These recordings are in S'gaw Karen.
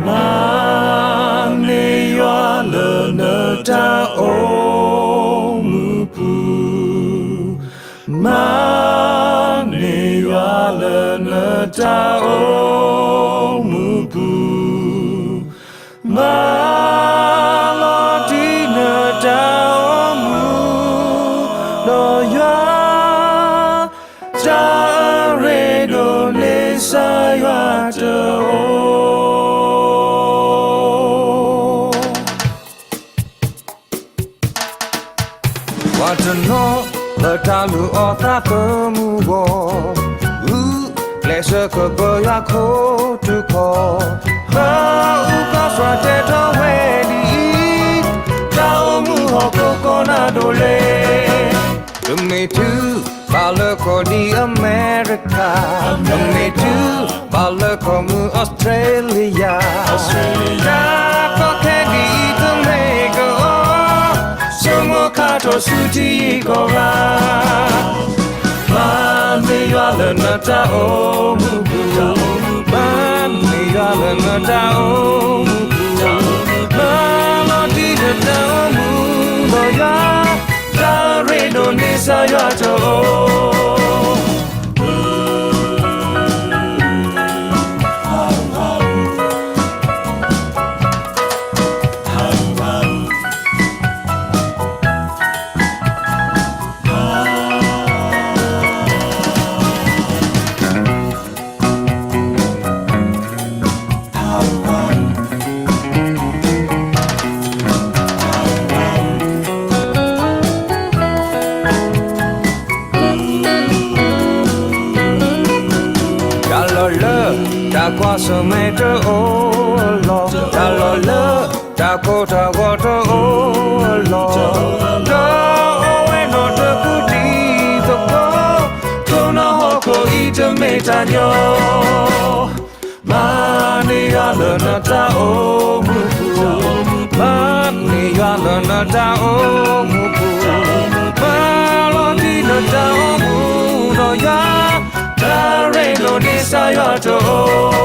မၤန့ၢ်ယွၤလၢနတၢ်အိၣ်မူပူၤ, မၤန့ၢ်ယွၤလၢနတၢ်အိၣ်မူပူၤ, မၤလီၤတံၢ်နတၢ်အိၣ်မူ, ဒီးယွၤ တၢ်အရ့ဒိၣ်လၢကစၢ်ယွၤတအိၣ်. ပှၤတနီၤလၢတၢ်လုၢ်အီၣ်သးသမူအဂီၢ်, ဂုာ်ကျဲးစၢးကပၢယွၤခိၣ်ထူခီၣ်, ပှၤအုၣ်ကီၤစှၤတဲထီၣ်ဝဲဒ်အံၤ, တၢ်အိၣ်မူဟီၣ်ခိၣ်ကီးနးဒိၣ်လဲၣ်. တမ့ၢ်တုၤဘၣ်လၢကီၢ်ဒ်အမဲရကၤ, တမ့ၢ်တုၤဘၣ်လၢကီၢ်မုၢ်အီစထြ့လယါ, တၢ်ကီခဲဒ်အံၤတမ့ၢ်ကီး, ဆိကမိၣ်ခါထီၣ်ဆူထံဂုၤကီၢ်ဂၤ, မၤန့ၢ်ယွၤလၢနတၢ်အိၣ်မူပူၤ, မၤန့ၢ်ယွၤလၢနတၢ်အိၣ်မူပူၤ, မၤလီၤတံၢ်နတၢ်အိၣ်မူဒီးယွၤ, တၢ်ရ့ဒိၣ်န့ၢ်စၢ်ယွၤတအိၣ်. တၢ်လီၢ်လၢတၢ်ကွၢ်ဆၢၣ်မဲာ်တအိၣ်အလီၢ်, တၢ်လီၢ်လၢတၢ်ကိၢ်တၢ်ဂီၤတအိၣ်အလီၢ်, ဒီးအိၣ်ဝဲနီၢ်တကူၣ်တံၤသကိး, ထိၣ်နီၣ်ဟီၣ်ခိၣ်အံၤတမ့ၢ်တၢ်ညီ မၤန့ၢ်ယွၤလၢနတၢ်အိၣ်မူပူၤ, မၤန့ၢ်ယွၤလၢနတၢ်အိၣ်မူပူၤ, မၤလီၤတံၢ်နတၢ်အိၣ်မူဒီးယွၤ, တၢ်ရ့ဒိၣ်န့ၢ်စၢ်ယွၤတအိၣ်.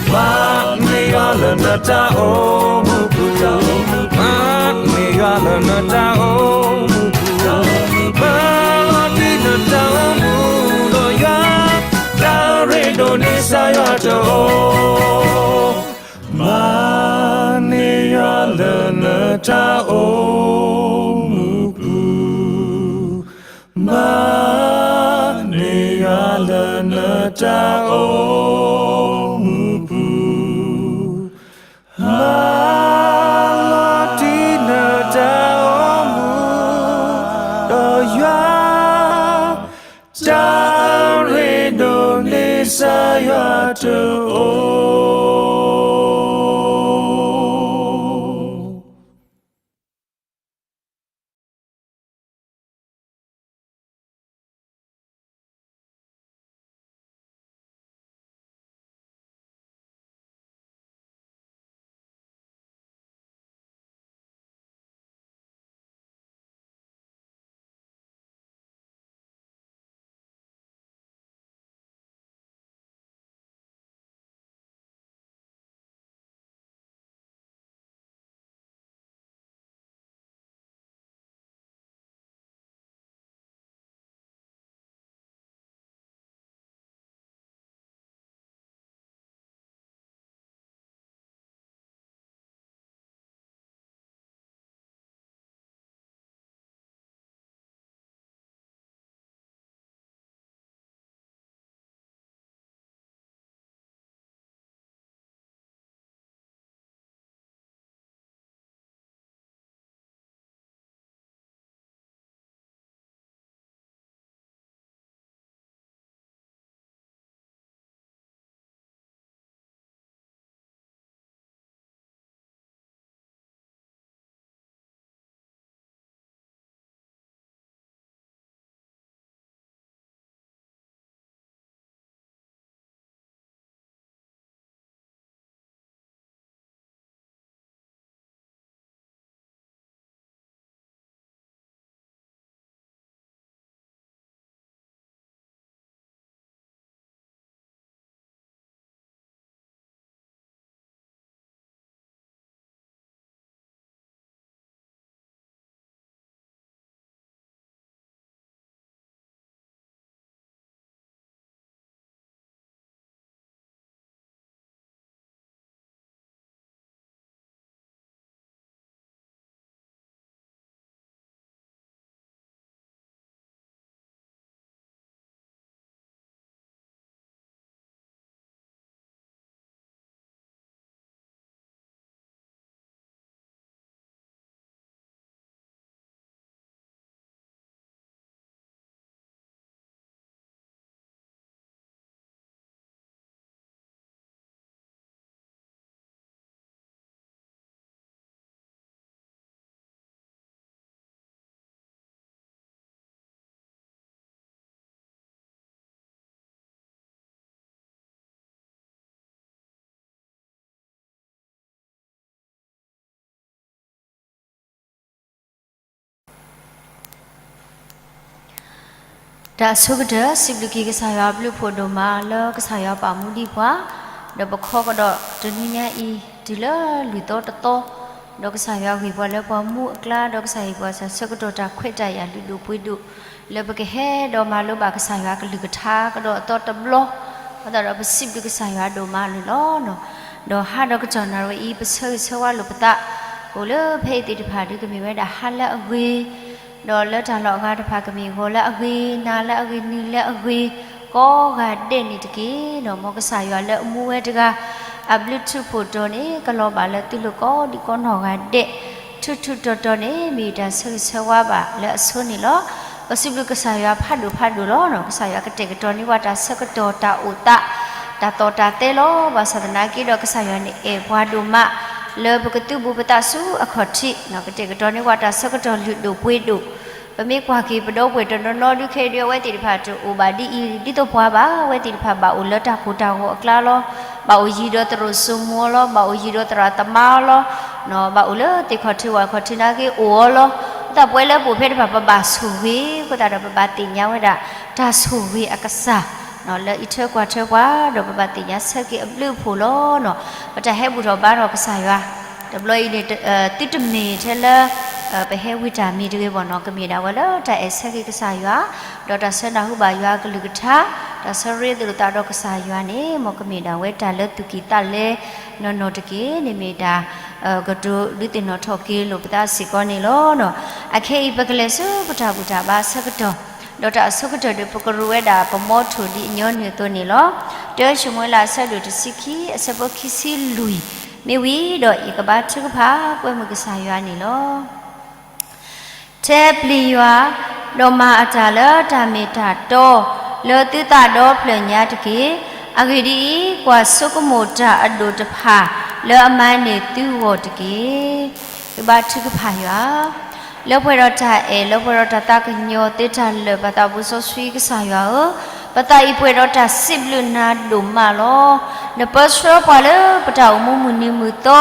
မၤန့ၢ်ယွၤလၢနတၢ်အိၣ်မူပူၤ, မၤန့ၢ်ယွၤလၢနတၢ်အိၣ်မူပူၤ, မၤလီၤတံၢ်နတၢ်အိၣ်မူဒီးယွၤ, တၢ်ရ့ဒိၣ်န့ၢ်စၢ်ယွၤတအိၣ်. မၤန့ၢ်ယွၤလၢနတၢ်အိၣ်မူပူၤ, မၤန့ၢ်ယွၤလၢနတၢ်အိၣ်မူပူၤ, မၤလီၤတံၢ်နတၢ်အိၣ်မူဒီးယွၤ, တၢ်ရ့ဒိၣ်န့ၢ်စၢ်ယွၤတအိၣ်. တၢ်ဆိကတၢၢ် စံးဘျုးက့ၤကစၢ်ယွၤအဘျုးအဖှိၣ်ဒိၣ်မးလၢကစၢ်ယွၤပာ်မူဒံးပှၤ, ဒီးပခီကဒီးတနွံညါအံၤ တုၤလၢလွံၢ်သီတသီ, ဒီးကစၢ်ယွၤဂ့ၢ်ပှၤလၢပှၤမူအကျါ, ဒီးကစၢ်ဟ့ၣ်ပှၤတၢ်ဆၢကတီၢ်တၢ်ခွဲးတၢ်ယာ်လုၢ်ဒိၣ်ပှ့ၤဒိၣ်, လၢပကဟဲဒီးမၤလိဘၣ်ကစၢ်ယွၤကလုၢ်ကထါကဒီးအသီတဘျီ, အဃိသတးဒီးပစံးဘျုးကစၢ်ယွၤဒိၣ်မးန့ၣ်လီၤ. ဒီးဟါဒီးကတီၢ်နၣ်ရံၣ်အံၤ ပဆၢဂ့ၤဆၢဝါလိာ်ပသး, အိၣ်လၢဖဲအံၤသ့ၣ်တဖၣ်ဒုးကမ့ၢ်ဝဲဒၣ်ဟါလၢအဂ့ၤ, ဒီးလၢတၢ်လီၢ်အဂၤတဖၣ်ကမ့ၢ်ဂီၤလၢအဂ့ၤ, နၤလၢအဂ့ၤ, နံၤလၢအဂ့ၤ, ကိးဂၤဒဲးန့ၣ်တက့ၢ်. ဒီးမ်ကစၢ်ယွၤလၢအမူဝဲတဂၤ အဘျုးထူးဖှိၣ်တီၤန့ၣ် ကလီၤဘၣ်လၢသုလိၤကိးဒံးကိးနီၢ်ဂၤဒဲး, ထူးထူးတီၤတီၤန့ၣ် မ့ၢ်တၢ်ဆၢဂ့ၤဆၢဝါဘၣ်လၢအဆိန့ၣ်လီၤ. ပစံးဘျုးကစၢ်ယွၤဖးဒိၣ်ဖးဒိၣ်လီၤ. ကစၢ်ယွၤကတဲာ်ကတီၤန့ၢ်ပှၤတၢ်ဆၢကတီၢ်တၢ်အိၣ်သး တၢ်သီၣ်တၢ်သဲလီၤ. ဘၣ်ဆၣ်သနာ်က့ဒီး ကစၢ်ယွၤန့ၣ်အဲၣ်ပှၤဒိၣ်မး လၢပကသုးဘူးပသးဆူအခီၣ်ထံး, ကတဲာ်ကတီၤန့ၢ်ပှၤတၢ်ဆၢကတီၢ်လုၢ်ဒိၣ်ပှ့ၤဒိၣ်, ပမ့ၢ်ကွၢ်က့ၤပဒီပုၢ်ဝဲၢ်တနီၤနီၤဒုးခဲအံၤဒုး အဝဲသ့ၣ်တဖၣ်တအိၣ်ဘၣ်ဒ်အံၤ ဒ်သိးပှၤဘၣ်, အဝဲသ့ၣ်တဖၣ်ဘၣ်အိၣ်လၢတၢ်ကိၢ်တၢ်ဂီၤအကျါလီၤ. ဘၣ်အိၣ်ယံၤဒီးသရိာ်စိမိၤလီၤ, ဘၣ်အိၣ်ယံၤဒီးသရၣ်သမါလီၤ, ဘၣ်အိၣ်လၢသ့ၣ်ခီၣ်ထံးဝၣ်ခီၣ်ထံးနာ်က့အိၣ်အီၤလီၤ. အဃိသတးပဝဲလၢပအိၣ်ဖဲတဖၣ် ပဘၣ်ဆိၣ်ဂ့ၤ, အဃိသတးဒီးပဘၣ်သ့ၣ်ညါဝဲဒၣ် တၢ်ဆိၣ်ဂ့ၤအကစၢ် လၢအံးထွဲကွၢ်ထွဲပှၤ, ဒီးပဘၣ်သ့ၣ်ညါဆၢက့ၤအဘျုးအဖှိၣ်လီၤ. ပတၢ်ဟဲဘူၣ်ထီၣ်ဘါထီၣ်ကစၢ်ယွၤ တဘျီအံၤန့ၣ် သုတမ့ၢ်ထဲလၢ ပဟဲဝံတၢ်မံၤတဂ့ၤဘၣ်နီၤ, ကမ့ၢ်ဒၣ်ဝဲလၢတၢ်အဲၣ်ဆၢက့ၤကစၢ်ယွၤ, ဒီးတၢ်ဆၢနၢ်ဟူဘၣ်ယွၤအကလုၢ်ကထါ, တၢ်ဆၢရ့သရိာ်သးဒီးကစၢ်ယွၤန့ၣ် မ်ကမ့ၢ်ဒၣ်ဝဲတၢ်လၢသူၣ်ကံၢ်သးလဲ နီၢ်နီၢ်တက့ၢ်. န့ၣ်မ့ၢ်ဒၣ် ကတိၤဒုးသ့ၣ်နီၣ်ထီၣ်က့ၤလိာ်ပသးစ့ၢ်ကီးန့ၣ်လီၤ. အခဲအံၤပကလဲၤဆူပတၢ်ဘူၣ်တၢ်ဘါအဆၢကတီၢ်, ဒီးတၢ်အဆိကတၢၢ်ဒီး ပကရူးဝဲဒၣ်ပမီထိၣ်ဒ်အညီနုၢ်အသိးန့ၣ်လီၤ. တၢၡမူၤအ့လး အဆၢဒိၣ်တဆံခံ အဆၢဖိခံဆံလွံၢ်, မ့ၢ်ဝံၤဒီးယကဘါထုကဖၣ်ကွဲမုာ်ကစၢ်ယွၤန့ၣ်လီၤ. ထဲပျံၤယွၤ, ဒီးမၤအတၢ်လၢတၢ်မ့ၢ်တၢ်တီ, လၢသုသးဒီဖျၢၣ်ညါတက့ၢ်. အဂ့ၢ်ဒ်အံၤ, ကွၢ်ဆိကမိၣ်တၢ်အဒိၣ်တဖၣ် လၢအမၤန့ၢ်သုဂီၢ်တက့ၢ်. ကဘါထုကဖၣ်ယွၤ လၢပှဲၤဒီးတၢ်အဲၣ်, လၢပှဲၤဒီးတၢ်သးကညီၤသ့တၢ်လၢာ် ပသးပူၤစီဆှံကစၢ်ယွၤဧၢ, ပသးအံၤပှဲၤဒီးတၢ်စံးဘျုးနၤဒိၣ်မးလီၤ. နပၢဆှၢပှၤလၢပတၢ်အိၣ်မူမုၢ်နံၤမုၢ်သီ,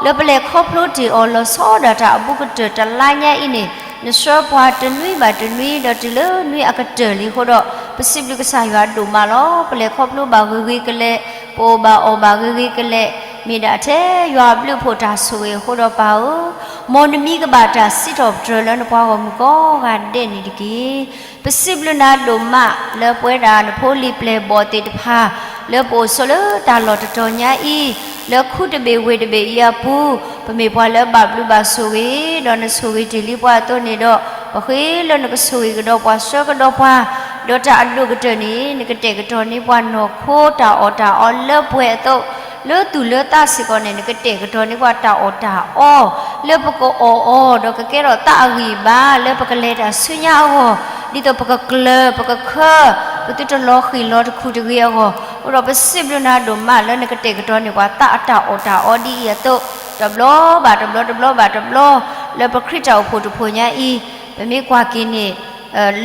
လၢပလဲၤခီဖျိတ့ၢ်အီၤလီၤဆီဒၣ်တၢ်အဘူးကတၢၢ်တလါညါအံၤန့ၣ်, နဆှၢပှၤတနွံဘၣ်တနွံ ဒီးတုၤလၢနွံအကတၢၢ်လံအဃိဒီး, ပစံးဘျုးကစၢ်ယွၤဒိၣ်မးလီၤ. ပလဲၤခီဖျိဘၣ်ဂ့ၤဂ့ၤကလဲာ်, ပအိၣ်ဘၣ်အီၣ်ဘၣ်ဂ့ၤဂ့ၤကလဲာ်, မ့ၢ်ဒၣ်ထဲယွၤအဘျုးအဖှိၣ်တၢ်ဆိၣ်ဂ့ၤအဃိဒီးပၢ်ဧၢ, မ်နမံၤကဘၣ်တၢ်စံးထီၣ်ပတြၢၤလၢနပှၤဂီၢ်မုၢ်ကိးဂၤဒဲးန့ၣ်တက့ၢ်. ပစံးဘျုးနၤဒိၣ်မး လၢပဝဲဒၣ်နဖိလံၤပျဲၢ်ဘီၣ်သ့ၣ်တဖၣ် လၢပအိၣ်ဆိးလၢတၢ်လီၢ်တတီၤညါအံၤ, လၢခူတဘ့ၣ်ဝ့ၢ်တဘ့ၣ်အံၤအပူၤ, ပမ့ၢ်ပှၤလၢဘၣ်ဘျုးဘၣ်ဆိၣ်ဂ့ၤ, ဒီးနဆိၣ်ဂ့ၤတ့ၢ်လံပှၤအသိးန့ၣ်ဒီး, ပဃ့လၢနကဆိၣ်ဂ့ၤကဒီးပှၤဆှၢကဒီးပှၤ, ဒီးတၢ်အဒိၣ်ကတၢၢ်န့ၣ် နကတဲာ်ကတီၤန့ၢ်ပှၤနီၢ်ခိတၢ်အီၣ်တၢ်အီလၢပှဲၤအသိး, လၢသူၣ်လၢသးစ့ၢ်ကီးန့ၣ် နကတဲာ်ကတီၤန့ၢ်ပှၤတၢ်အီၣ်တၢ်အီ လၢပကအီၣ်အီၤ ဒီးကကဲထီၣ်သးအဂံၢ်အဘါ လၢပကလဲၤတၢ်ဆူညါအဂီၢ်, ဒ်သိးပကကျၢၤ ပကခၢ ပသုတလီၤဃံၤလီၤတခူၣ်တဂ့ၤအဂီၢ်, အဃိဒီးပစံးဘျုးနၤဒိၣ်မး လၢနကတဲာ်ကတီၤန့ၢ်ပှၤသးအတၢ်အီၣ်တၢ်အီဒ်အံၤအသိး, တဘျီဘၣ်တဘျီ တဘျီဘၣ်တဘျီ, လၢပခရံာ်တၢ်အိၣ်ဖှိၣ်တဖှိၣ်ညါအံၤ, ပမ့ၢ်ကွၢ်က့ၤန့ၣ်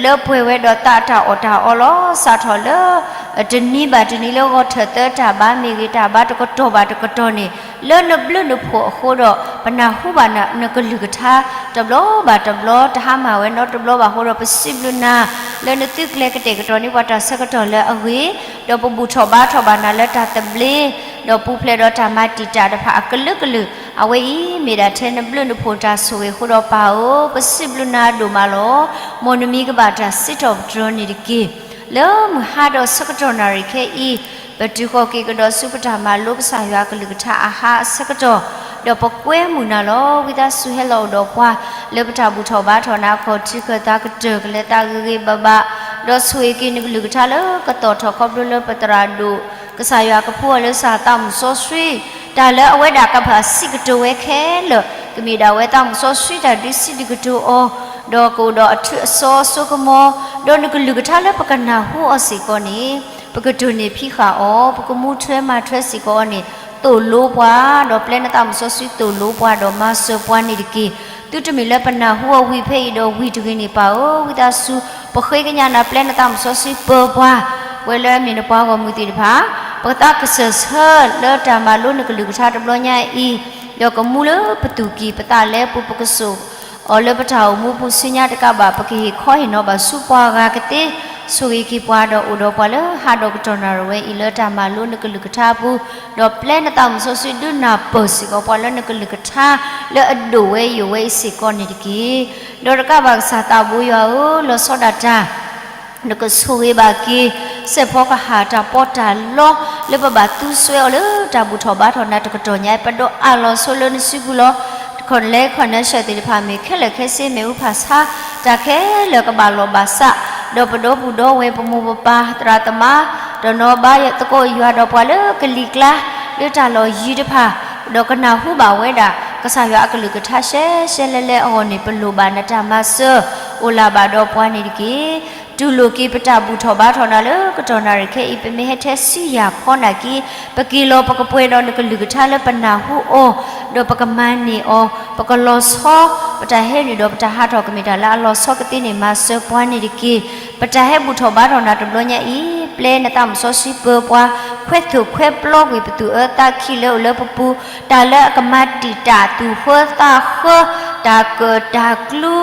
လၢပှဲၤဝဲဒီးသးအတၢ်အီၣ်တၢ်အီလီၤ. စးထီၣ်လၢ တနံၤဘၣ်တနံၤလၢဂီၤထၢၣ်သၢတၢ်ဘါမ့ၢ်ဂ့ၤ တၢ်ဘါတကတီၢ်ဘၣ်တကတီၢ်န့ၣ်, လၢနဘျုးနဖှိၣ်အဃိဒီး ပနၢ်ဟူဘၣ်နကလုၢ်ကထါ တဘျီဘၣ်တဘျီ တဟါမၢ်ဝဲနီတဘျီဘၣ်အဃိဒီး ပစံးဘျုးနၤ လၢနသုကျဲၤကတဲာ်ကတီၤန့ၢ်ပှၤတၢ်ဆၢကတီၢ်လၢအဂ့ၤ, ဒီးပဘူၣ်ထီၣ်ဘါထီၣ်ဘၣ်နၤလၢတၢ်သဘျ့, ဒီးပူၤဖျဲးဒီးတၢ်မၤတံာ်တာ်တဖၣ်အကလုာ်ကလုာ်, အဝဲအံၤမ့ၢ်ဒၣ်ထဲနဘျုးနဖှိၣ်တၢ်ဆိၣ်ဂ့ၤအဃိဒီးပၢ်ဧၢ, ပစံးဘျုးနၤဒိၣ်မးလီၤ. မ်နမံၤကဘၣ်တၢ်စံးထီၣ်ပတြၢၤန့ၣ်တက့ၢ်. လၢမုၢ်ဟါဒီးဆၢကတီၢ်နၣ်ရံၣ်ခဲအံၤ, ပတုၤဃီၤက့ၤကဒီးဆူပတၢ်မၤလိကစၢ်ယွၤကလုၢ်ကထါအဟါအဆၢကတီၢ်, ဒီးပကွဲမုာ်နၤလီၤ. ဝံသးစူၤဟဲလီၤအိၣ်ဒီးပှၤ လၢပတၢ်ဘူၣ်ထီၣ်ဘါထီၣ်နၤအခီၣ်ထံး ခၢၣ်သးကတၢၢ် ကလဲၤသးဂ့ၤဂ့ၤဘၣ်ဘၣ်, ဒီးဆိၣ်ဂ့ၤက့ၤနကလုၢ်ကထါလၢကသီၣ်ထီၣ်ခီဖျိလၢပသရၣ်ဒိၣ် ကစၢ်ယွၤကဖိအီၤလၢသးသးမုၣ်စီဆှံ, တၢ်လၢအဝဲဒၣ်ကဘၣ်စံးကတိၤဝဲခဲလၢာ် ကမ့ၢ်ဒၣ်ဝဲသးမုၣ်စီဆှံတၢ်ဒုးစံးဒုးကတိၤအီၤ, ဒီးကအိၣ်ဒီးအထုးအစီအစိကမီၤ, ဒီးနကလုၢ်ကထါလၢပကနၢ်ဟူအီၤစ့ၢ်ကီးန့ၣ်, ပကတိၢ်န့ၢ်ဖံးဃာ်အီၤ, ပကမူထွဲမၤထွဲစ့ၢ်ကီးအီၤန့ၣ်, သိၣ်လိပှၤ, ဒီးပျဲနသးမုၣ်စီဆှံသိၣ်လိပှၤ ဒီးမၤစၢၤပှၤန့ၣ်တက့ၢ်. သုတမ့ၢ်လၢပနၢ်ဟူအီၤဝံၤဖဲအံၤဒီးဝံၤတဂ့ၤန့ၣ် ပၢ်ဧၢ, ဝံသးစူၤ ပဃ့ကညးနၤ ပျဲနသးမုၣ်စီဆှံပၢၤပှၤ, ပဝဲလၢအမ့ၢ်နပှၤဂီၢ်မုၢ်သ့ၣ်တဖၣ် ပကသးကစၢၢ်ဆၢလၢတၢ်မၤလိနကလုၢ်ကထါတဘျီညါအံၤ, ဒီးကမူလၢပသူၣ်ကံၢ်ပသးလဲပူၤ ပကစိာ်အီၤလၢပတၢ်အိၣ်မူပူၤဆူညါတကးဘၣ် ပကဟ့ၣ်ခီဟ့ၣ်နီၤဘၣ်ဆူပှၤဂၤကသ့, ဆိၣ်ဂ့ၤက့ၤပှၤဒီးအိၣ်ဒီးပှၤလၢဟးဒီးကတီၢ်နၣ်ရံၣ်ဝဲအံၤလၢတၢ်မၤလိနကလုၢ်ကထါအပူၤ, ဒီးပျဲနသးမုၣ်စီဆှံဒုးနၢ်ပၢၢ်စ့ၢ်ကီးပှၤလၢနကလုၢ်ကထါလၢအဒိၣ်ဝဲယိာ်ဝဲအံၤစ့ၢ်ကီးန့ၣ်တက့ၢ်. ဒီးတကးဘၣ်ကစၢ်သးဘိယွၤဧၢ, လီၤဆီဒၣ်တၢ် နကဆိၣ်ဂ့ၤဘၣ်က့ၤ စဲးဖီကဟၣ်တၢ်ပီးတၢ်လီ လၢပဘၣ်သူစွဲအီၤလၢတၢ်ဘူၣ်ထီၣ်ဘါထီၣ်နၤတကတီၢ်ညါအံၤ ပဒိးအးလီၤဆိလၢနစုပူၤလီၤ. ခီၣ်လဲခီၣ်နဲဆှၢသ့ၣ်တဖၣ်မ့ၢ်ခဲလၢာ်ခဲဆ့ မ့ၣ်အူဖၣ်ဆါ တၢ်ခဲလၢာ်ကဘၣ်လိာ်ဘၣ်စး, ဒီးပဒီပုၢ်ဒီဝဲၢ် ပမိၢ်ပပၢ် သရၣ်သမါ ဒီးနီၢ်ဘါယွၤသကိးယွၤဒီးပှၤလၢကလံၤကျါ လၢတၢ်လီၢ်ယံၤတဖၣ် ဒီးကနၢ်ဟူဘၣ်ဝဲဒၣ် ကစၢ်ယွၤအကလုၢ်ကထါရှဲရှဲလဲလဲအဂီၢ်န့ၣ် ပလိၣ်ဘၣ်နတၢ်မၤစၢၤ အိၣ်လၢ်ဘၣ်ဒီးပှၤန့ၣ်တက့ၢ်. တူၢ်လိာ်က့ၤပတၢ်ဘူၣ်ထီၣ်ဘါထီၣ်နၤလၢကတီၢ်နၣ်ရံၣ်ခဲအံၤ ပမ့ၢ်ဟဲထဲဆူယၢ်ခီနၤက့ၤ ပက့ၤလီၤပကပှဲၤဒီးနကလုၢ်ကထါလၢပနၢ်ဟူအီၤ ဒီးပကမၤန့ၢ်အီၤ ပကလီၤဆီ ပတၢ်ဟဲနုာ်ဒီးပတၢ်ဟးထီၣ်ကမ့ၢ်တၢ်လၢအလီၤဆီကသ့န့ၣ် မၤစၢၤပှၤန့ၣ်တက့ၢ်. ပတၢ်ဟဲဘူၣ်ထီၣ်ဘါထီၣ်နၤတဘျီညါအံၤ ပျဲနသးမုၣ်စီဆှံပၢၤပှၤ ခွဲးသိၣ်ခွဲးပျီကွံာ်ပသူၣ်အၢသးခံလၢအိၣ်လၢပပူၤ တၢ်လၢအကမၤတံာ်တာ်သူၣ်ဃၢသးဃၢ တၢ်ကၢၣ်တၢ်ကျူ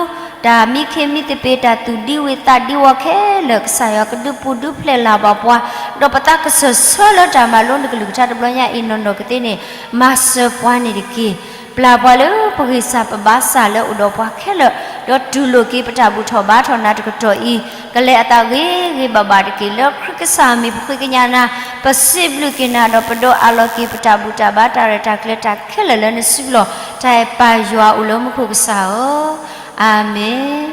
တၢ်မံခ့မံသပ့ၤ တၢ်သူၣ်ဒံဝံၤသးဒံဝီၤခဲလၢာ် ကစၢ်ယွၤကဒုးပူၤဒုးဖျဲးလၢ်ဘၣ်ပှၤ ဒီးပသးကစၢၢ်ဆၢလၢတၢ်မၤလိနကလုၢ်ကထါတဘျီညါအံၤနီၢ်နီၢ်ကသ့န့ၣ် မၤစၢၤပှၤန့ၣ်တက့ၢ်. ပျၢ်ပှၤလၢပဂံၢ်စၢ်ပဘါစၢ်လၢအိၣ်ဒီးပှၤခဲလၢာ် ဒီးတူၢ်လိာ်က့ၤပတၢ်ဘူၣ်ထီၣ်ဘါထီၣ်နၤတကတီၢ်အံၤ ကလဲၤအသးဂ့ၤဂ့ၤဘၣ်ဘၣ်တက့ၢ်. လၢခရံာ်ကစၢ်မံၤပဃ့ကညးနၤ ပစံးဘျုးက့ၤနၤဒီးပဒိးအးလီၤက့ၤပတၢ်ဘူၣ်တၢ်ဘါတၢ်ရဲၣ်တၢ်ကျဲၤတၢ်ခဲလၢာ်လၢနစုပူၤလီၤ. တၢ်အဲၣ်ပၢ်ယွၤအိၣ်လၢမူခိၣ်ကစၢ်ဧၢ, အၤမ့ၣ်.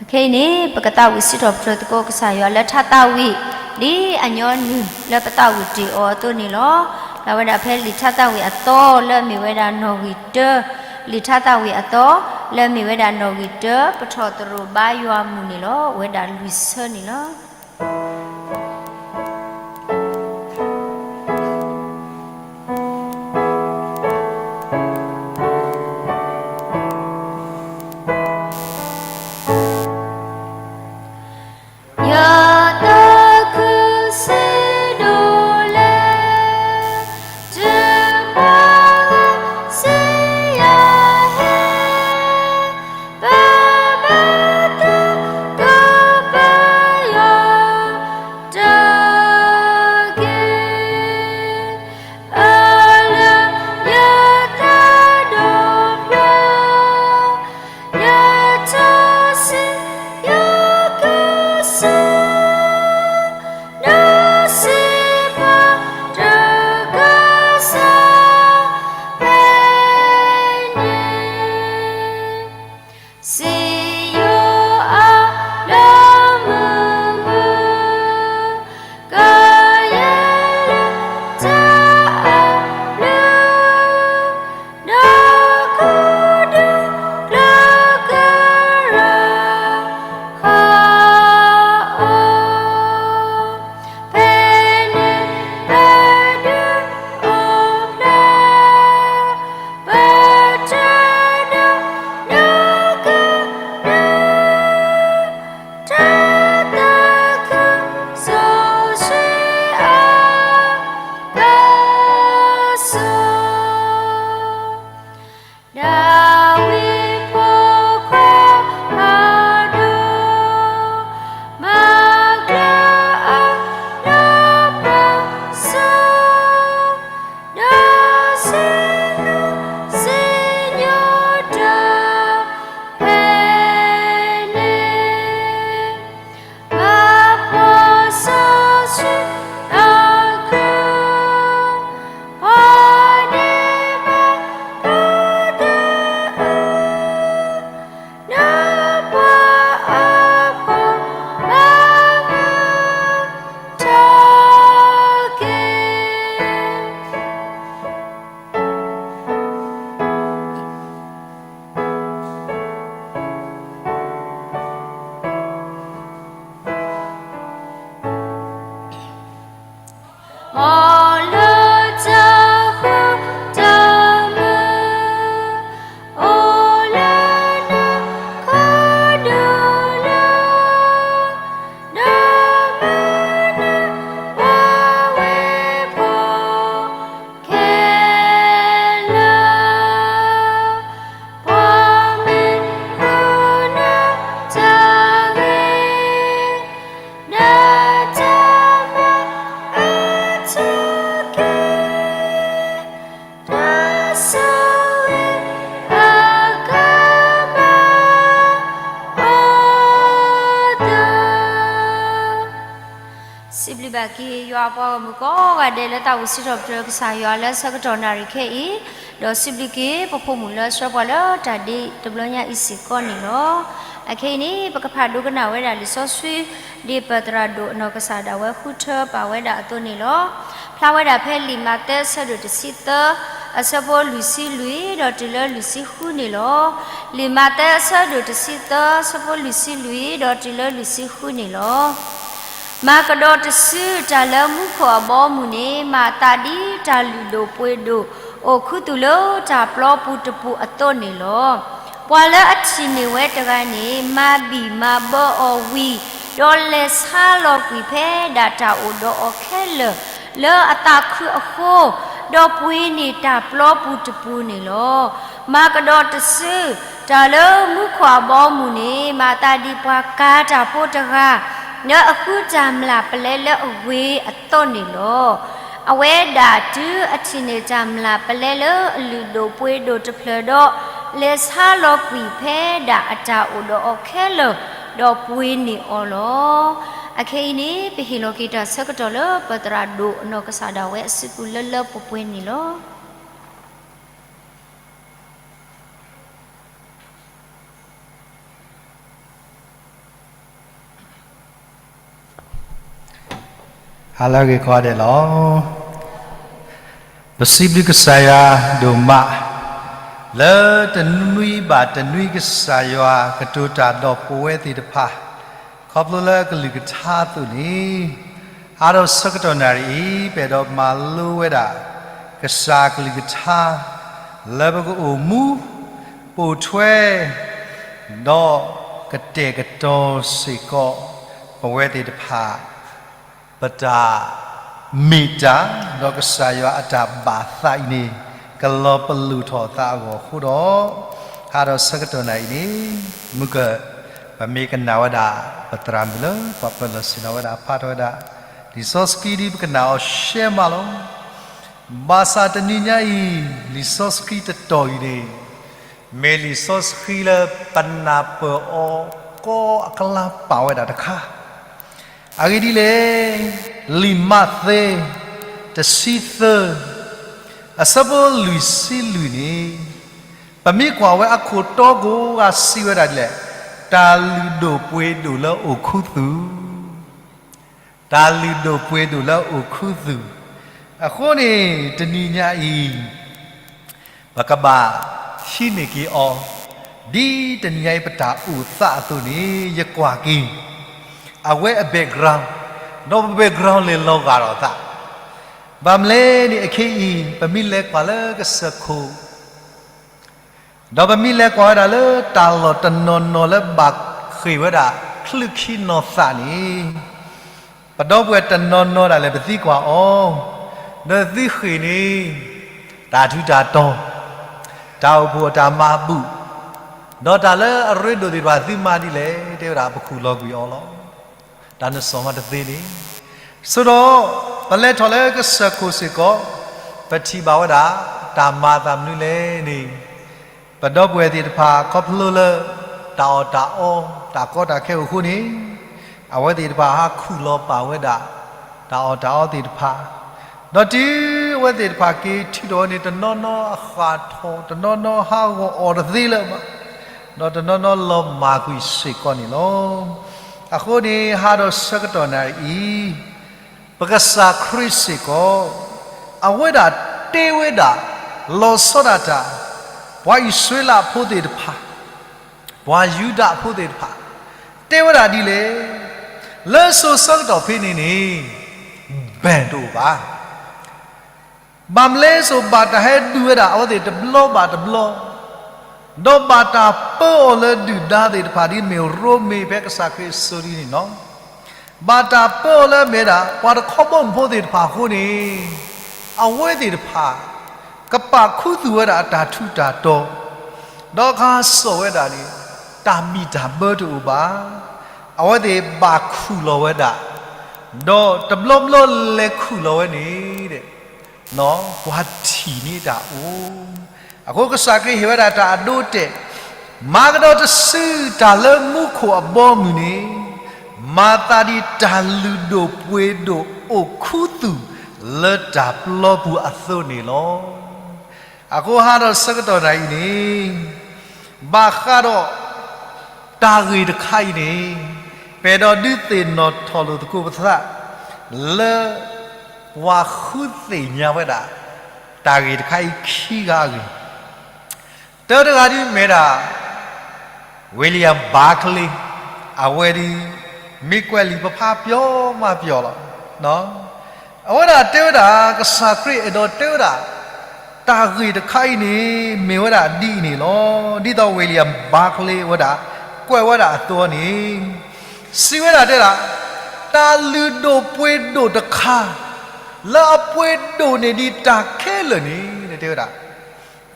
အခဲအံၤန့ၣ် ပကသးဝံၣ်စံးထီၣ်ပတြၢၤသကိးကစၢ်ယွၤလၢထါသးဝံၣ် ဒ်အညီနုၢ်လၢပသးဝံၣ်တ့ၢ်အီၤအသိးန့ၣ်လီၤ. လၢဝဲဒၣ်ဖဲလံာ်ထါသးဝံၣ်အသီလၢအမ့ၢ်ဝဲဒၣ်နီၣ်ဂံၢ်တၢ, လံာ်ထါသးဝံၣ်အသီလၢအမ့ၢ်ဝဲဒၣ်နီၣ်ဂံၢ်တၢ ပထီၣ်သရိာ်ဘါယွၤအမုၢ်န့ၣ်လီၤ. အိၣ်ဝဲဒၣ်လွံၢ်ဆၢန့ၣ်လီၤ. က့ၤယွၤအပှၤဂီၢ်မုၢ်ကိးဂၤဒဲးလၢသးအိၣ်စံးထီၣ်ပတြၢၤကစၢ်ယွၤလၢဆၢကတီၢ်နၣ်ရံၣ်ခဲအံၤ, ဒီးစံးဘျုးက့ၤပဖိမုၣ်လၢဆှၢပှၤလၢတၢ်ဒ့တဘျီညါအံၤစ့ၢ်ကီးန့ၣ်လီၤ. အခဲအံၤန့ၣ် ပကဖးဒိကနၣ်ဝဲဒၣ်လံာ်စီဆှံ ဒ်ပသရၣ်ဒိၣ်အနီၢ်ကစၢ်ဒၣ်ဝဲဃုထၢပာ်ဝဲဒၣ်အသိးန့ၣ်လီၤ. ဖျါဝဲဒၣ်ဖဲလံာ်မးသဲအဆၢဒိၣ်တဆံသၢ အဆၢဖိလွံၢ်ဆံလွံၢ် ဒီးတုၤလၢလွံၢ်ဆံဃုန့ၣ်လီၤ. လံာ်မးသဲအဆၢဒိၣ်တဆံသၢ အဆၢဖိလွံၢ်ဆံလွံၢ် ဒီးတုၤလၢလွံၢ်ဆံဃုန့ၣ်လီၤ. မၤကဒီးတစုတၢ်လၢမူခိၣ်အဘီအမုၢ်န့ၣ် မၤအသးဒ်တၢ်လုၢ်ဒိၣ်ပှ့ၤဒိၣ် အိၣ်ခူသူၣ်လၢတၢ်ပျီပူၤတပူၤအသိးန့ၣ်လီၤ. ပှၤလၢအထံၣ်န့ၢ်ဝဲတဂၤန့ၣ် မၤဘံၣ်မၤဘၢအီၤဝံၤ, ဒီးလဲၤဆါလီၤကွံာ်ဖဲဒၣ်တၢ်အိၣ်ဒီးအီၤခဲလၢာ် လၢအသးခုအဃိ, ဒီးပှ့ၤန့ၢ်တၢ်ပျီပူၤတပူၤန့ၣ်လီၤ. မၤကဒီးတစု တၢ်လၢမူခိၣ်အဘီအမုၢ်န့ၣ် မၤအသးဒ်ပှၤကၤတၢ်ဖိတဂၤ လၢအဃုတၢ်မျၢ်ပလဲလၢအဝ့ၢ်အသိးန့ၣ်လီၤ. အဝဲဒၣ်တုၤအထံၣ်န့ၢ်တၢ်မျၢ်ပလဲလၢအလုၢ်ဒိၣ်ပှ့ၤဒိၣ်တဖျၢၣ်ဒီး, လဲၤဆါလီၤကွံာ်ဖဲဒၣ်အတၢ်အိၣ်ဒီးအီၤခဲလၢာ်, ဒီးပှ့ၤန့ၢ်အီၤလီၤ. အခဲအံၤန့ၣ် ပဟ့ၣ်လီၤက့ၤတၢ်ဆၢကတီၢ်လၢပသရၣ်ဒိၣ်အနီၢ်ကစၢ်ဒၣ်ဝဲအစုပူၤလၢလၢပှဲၤပှဲၤန့ၣ်လီၤ. ဟါလၢအဂ့ၤကိးဂၤဒဲးလီၤ. ပစံးဘျုးကစၢ်ယွၤဒိၣ်မး, လၢတနွံဘၣ်တနွံကစၢ်ယွၤကတိၤတၢ်ဒီးပဝဲသ့ၣ်တဖၣ်, ခီဖျိလၢအကလုၢ်ကထါအသိးန့ၣ်, အါထီၣ်ဆၢကတီၢ်နၣ်ရံၣ်အံၤ ပအဲၣ်ဒိးမၤလိဝဲဒၣ် ကစၢ်ကလုၢ်ကထါ လၢပကအိၣ်မူ ပိာ်ထွဲ ဒီးကတဲာ်ကတီၤစ့ၢ်ကီး ပဝဲသ့ၣ်တဖၣ် ပတၢ်မ့ၢ်တၢ် ဒီးကစၢ်ယွၤအတၢ်ဘၣ်သးအံၤန့ၣ် ကလီၤပလိာ်ထီၣ်အသးအဂီၢ်အဃိဒီး, ဟါဒီးဆၢကတီၢ်နၣ်ရံၣ်အံၤန့ၣ် မုၢ်ကၢၢ် ပမ့ၢ်ကနၣ်ဝဲဒၣ် ပသရၣ်မုၣ်လၢပှၤပၢၤလီၢ်ဆ့ၣ်နီၤဝဲဒၣ် ဖးထီၣ်ဝဲဒၣ် လံာ်စီဆှံဒ်ပကနၣ်အီၤရှဲမးလီၤ. ဘၣ်ဆၣ်တနံၤညါအံၤ လံာ်စီဆှံတတီၤအံၤန့ၣ် မ့ၢ်လံာ်စီဆှံလၢပနၢ်ပၢၢ်အီၤ ကီအကျါပာ်ဝဲဒၣ်တခါ, အဂ့ၢ်ဒ်လဲၣ်, လံာ်မးသဲ တဆံသၢ အဆၢဖိလွံၢ်ဆံလွံၢ်န့ၣ်, ပမ့ၢ်ကွၢ်ဝဲအခိၣ်တီကိးဂၤစံးဝဲဒၣ်ဒ်လဲၣ်, တၢ်လုၢ်ဒိၣ်ပှ့ၤဒိၣ်လၢအိၣ်ခူသူၣ် တၢ်လုၢ်ဒိၣ်ပှ့ၤဒိၣ်လၢအိၣ်ခူသူၣ်, အဃိန့ၣ် တနံၤညါအံၤ ပကဘၣ်ဟံးန့ၢ်က့ၤအီၤ, ဒ်တနံၤညါအံၤပတၢ်အိၣ်သးအသိးန့ၣ် ယကွၢ်က့ၤ အဝဲအ background ဒီးပ background လဲၤလီၤဂာ်ဒီးအသး, ဘၣ်မနုၤလဲၣ်န့ၣ် အခဲအံၤ ပမ့ၢ်လဲၤကွၢ်လၢကစၢၢ်ခိၣ် ဒီးပမ့ၢ်လဲၤကွၢ်ဝဲဒၣ်လၢတၢ်လီၢ်တနီၤနီၤလၢဘၣ်ဃ့ၢ်ဝဲဒၣ် ချုးခံနီၤသးန့ၣ်, ပဒီပုၢ်ဝဲၢ်တနီၤနီၤဒၣ်လဲာ် ပသံကွၢ်အီၤ, ဒီးသုဃ့ၢ်န့ၣ် တၢ်ထူးတၢ်တီၤ, တၢ်အိၣ်ဖှိၣ်အတၢ်မၤဘူၣ်, ဒီးတၢ်လၢအရ့ဒိၣ်သ့ၣ်တဖၣ်သုမၤဒ်လဲၣ် တဲဝဲဒၣ်ပခူၣ်လီၤကွံာ်အီၤလီၤ. တၢ်နစီၣ်မၤတသ့န့ၣ်, ဆိဒီး ပလဲၤထီၣ်လၢကစၢၢ်ခိၣ်စ့ၢ်ကီး, ပထံၣ်ဘၣ်ဝဲဒၣ် တၢ်မၤအသးမနုၤလဲၣ်န့ၣ်, ပဒီပုၢ်ဝဲၢ်သ့ၣ်တဖၣ်ခီဖျိလၢ တၢ်အီၣ်တၢ်အီ တၢ်ကီတၢ်ခဲအိၣ်အဃိန့ၣ်, အဝဲသ့ၣ်တဖၣ်ဟးခူၣ်လီၤပာ်ဝဲဒၣ် တၢ်အီၣ်တၢ်အီသ့ၣ်တဖၣ်, ဒီးတုၤအဝဲသ့ၣ်တဖၣ်က့ၤထံၣ်ထီၣ်ဝဲန့ၣ် တနီၤနီၤအဃၣ်ထီၣ် တနီၤနီၤဟးဂီၤအီၣ်တသ့လၢၤဘၣ်, ဒီးတနီၤနီၤလီၤမၢ်ကွံာ်စ့ၢ်ကီးန့ၣ်လီၤ. အဃိန့ၣ် ဟါဒီးဆၢကတီၢ်နၣ်ရံၣ်အံၤ ပကစၢ်ခရံာ်စ့ၢ်ကီး အဝဲဒၣ်တဲဝဲဒၣ် လီၤဆီဒၣ်တၢ် ပှၤအံၣ်စရ့လးဖိသ့ၣ်တဖၣ်, ပှၤယူဒၤဖိသ့ၣ်တဖၣ်, တဲဝဲဒၣ်ဒ်လဲၣ်, လၢစိၤဆၢကတီၢ်ဖဲန့ၣ်န့ၣ် ဘၣ်တအိၣ်ဘၣ် ဘၣ်မနုၤလဲၣ်စိၤဘၣ်တၢ်ဟဲဒုးဝဲဒၣ်အဝဲသ့ၣ်တဘျီဘၣ်တဘျီ, ဒီးဘၣ်တၢ်ပၢအီၤလၢဒုၣ်ဒါသ့ၣ်တဖၣ်ဒ်မ့ၢ်ရိမ့ၤဖဲကစၢ်ခရံာ်အစိၤဒ်န့ၣ်လီၤ. ဘၣ်တၢ်ပၢအီၤလၢမ့ၢ်ဒၣ် ပှၤတခီဘီမုၢ်ဖိသ့ၣ်တဖၣ်အဃိန့ၣ်, အဝဲသ့ၣ်တဖၣ် ကပာ်ခူသူၣ်ဝဲဒၣ်အတၢ်ထူးတၢ်တီၤ, ဒီးကဟးစိာ်ဝဲဒၣ်န့ၣ် တၢ်ဘံၣ်တၢ်ဘၢတအိၣ်ဘၣ်. အဝဲသ့ၣ်ဘၣ်ခူၣ်လီၤဝဲဒၣ်, ဒီးတဘျီဘျီလဲၤခူၣ်လီၤဝဲန့ၣ် ပှၤထံၣ်န့ၢ်တၢ်အိၣ်, အဃိကစၢ်ခရံာ်ဟ့ၣ်ဝဲဒၣ်တၢ်အဒိအတဲာ်, မၤကဒီးတစုတၢ်လၢမူခိၣ်အဘီအမုၢ်န့ၣ်, မၤသးဒ်တၢ်လုၢ်ဒိၣ်ပှ့ၤဒိၣ်အိၣ်ခူသူၣ်လၢတၢ်ပျီပူၤအသိးန့ၣ်လီၤ. အဃိဟါဒီးဆၢကတီၢ်နၤအံၤန့ၣ် ဘၣ်ဃးဒီးတၢ်ဂ့ၢ်တခါအံၤန့ၣ် ပအဲၣ်ဒိးဒုးသ့ၣ်နီၣ်ထီၣ်လိာ်သကိးပသး လၢ ပှၤဃုသ့ၣ်ညါဝဲဒၣ် တၢ်ဂ့ၢ်တခါအံၤခံဂၤအဂ့ၢ်, တၢတဂၤဒ်မ့ၢ်ဒၣ် William Barclay, အဝဲဒ် မ့ၢ်ကွဲးလံာ်ပဖးပျီမးပျီလီၤ. အဝဲဒၣ်တဲဝဲဒၣ် ကစၢ်ခရံာ်အဲၣ်ဒိးတဲဝဲဒၣ် တၢ်ဂ့ၢ်တခါအံၤန့ၣ် မ့ၢ်ဝဲဒၣ်ဒ်အံၤန့ၣ်လီၤ. ဒ်သိး William Barclay ဝဲဒၣ် ကွဲးဝဲဒၣ်အသိးန့ၣ် စံးဝဲဒၣ်တဲဒၣ် တၢ်လုၢ်ဒိၣ်ပှ့ၤဒိၣ်တခါ လၢအပှ့ၤဒိၣ်န့ၢ်ဒံးတၢ်ခဲလၢာ်န့ၣ် တဲဝဲဒၣ်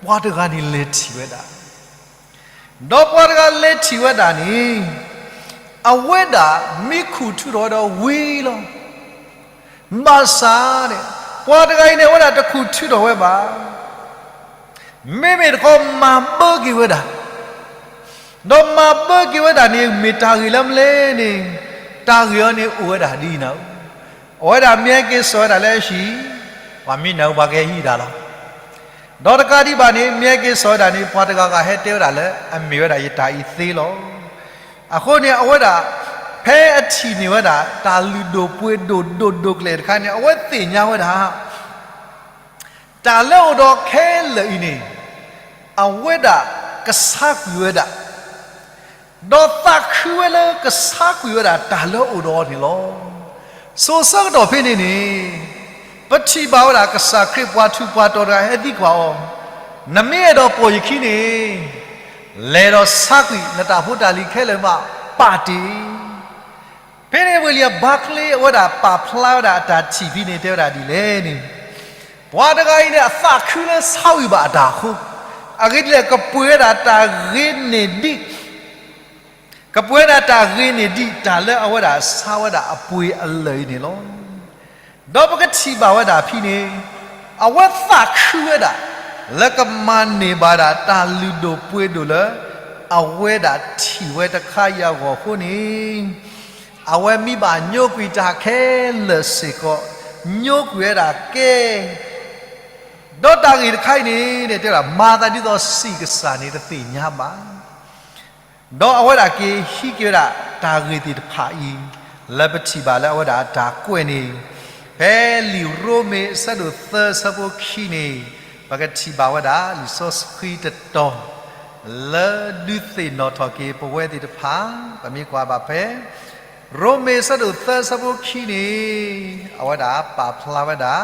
ပှၤတဂၤန့ၣ်လဲၤထံၣ်ဝဲဒၣ် ဒီးပှၤတဂၤလဲၤထံၣ်ဝဲဒၣ်န့ၣ် အဝဲဒၣ်မ့ၢ်ခူၣ်ထုးထီၣ်ဝဲဒီးဝံၤလီၤ. ဘၣ်ဆၣ်န့ၣ် ပှၤတဂၤအံၤန့ၣ် အဝဲဒၣ်တခူၣ်ထုးထီၣ်ဝဲဘၣ်. မ့မ့ၢ်တခီမၤဘၢက့ၤဝဲဒၣ် ဒီးမၤဘၢက့ၤဝဲဒၣ်န့ၣ် မ့ၢ်တၢ်ဂ့ၢ်လၢမနုၤလဲၣ်န့ၣ် တၢ်ဂ့ၢ်အံၤန့ၣ်အိၣ်ဝဲဒၣ်ဒ်အံၤနၤဧၢ, အဝဲဒၣ်မ့ၢ်ဟဲက့ၤစိာ်ဝဲဒၣ်လၢအဟံၣ်, ပှၤမံနၤဧိၤပှၤကဟဲဟံးတၢ်လီၤ. ဒီးတကးဒံးဘၣ်န့ၣ် မ့ၢ်ဟဲက့ၤစိာ်ဝဲဒၣ်န့ၣ် ပှၤတဂၤဂၤဟဲတဲဝဲဒၣ်လၢ အမ့ၢ်ဝဲဒၣ်ယတၢ်အံၤသ့လီၤ. အဃိန့ၣ် အဝဲဒၣ် ဖဲအထံၣ်န့ၢ်ဝဲဒၣ် တၢ်လုၢ်ဒိၣ်ပှ့ၤဒိၣ်ဒိၣ်ဒိၣ်ကလဲာ်တခါန့ၣ် အဝဲသ့ၣ်ညါဝဲဒၣ် တၢ်လၢအိၣ်ဒီးခဲလၢာ်အံၤန့ၣ် အဝဲဒၣ်ကဆါကွံာ်ဝဲဒၣ်, ဒီးသးခုဝဲလၢကဆါကွံာ်ဝဲဒၣ်တၢ်လၢအိၣ်ဒီးအီၤန့ၣ်လီၤ. စိၤဆၢကတီၢ်ဖဲန့ၣ်န့ၣ် ပထံၣ်ဘၣ်ဝဲဒၣ်ကစၢ်ခရံာ်ပှၤထူးပှၤတီၤတဂၤဟဲသံကွၢ်အီၤ, နမ့ၢ်အဲၣ်ဒိးပိာ်ယခံန့ၣ် လဲၤဒီးဆါကွံာ်နတၢ်ဖိတၢ်လံၤခဲလၢာ်မးပာ်တ့ၢ် ဖဲန့ၣ် William Barclay အဝဲဒၣ်ပာ်ဖျါဝဲဒၣ်အတၢ်ထံၣ်ဖဲန့ၣ် တဲဝဲဒၣ်ဒ်လဲၣ်န့ၣ်, ပှၤတဂၤအံၤန့ၣ် အသးခုလၢဆါဝံၤဘၣ်အတၢ်အဃိ, အဂ့ၢ်ဒ်လဲၣ် ကပှ့ၤဝဲဒၣ်တၢ်ဂ့ၤန့ၢ်ဒံး, ကပှ့ၤဝဲဒၣ်တၢ်ဂ့ၤန့ၢ်ဒံး တၢ်လၢအဝဲဒၣ်ဆါဝဲဒၣ်အပှ့ၤအလၢာ်အံၤန့ၣ်လီၤ. ဒီးပကထံၣ်ဘၣ်ဝဲဒၣ်ဖဲန့ၣ် အဝဲသးခုဝဲဒၣ် လၢကမၤန့ၢ်ဘၣ်ဒၣ်တၢ်လုၢ်ဒိၣ်ပှ့ၤဒိၣ်လၢ အဝဲဒၣ်ထံၣ်ဝဲတခါအံၤအဂီၢ်အဃိန့ၣ် အဝဲမ့ၢ်ဘၣ်ညိကွံာ်တၢ်ခဲလၢာ်စ့ၢ်ကီး ညိကွံာ်ဝဲဒၣ်ကဲ ဒီးတၢ်ဂ့ၢ်တခါအံၤန့ၣ် တဲဝဲဒၣ် မၤသးဒ်သိးစံၣ်ကစၢ်န့ၣ်တသ့ၣ်ညါဘၣ် ဒီးအဝဲဒၣ်က့ၤဟံးက့ၤဝဲဒၣ်တၢ်ဂ့ၢ်သ့ၣ်တဖၣ်အံၤ လၢပထံၣ်ဘၣ်လၢအဝဲဒၣ်အတၢ်ကွဲးန့ၣ် ဖဲလံာ်ရိမ့ၤအဆၢဒိၣ်သၢအဆၢဖိခံန့ၣ် ပကထံၣ်ဘၣ်ဝဲဒၣ်လံာ်စီဆှံတတီၤ လၢဒုးသ့ၣ်နီၣ်ထီၣ်က့ၤပဝဲသ့ၣ်တဖၣ် ပမ့ၢ်ကွၢ်ဘၣ်ဖဲ ရိမ့ၤအဆၢဒိၣ်သၢအဆၢဖိခံန့ၣ် အဝဲဒၣ်ပာ်ဖျါဝဲဒၣ်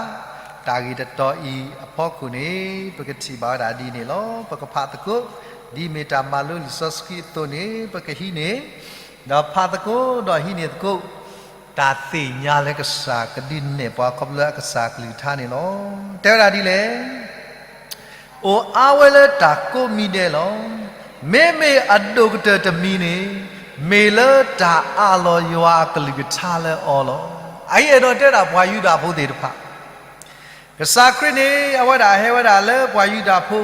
တၢ်ဂ့ၢ်တတီၤအံၤအဖီခိၣ်န့ၣ် ပကထံၣ်ဘၣ်ဝဲဒၣ်ဒ်န့ၣ်လီၤ. ပကဖးသကိး ဒ်မ့ၢ်တၢ်မၤလိလံာ်စီဆှံအသိးန့ၣ် ပကဟံးန့ၢ်, ဒီးဖးသကိးဒီးဟံးန့ၢ်သကိး တၢ်သ့ၣ်ညါလၢကစၢ်ကဒုးနဲၣ်ပှၤခီဖျိလၢအကစၢ်ကလုၢ်ကထါန့ၣ်လီၤ. တဲဝဲဒၣ်ဒ်လဲၣ် အိၣ်အါဝဲလၢတၢ်ကိးမံၤဒဲးလီၤ. မ့မ့ၢ်အဒိၣ်ကတၢၢ်တမံၤန့ၣ် မ့ၢ်လၢတၢ်အးလီၤယွၤအကလုၢ်ကထါလၢအီၤလီၤ. အအံၤအဲၣ်ဒိးတဲဒၣ်ပှၤယူဒၤဖိသ့ၣ်တဖၣ် ကစၢ်ခရံာ်န့ၣ် အဝဲဒၣ်ဟဲဝဲဒၣ်လၢပှၤယူဒၤဖိ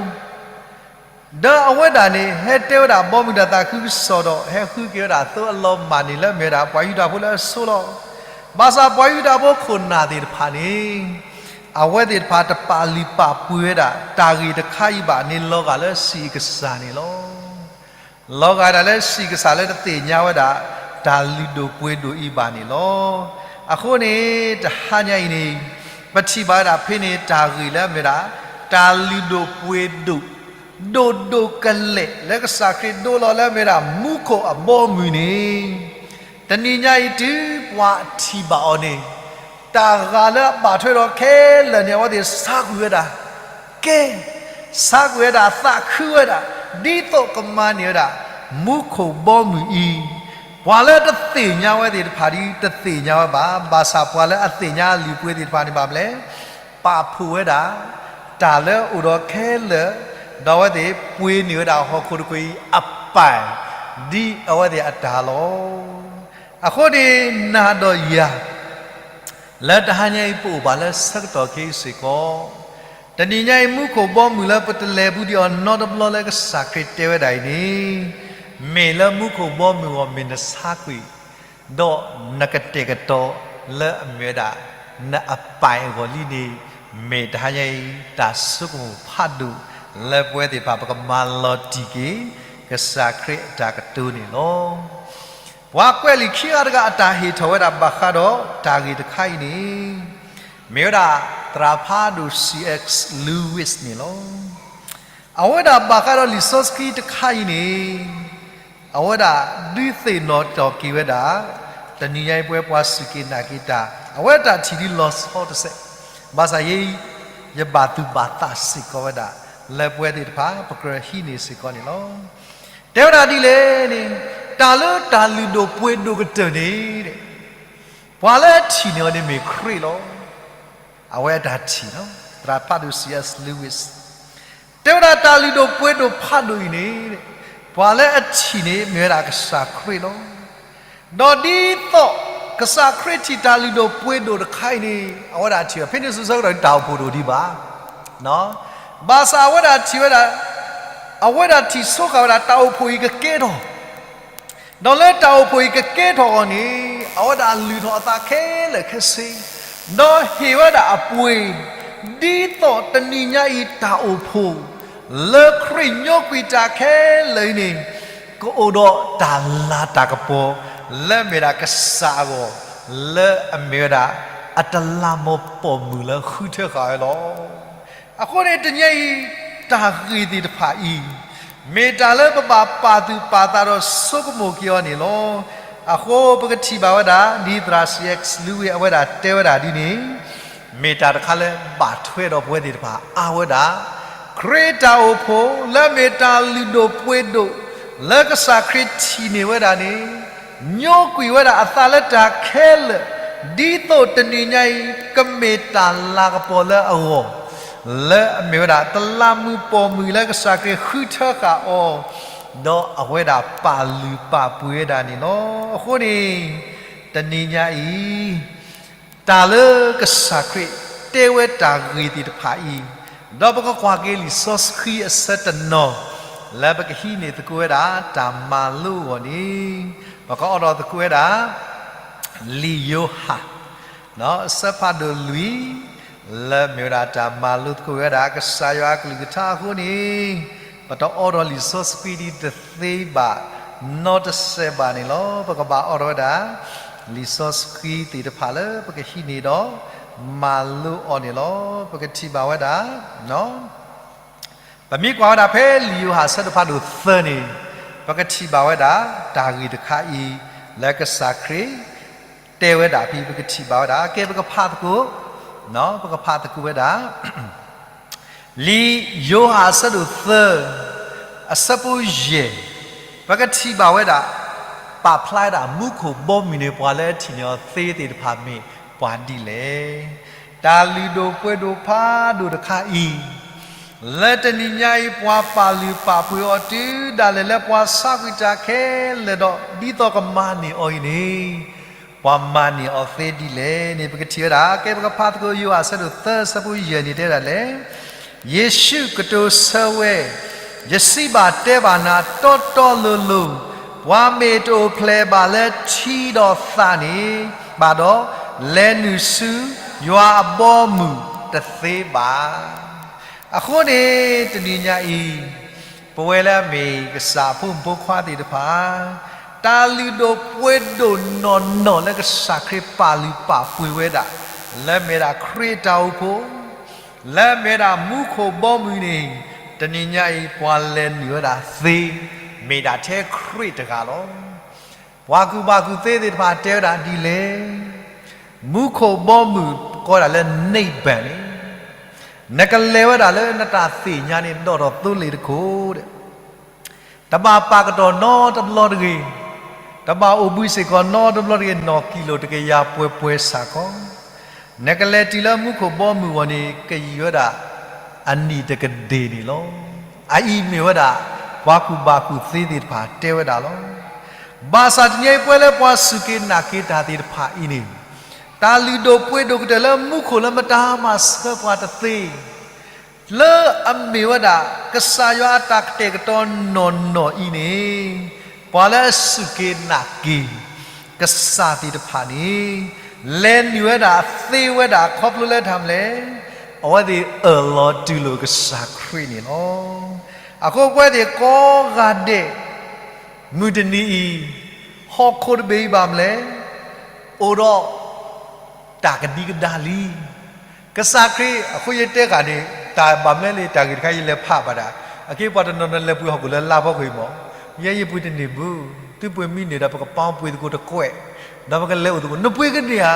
ဒီးအဝဲဒၣ်န့ၣ် ဟဲတဲဝဲဒၣ်ဘီမုၢ်တၢ်သးခုကစီၣ်ဒီး ဟဲဃုက့ၤဝဲဒၣ်သိအလီၤမၢ်န့ၣ်လၢမ့ၢ်ဝဲဒၣ်ပှၤယူဒၤဖိလၢအဆိလီၤ. ဘၣ်ဆၣ်ပှၤယူဒၤဖိခိၣ်နၢ်သ့ၣ်တဖၣ်န့ၣ် အဝဲသ့ၣ်တဖၣ်တပာ်လုၢ်ပာ်ပှ့ၤဝဲဒၣ် တၢ်ဂ့ၢ်တခါအံၤဘၣ်န့ၣ် လီၤဂာ်လၢစံၣ်ကစၢ်န့ၣ်လီၤ. လီၤဂာ်ဒၣ်လၢစံၣ်ကစၢ်လၢတသ့ၣ်ညါဝဲဒၣ် တၢ်လုၢ်ဒိၣ်ပှ့ၤဒိၣ်အံၤဘၣ်န့ၣ်လီၤ. အဃိန့ၣ် တဟါညါအံၤန့ၣ် ပထံၣ်ဘၣ်ဝဲဒၣ်ဖဲန့ၣ် တၢ်ဂ့ၢ်လၢအမ့ၢ်ဝဲဒၣ် တၢ်လုၢ်ဒိၣ်ပှ့ၤဒိၣ် ဒိၣ်ဒိၣ်ကလဲာ် လၢကစၢ်ခရံာ်ဒိလီၤလၢအမ့ၢ်ဝဲဒၣ် မူခိၣ်အဘီအမုၢ်န့ၣ် တနံၤညါအံၤတုၤပှၤထံၣ်ဘၣ်အီၤန့ၣ် တၢ်ဂၤလၢအဘၣ်ထွဲဒီးခဲလၢာ်န့ၣ် အဝဲသ့ၣ်ဆါကွံာ်ဝဲဒၣ် ကဲ ဆါကွံာ်ဝဲဒၣ် သးခုဝဲဒၣ် ဒ်သိးကမၤန့ၢ်ဝဲဒၣ် မူခိၣ်ဘီမုၢ်အံၤ, ပှၤလၢတသ့ၣ်ညါဝဲသ့ၣ်တဖၣ်ဒ်တသ့ၣ်ညါဝဲဘၣ်, ဘၣ်ဆၣ်ပှၤလၢအသ့ၣ်ညါအလုၢ်အပှ့ၤသ့ၣ်တဖၣ်န့ၣ်ဘၣ်မနုၤလဲၣ်, ပာ်ဖှိၣ်ဝဲဒၣ် တၢ်လၢအအိၣ်ဒီးခဲလၢာ်, ဒီးအဝဲသ့ၣ်ပှ့ၤန့ၢ်ဝဲဒၣ်ဟီၣ်ခိၣ်တကွီၢ်အံၤအပၢ်, ဒ်အဝဲသ့ၣ်အတၢ်လီၤ. အဃိန့ၣ် နၤဒီးယၤ လၢတဟါညါအံၤပအိၣ်ဘၣ်လၢဆၢကတီၢ်ခဲအံၤစ့ၢ်ကီး, တနံၤညါအံၤမူခိၣ်ဘီမုၢ်လၢပတလဲၤဘူးဒံးအီၤနီတဘျီလၢကစၢ်ခရံာ်တဲဝဲဒၣ်အံၤန့ၣ်, မ့ၢ်လၢမူခိၣ်ဘီမုၢ်အဂီၢ်မ့ၢ်နဆါကွံာ်, ဒီးနကတဲာ်ကတီၤလၢအမ့ၢ်ဝဲဒၣ် နအပၢ်အဂီၢ်လံန့ၣ်, မ့ၢ်တဟါညါအံၤ တၢ်ဆိကမိၣ်ဖးဒိၣ်လၢပဝဲသ့ၣ်တဖၣ် ပကမၤလီၤတံၢ်က့ၤ ကစၢ်ခရံာ်အတၢ်ကတိၤန့ၣ်လီၤ. ပှၤကွဲးလံာ်ခံဂၤတဂၤအတၢ်ဟ့ၣ်ထီၣ်ဝဲဒၣ်ဘၣ်ဃးဒီးတၢ်ဂ့ၢ်တခါအံၤန့ၣ်, မ့ၢ်ဝဲဒၣ်သရၣ်ဖးဒိၣ် C S Lewis န့ၣ်လီၤ. အဝဲဒၣ်ဘၣ်ဃးဒီးလံာ်စီဆှံတခါအံၤန့ၣ်, အဝဲဒၣ်ဒုးသ့ၣ်နီၣ်ထီၣ်က့ၤဝဲဒၣ် တနံၤညါအံၤပဝဲပှၤစူၢ်က့ၤနာ်က့ၤတၢ် အဝဲတၢ်ထံၣ်ဒ်လီၤဆီတစဲး, ဘၣ်ဆၣ်ယဲအံၤ ယဘၣ်သူၣ်ဘၣ်သးစ့ၢ်ကီးဝဲဒၣ် လၢပဝဲသ့ၣ်တဖၣ် ပကြၢးဟံးန့ၢ်စ့ၢ်ကီးန့ၣ်လီၤ. တဲဝဲဒၣ်ဒ်လဲၣ်န့ၣ်, တၢ်လၢတၢ်လုၢ်ဒိၣ်ပှ့ၤဒိၣ်ကတၢၢ်န့ၣ်, ပှၤလၢအထံၣ်န့ၢ်အီၤန့ၣ်မ့ၢ်ခရံာ်လီၤ. အဝဲအတၢ်ထံၣ်လီၤ. သရၣ်ဖးဒိၣ် C S Lewis တဲဝဲဒၣ်တၢ်လုၢ်ဒိၣ်ပှ့ၤဒိၣ်ဖးဒိၣ်အံၤန့ၣ်, ပှၤလၢအထံၣ်န့ၣ်မ့ၢ်ဝဲဒၣ်ကစၢ်ခရံာ်လီၤ. ဒီးဒ်သိးကစၢ်ခရံာ်ထံၣ်တၢ်လုၢ်ဒိၣ်ပှ့ၤဒိၣ်တခါအံၤန့ၣ်, အဝဲဒၣ်ထံၣ်အီၤ ဖဲန့ၣ်စိၤဆၢကတီၢ်န့ၣ် တၢ်အိၣ်ဖှိၣ်တအိၣ်ဒံးဘၣ်. ဘၣ်ဆၣ်အဝဲဒၣ်ထံၣ်ဝဲဒၣ်, အဝဲဒၣ်ထံၣ်ဆိဃာ်ဝဲဒၣ်တၢ်အိၣ်ဖှိၣ်အံၤကကဲထီၣ် ဒီးလၢတၢ်အိၣ်ဖှိၣ်အံၤကကဲထီၣ်အဂီၢ်န့ၣ်, အဝဲဒၣ်လုၢ်ထီၣ်အသးခဲလၢာ်ခဲဆ့, ဒီးဟ့ၣ်ဝဲဒၣ်အပှ့ၤ, ဒ်သိးတနံၤညါအံၤတၢ်အိၣ်ဖှိၣ် လၢခရံာ်ညိကွံာ်တၢ်ခဲလၢာ်အံၤန့ၣ်, ကအိၣ်ဒီးတၢ်လၤတၢ်ကပီၤ လၢအမ့ၢ်ဒၣ်ကစၢ်အဂီၢ်, လၢအမ့ၢ်ဝဲဒၣ် အတလးမူးပိာ်မုၣ်လၢဃုထၢဃာ်ဝဲလီၤ. အဃိန့ၣ်တနံၤအံၤ, တၢ်ဂ့ၢ်သ့ၣ်တဖၣ်အံၤ, မ့ၢ်တၢ်လၢပဘၣ်ပာ်သူၣ်ပာ်သးဒီးဆိကမိၣ်က့ၤအီၤန့ၣ်လီၤ. အဃိပကထံၣ်ဘၣ်ဝဲဒၣ် ဒ်သရၣ် C S Lewis အဝဲဒၣ်တဲဝဲဒၣ်ဒ်န့ၣ်, မ့ၢ်တၢ်တခါလၢဘၣ်ထွဲဒီးပဝဲသ့ၣ်တဖၣ်အါဝဲဒၣ်, ခရံာ်တၢ်အိၣ်ဖှိၣ်လၢအမ့ၢ်တၢ်လုၢ်ဒိၣ်ပှ့ၤဒိၣ် လၢကစၢ်ခရံာ်ထံၣ်န့ၢ်ဝဲဒၣ်န့ၣ်, ညိကွံာ်ဝဲဒၣ်အသးလၢတၢ်ခဲလၢာ်, ဒ်သိးတနံၤညါအံၤ ကမ့ၢ်တၢ်လၤကပီၤလၢအဂီၢ်, လၢအမ့ၢ်ဝဲဒၣ် တလးမူးပိာ်မုၣ်လၢကစၢ်ခရံာ်ဃုထၢဃာ်အီၤ, ဒီးအဝဲဒၣ်ပာ်လုၢ်ပာ်ပှ့ၤဝဲဒၣ်န့ၣ်လီၤ. အဃိန့ၣ်, တနံၤညါအံၤ, တၢ်လၢကစၢ်ခရံာ်တဲဝဲတၢ်ဂ့ၢ်သ့ၣ်တဖၣ်အံၤ, ဒီးပကကွၢ်က့ၤလံာ်စီဆှံအဆၢတနီၤ, လၢပကဟံးန့ၢ်သကိးဝဲဒၣ် တၢ်မၤလိအဂီၢ်န့ၣ်, ပကအိးထီၣ်သကိးဝဲဒၣ် လံာ်ယိၤဟၣ် အဆၢဖးဒိၣ်လွံၢ်, လၢမ့ၢ်ဝဲဒၣ်တၢ်မၤလိသကိးဝဲဒၣ် ကစၢ်ယွၤအကလုၢ်ကထါအဃိန့ၣ်, ပတအိးထီၣ်လံာ်စီဆှံဒ်တသ့ဘၣ် နီတစဲးဘၣ်န့ၣ်လီၤ. ပကဘၣ်အိးထီၣ်ဝဲဒၣ် လံာ်စီဆှံသ့ၣ်တဖၣ်လၢပကဟံးန့ၢ်ဒီး မၤလိအီၤန့ၣ်လီၤ. ပကထံၣ်ဘၣ်ဝဲဒၣ် ပမ့ၢ်ကွၢ်ဝဲဒၣ်ဖဲလံာ်ယိၤဟၣ်အဆၢဒိၣ်ဖးဒိၣ်သၢန့ၣ်, ပကထံၣ်ဘၣ်ဝဲဒၣ် တၢ်ဂ့ၢ်တခါအံၤ လၢကစၢ်ခရံာ် တဲဝဲဒၣ်ဖဲ ပကထံၣ်ဘၣ်ဝဲဒၣ် ကဲပကဖးသကိး, ပကဖးသကိးဝဲဒၣ် လံာ်ယိၤဟၣ်အဆၢဒိၣ်သၢ, အဆၢဖိယဲၢ်, ပကထံၣ်ဘၣ်ဝဲဒၣ် ပာ်ဖျါဝဲဒၣ်မူခိၣ်ဘီမုၢ်န့ၣ် ပှၤလၢအထံၣ်န့ၢ်အီၤသ့သ့ၣ်တဖၣ်မ့ၢ်ပှၤဒ်လဲၣ်. တၢ်လုၢ်ဒိၣ်ပှ့ၤဒိၣ်ဖးဒိၣ်တခါအံၤ, လၢတနံၤညါအံၤ ပှၤပာ်လုၢ်ပာ်ပှ့ၤအီၤတုၤဒၣ်လဲာ်လၢပှၤဆါကွံာ်တၢ်ခဲလၢာ်ဒီး ဒ်သိးကမၤန့ၢ်အီၤအံၤန့ၣ်, ပှၤမၤန့ၢ်အီၤသ့ဒ်လဲၣ်န့ၣ် ပကထံၣ်ဝဲဒၣ် ကဲပကဖးသကိး ယိၤဟၣ်အဆၢဒိၣ်သၢ အဆၢဖိယဲၢ်န့ၣ်တဲဝဲဒၣ်လဲၣ်, ယ့ၣ်ၡူးကတိၤဆၢဝဲ, ယစံးဘၣ်တဲဘၣ်နၤတီတီလိၤလိၤ, ပှၤမ့ၢ်တအိၣ်ဖျဲၣ်ဘၣ်လၢထံဒီးသးန့ၣ်ဘၣ်ဒီး, လဲၤနုာ်ဆူယွၤအဘီအမုၢ်တသ့ဘၣ်. အဃိန့ၣ် တနံၤညါအံၤ, ပဝဲလၢအမ့ၢ်ကစၢ်အဖိမုၣ်ဖိခွါသ့ၣ်တဖၣ်, တၢ်လုၢ်ဒိၣ်ပှ့ၤဒိၣ်နီၢ်နီၢ်လၢကစၢ်ခရံာ်ပာ်လုၢ်ပာ်ပှ့ၤဝဲဒၣ်, လၢမ့ၢ်ဒၣ်ခရံာ်အတၢ်အိၣ်ဖှိၣ်, လၢမ့ၢ်ဒၣ်မူခိၣ်ဘီမုၢ်န့ၣ်, တနံၤညါအံၤ ပှၤလဲၤနုာ်ဝဲဒၣ်သ့, မ့ၢ်ဒၣ်ထဲခရံာ်တဂၤလီၤ. ပှၤကူၣ်ဘၣ်ကူၣ်သ့သ့ၣ်တဖၣ်တဲဝဲဒၣ်ဒ်လဲၣ်, မူခိၣ်ဘီမုၢ်ကိးဝဲဒၣ်လၢ နိဗ္ဗာန် န့ၣ်, နကလဲၤဝဲဒၣ်လၢနတၢ်သ့ၣ်ညါန့ၣ် ဒီးထီၣ်သိလ့ၣ်တခိၣ်ဒီး တဘၣ်ပာ်ကတီၢ်နီတဘျီတဂ့ၤ, တဘၣ်အိၣ်ဘှံးစ့ၢ်ကီးနီတဘျီတဂ့ၤ နီၢ်ကံလိာ်တကယၤပှဲၤပှဲၤစ့ၢ်ကီး, နကလဲၤတုၤလၢမူခိၣ်ဘီမုၢ်အဂီၢ်န့ၣ် ကယံာ်ဝဲဒၣ်အနံၣ်တကဒ့ၣ်န့ၣ်လီၤ. အအံၤမ့ၢ်ဝဲဒၣ် ပှၤကူၣ်ဘၣ်ကူၣ်သ့သ့ၣ်တဖၣ်တဲဝဲဒၣ်လီၤ. ဘၣ်ဆၣ်တနံၤအံၤပဝဲလၢပှၤစူၢ်က့ၤနာ်က့ၤတၢ်သ့ၣ်တဖၣ်အံၤန့ၣ်, တၢ်လုၢ်ဒိၣ်ပှ့ၤဒိၣ်ကတၢၢ်လၢမူခိၣ်လၢမတၤမၤဆှၢပှၤတသ့ လၢအမ့ၢ်ဝဲဒၣ် ကစၢ်ယွၤအတၢ်ကတဲာ်ကတီၤနီၢ်နီၢ်အံၤန့ၣ်, ပှၤလၢအစူၢ်က့ၤနာ်က့ၤ ကစၢ်သ့ၣ်တဖၣ်န့ၣ် လဲၤနုာ်ဝဲဒၣ်သ့ဝဲဒၣ်ခီဖျိလၢတၢ်မနုၤလဲၣ်, အဝဲသ့ၣ်အၢၣ်လီၤတူၢ်လိာ်ကစၢ်ခရံာ်န့ၣ်လီၤ. အဃိပဝဲသ့ၣ်ကိးဂၤဒဲး မုၢ်တနံၤအံၤ ဟီၣ်ခိၣ်တဘ့ၣ်အံၤဘၣ်မနုၤလဲၣ်, အိၣ်ဒီး တၢ်ကဒံကဒါလံ. ကစၢ်ခရံာ် အဃိယတဲဃာ်န့ၣ် တၢ်ဘၣ်မနုၤလဲၣ် တၢ်ဂ့ၢ်တခါယလဲၤဖးဘၣ်ဒၣ်, အက့ပှၤတနီၤနီၤလဲၤပှ့ၤဟီၣ်ခိၣ်လၢလါဖီခိၣ်အံၤမး, ယဲယပှ့ၤတန့ၢ်ဘၣ်, သုပှ့ၤမံန့ၢ်ဒီး ပကပာ်ပှ့ၤသကိးတကွဲး, ဒီးပကလဲၤအိၣ်သကိး နပှ့ၤကန့ၢ်ဧါ.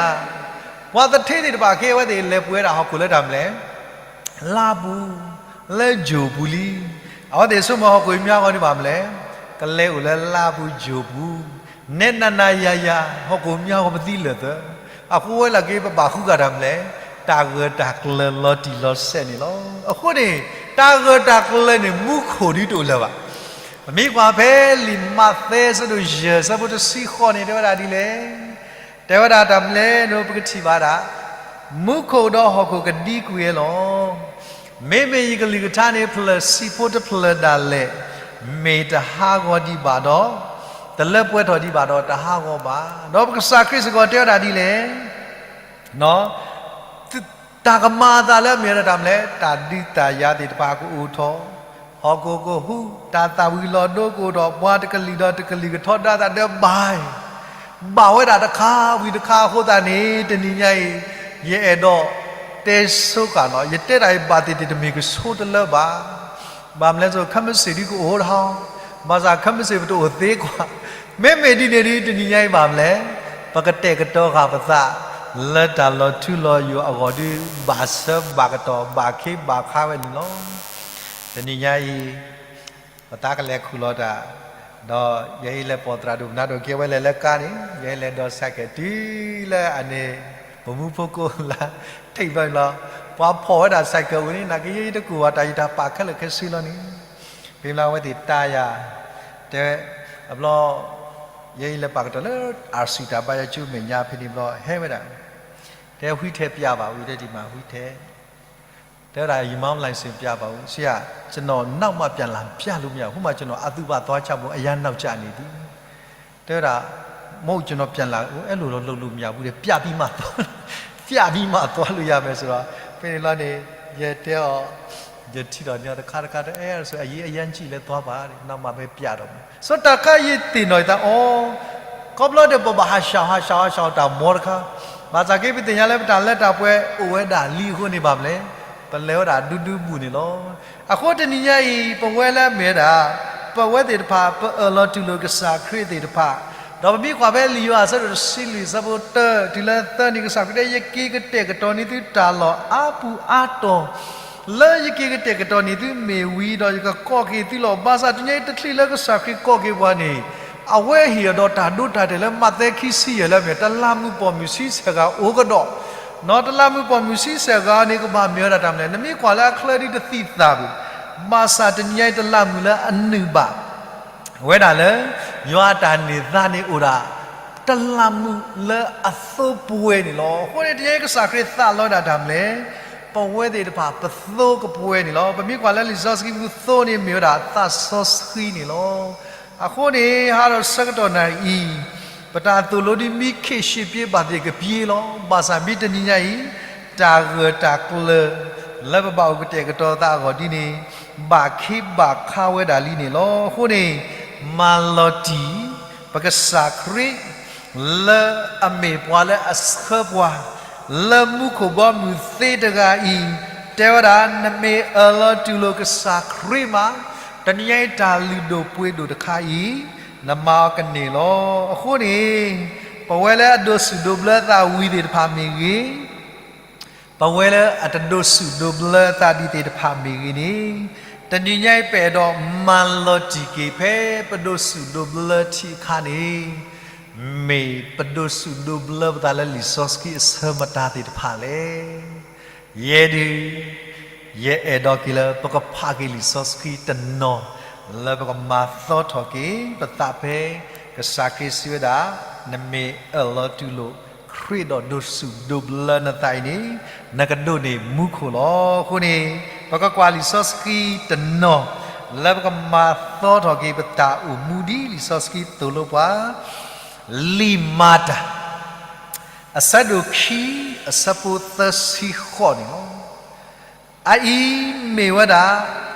ပှၤသထ့သ့ၣ်တဖၣ်ခဲအံၤ အဝဲသ့ၣ်လဲၤပှ့ၤဝဲဒၣ်ဟီၣ်ခိၣ်လၢတၢ်မနုၤလဲၣ် လါပူၤ, လၢယိာ်ပူၤလံ. အဝဲသ့ၣ်ဆိကမိၣ်ဟီၣ်ခိၣ်မၠါဂီၤန့ၣ်ဘၣ်မနုၤလဲၣ်, ကလဲၤအိၣ်လၢလါပူၤယိာ်ပူၤ, နဲနၤနၤယၤယၤ ဟီၣ်ခိၣ်မၠါဂီၤပသံလၢာ်သၢ, အဃိဝဲလၢက့ ပဘၣ်ဃုဂၤတၢ်မနုၤလဲၣ်, တၢ်ဂၢၢ်တၢ်ကျၢၤလီၤတံၢ်လီၤဆဲးန့ၣ်လီၤ. အဃိန့ၣ် တၢ်ဂၢၢ်တၢ်ကျၢၤန့ၣ် မူခိၣ်ဒ်တအိၣ်လၢၤဘၣ်. ပမ့ၢ်ကွၢ်ဖဲလံာ်မးသဲအဆၢဒိၣ်ယဲၢ် အဆၢဖိတဆံဃိးန့ၣ် တဲဝဲဒၣ်ဒ်လဲၣ်. တဲဝဲဒၣ်တၢ်မနုၤလဲၣ်န့ၣ် ပကထံၣ်ဘၣ်ဒၣ်, မူခိၣ်ဒီးဟီၣ်ခိၣ်ကဒံကွံာ်ဝဲလီၤ. မ့မ့ၢ်ယကလုၢ်ကထါန့ၣ် ဖျၢၣ်ဆံးဖိတဖျၢၣ်ဒၣ်လဲာ်, မ့ၢ်တဟးဂီၤဒံးဘၣ်ဒီး, တလၢပှဲၤထီၣ်ဒံးဘၣ်ဒီးတဟးဂီၤဘၣ်. ဒီးပကစၢ်ခရံာ်စ့ၢ်ကီးတဲဝဲဒၣ်ဒ်လဲၣ် တၢ်ကမၤအသးလၢအမ့ၢ်ဝဲဒၣ်တၢ်မနုၤလဲၣ်, တၢ်ဒုးတၢ်ယၤသ့ၣ်တဖၣ်ကအိၣ်ထီၣ်, ဟီၣ်ခိၣ်ကဟူး, တၢ်သၣ်ဝံၤလီၤဒိကအိၣ်ထီၣ်, ပှၤတကလုာ်ဒီးတကလုာ်ကထီဒါသးဒီးဘၣ်, ဘၣ်ဝဲဒၣ်တခါဝံၤတခါအဃိသတးန့ၣ် တနံၤညါအံၤ ယအဲၣ်ဒိးတဲဆိဃာ်လီၤ. ယတဲတၢ်အံၤဘၣ်သ့ၣ်သ့ၣ်တမ့ၢ်ကဆိတလၢဘၣ်. ဘၣ်မနုၤလဲၣ်, ခဲမုၢ်ဆ့ၣ်ဒုကအိၣ်ဒၣ်, ဘၣ်ဆၣ်ခဲမုၢ်ဆ့ၣ်ပတအိၣ်သ့ကွၢ်. မ့မ့ၢ်ဒ်န့ၣ်ဒီး တနံၤညါအံၤဘၣ်မနုၤလဲၣ်, ပကတဲာ်ကတီၤဃာ်ပသး လၢတၢ်လီၤထူလီၤယိာ်အဂီၢ်ဒီး ဘၣ်ဆၢဘၣ်ကတီၢ်ဘၣ်ခ့ဘၣ်ခါဝဲန့ၣ်လီၤ. တနံၤညါအံၤ ပသးကလဲၤခူၣ်လီၤတၢ်, ဒီးယဲအံၤလဲၤပိာ်သရၣ်ဒိၣ်ပနါဒိၣ်ကဲဝဲလဲၤလၢကါန့ၣ်, ယဲအံၤလဲၤဒိး cycle တုၤလၢအန့ၣ်, ပမူဖိကိးလၢ ထိပ်ဘီန့ၣ်လီၤ. ပှၤဖီၣ်ဝဲဒၣ် cycle ဝံၤန့ၣ် နာ်က့ ယဲယတကူၣ်ဘၣ်တၢ်ယတၢ်ပာ်ခဲလၢာ်ခဲဆ့လီၤန့ၣ်, ဖဲလၢအဝဲသ့ၣ်တၢ်ယၤ, တဲ, အဘျီ ယဲအံၤလဲၤပာ်ကတီၢ်လၢ အၤစံၣ်တၢ်ဘါယွၤကၠိမဲာ်ညါဖဲန့ၣ်ဘျီ ဟဲဝဲဒၣ်, တဲ wheel tape ပြပါဦး တဲဒ်မး wheel tape တဲဝဲဒၣ် အံၤမါလၢ်စ့ၣ်ပျၢ်ဘၣ်အူ, ဆရာ, ကျွန်တော်နောက်မှပြန်လာပြလို့မရဘူး, ဟိုမှာကျွန်တော်အသုဘၣ်သွားချဖို့ အရမ်းနောက်ကျနေပြီ, တဲဝဲဒၣ်, မဟုတ်ကျွန်တော်ပြန်လာ, အဲလိုတော့လုပ်လို့မရဘူးတဲ့, ပြပြီးမှသွား, ပြပြီးမှသွားလို့ရမယ်ဆိုတော့, ဖဲန့ၣ်လီၤန့ၣ်, ယတဲအီၤ, ယထံၣ်ဒီးန့ၣ်တခါတခါ တအဲၣ်ဆို အရေးအရမ်းကြီးလဲသွားပါတဲ့, နောက်မှပဲပြတော့မယ်, ဆိုတၢ်ခါယသ့ၣ်နီၣ်ယသးအီၤ ခီဖျိဒီးပဘၣ်ဟးဆှီဟးဆှီဟးဆှီတၢ်မီတခါ, ဘၣ်ဆၣ်က့ပသ့ၣ်ညါလၢပတၢ်လၢတၢ်ပှဲၤအိၣ်ဝဲဒၣ်လံအဃိန့ၣ်ဘၣ်မနုၤလဲၣ်, ပလဲၤဝဲဒၣ်ဒူဒူဘူၣ်န့ၣ်လီၤ. အဃိတနံၤညါအံၤ ပဝဲလၢအမ့ၢ်ဝဲဒၣ်, ပဝဲသ့ၣ်တဖၣ် ပအၢၣ်လီၤတူၢ်လိာ်ကစၢ်ခရံာ်သ့ၣ်တဖၣ်, ဒီးပမ့ၢ်ကွၢ်ဖဲလံာ်ယိၤဟၣ်အဆၢဒိၣ်တဆံလွံၢ်အဆၢဖိတၢတုၤလၢသၢန့ၣ် ကစၢ်ခရံာ်တဲ ယက့ၤကတဲာ်ကတီၤန့ၢ်သုတၢ်လီၢ်အါပူၤအါတီၤ လၢယက့ၤကတဲာ်ကတီၤန့ၢ်သုမ့ၢ်ဝံၤဒီး ယကကိးက့ၤသုလီၤ. ဘၣ်ဆၣ်တနံၤညါအံၤ တချုးလၢကစၢ်ခရံာ်ကိးက့ၤပှၤန့ၣ်, အဝဲဟ့ၣ်အီၤဒီးတၢ်ဒိတၢ်တဲာ်လၢမးသဲခံဆံယဲၢ်လၢအမ့ၢ် တလးမူးပိာ်မုၣ်ဆံဆဲၣ်ဂၤအိၣ်ကဒီး, တလးမူးပိာ်မုၣ်ဆံဆဲၣ်ဂၤန့ၣ် ကဘၣ်မ့ၢ်ဝဲဒၣ်တၢ်မနုၤလဲၣ်, နမ့ၢ်ကွၢ်လၢအချၢဒ်တသံၣ်သၣ်ဘၣ်, ဘၣ်ဆၣ်တနံၤညါအံၤ တလးမူးလၢအနုာ်ဘၣ် ဝဲဒၣ်လၢ ယွၤအတၢ်န့ၢ်သါန့ၣ်အိၣ်ဒၣ် တလးမူးလၢအသိပှဲၤန့ၣ်လီၤ. အဃိန့ၣ် တနံၤညါအံၤ ကစၢ်ခရံာ်သးလီဝဲဒၣ်တၢ်မနုၤလဲၣ်, ပဝဲသ့ၣ်တဖၣ်ပသိကပှဲၤန့ၣ်လီၤ. ပမ့ၢ်ကွၢ်လၢလံာ်စီဆှံပူၤ သိန့ၣ် မ့ၢ်ဝဲဒၣ်သးစီဆှံန့ၣ်လီၤ. အဃိန့ၣ် ဟါဒီးဆၢကတီၢ်နၣ်ရံၣ်အံၤ, ပတၢ်သိၣ်လိဒ်မ့ၢ်ခံးရှံးပျ့ဘၣ်သ့ၣ်ကပျ့လီၤ. ဘၣ်ဆၣ်မ့ၢ်တနံၤညါအံၤ တၢ်ဂၢၢ်တၢ်ကျၢၤ လၢပဘၣ်အိၣ်ကတဲာ်ကတီၤသးအဂီၢ်ဒ်န့ၣ် ဘၣ်ခ့ဘၣ်ခါဝဲဒၣ်လံန့ၣ်လီၤ. အဃိန့ၣ် မၤလီၤတံၢ် ပကစၢ်ခရံာ် လၢအမ့ၢ်ပှၤလၢအဆှၢပှၤ လၢမူခိၣ်ဘီမုၢ်သ့တဂၤအံၤ တဲဝဲဒၣ် နမ့ၢ်အၢၣ်လီၤတူၢ်လိာ်ကစၢ်ခရံာ်မး တနံၤညါအံၤ တၢ်လုၢ်ဒိၣ်ပှ့ၤဒိၣ်တခါအံၤ နမၤအီၤကန့ၢ်လီၤ. အဃိန့ၣ် ပဝဲလၢအဒိးဆူၣ်ဒိးဘျၢသးဝံၤသ့ၣ်တဖၣ်မ့ၢ်ဂ့ၤ, ပဝဲလၢအတဒိးဆူၣ်ဒိးဘျၢသးဒံးသ့ၣ်တဖၣ်မ့ၢ်ဂ့ၤန့ၣ်, တနံၤညါအံၤ ပအဲၣ်ဒိးမၤလီၤတံၢ်က့ၤဖဲပဒိးဆူၣ်ဒိးဘျၢထံအခါန့ၣ်, မ့ၢ်ပဒိးဆူၣ်ဒိးဘျၢပသးလၢလံာ်စီဆှံအဆၢမတၤသ့ၣ်တဖၣ်လဲၣ်. ယဲဒုး ယအဲၣ်ဒိးက့ၤလၢပကဖးက့ၤလံာ်စီဆှံတနီၤ လၢပကမၤသီထီၣ်က့ၤပသးဖဲ ကစၢ်ခရံာ်စံးဝဲဒၣ်, နမ့ၢ်အၢၣ်လီၤတူၢ်လိာ် ခရံာ်ဒီးဒိးဆူၣ်ဒိးဘျၢနသးအံၤန့ၣ်, နကဒိးန့ၢ်မူခိၣ်လီၤ. အဃိန့ၣ် ပကကွၢ်လံာ်စီဆှံတနီၤ လၢပကမၤသီထီၣ်က့ၤပတၢ်အိၣ်မူဒ်လံာ်စီဆှံသိၣ်လိပှၤ လံာ်မၤတၢ် အဆၢဒိၣ်ခံ အဆၢဖိသၢဆံဃိးန့ၣ်လီၤ. အအံၤမ့ၢ်ဝဲဒၣ်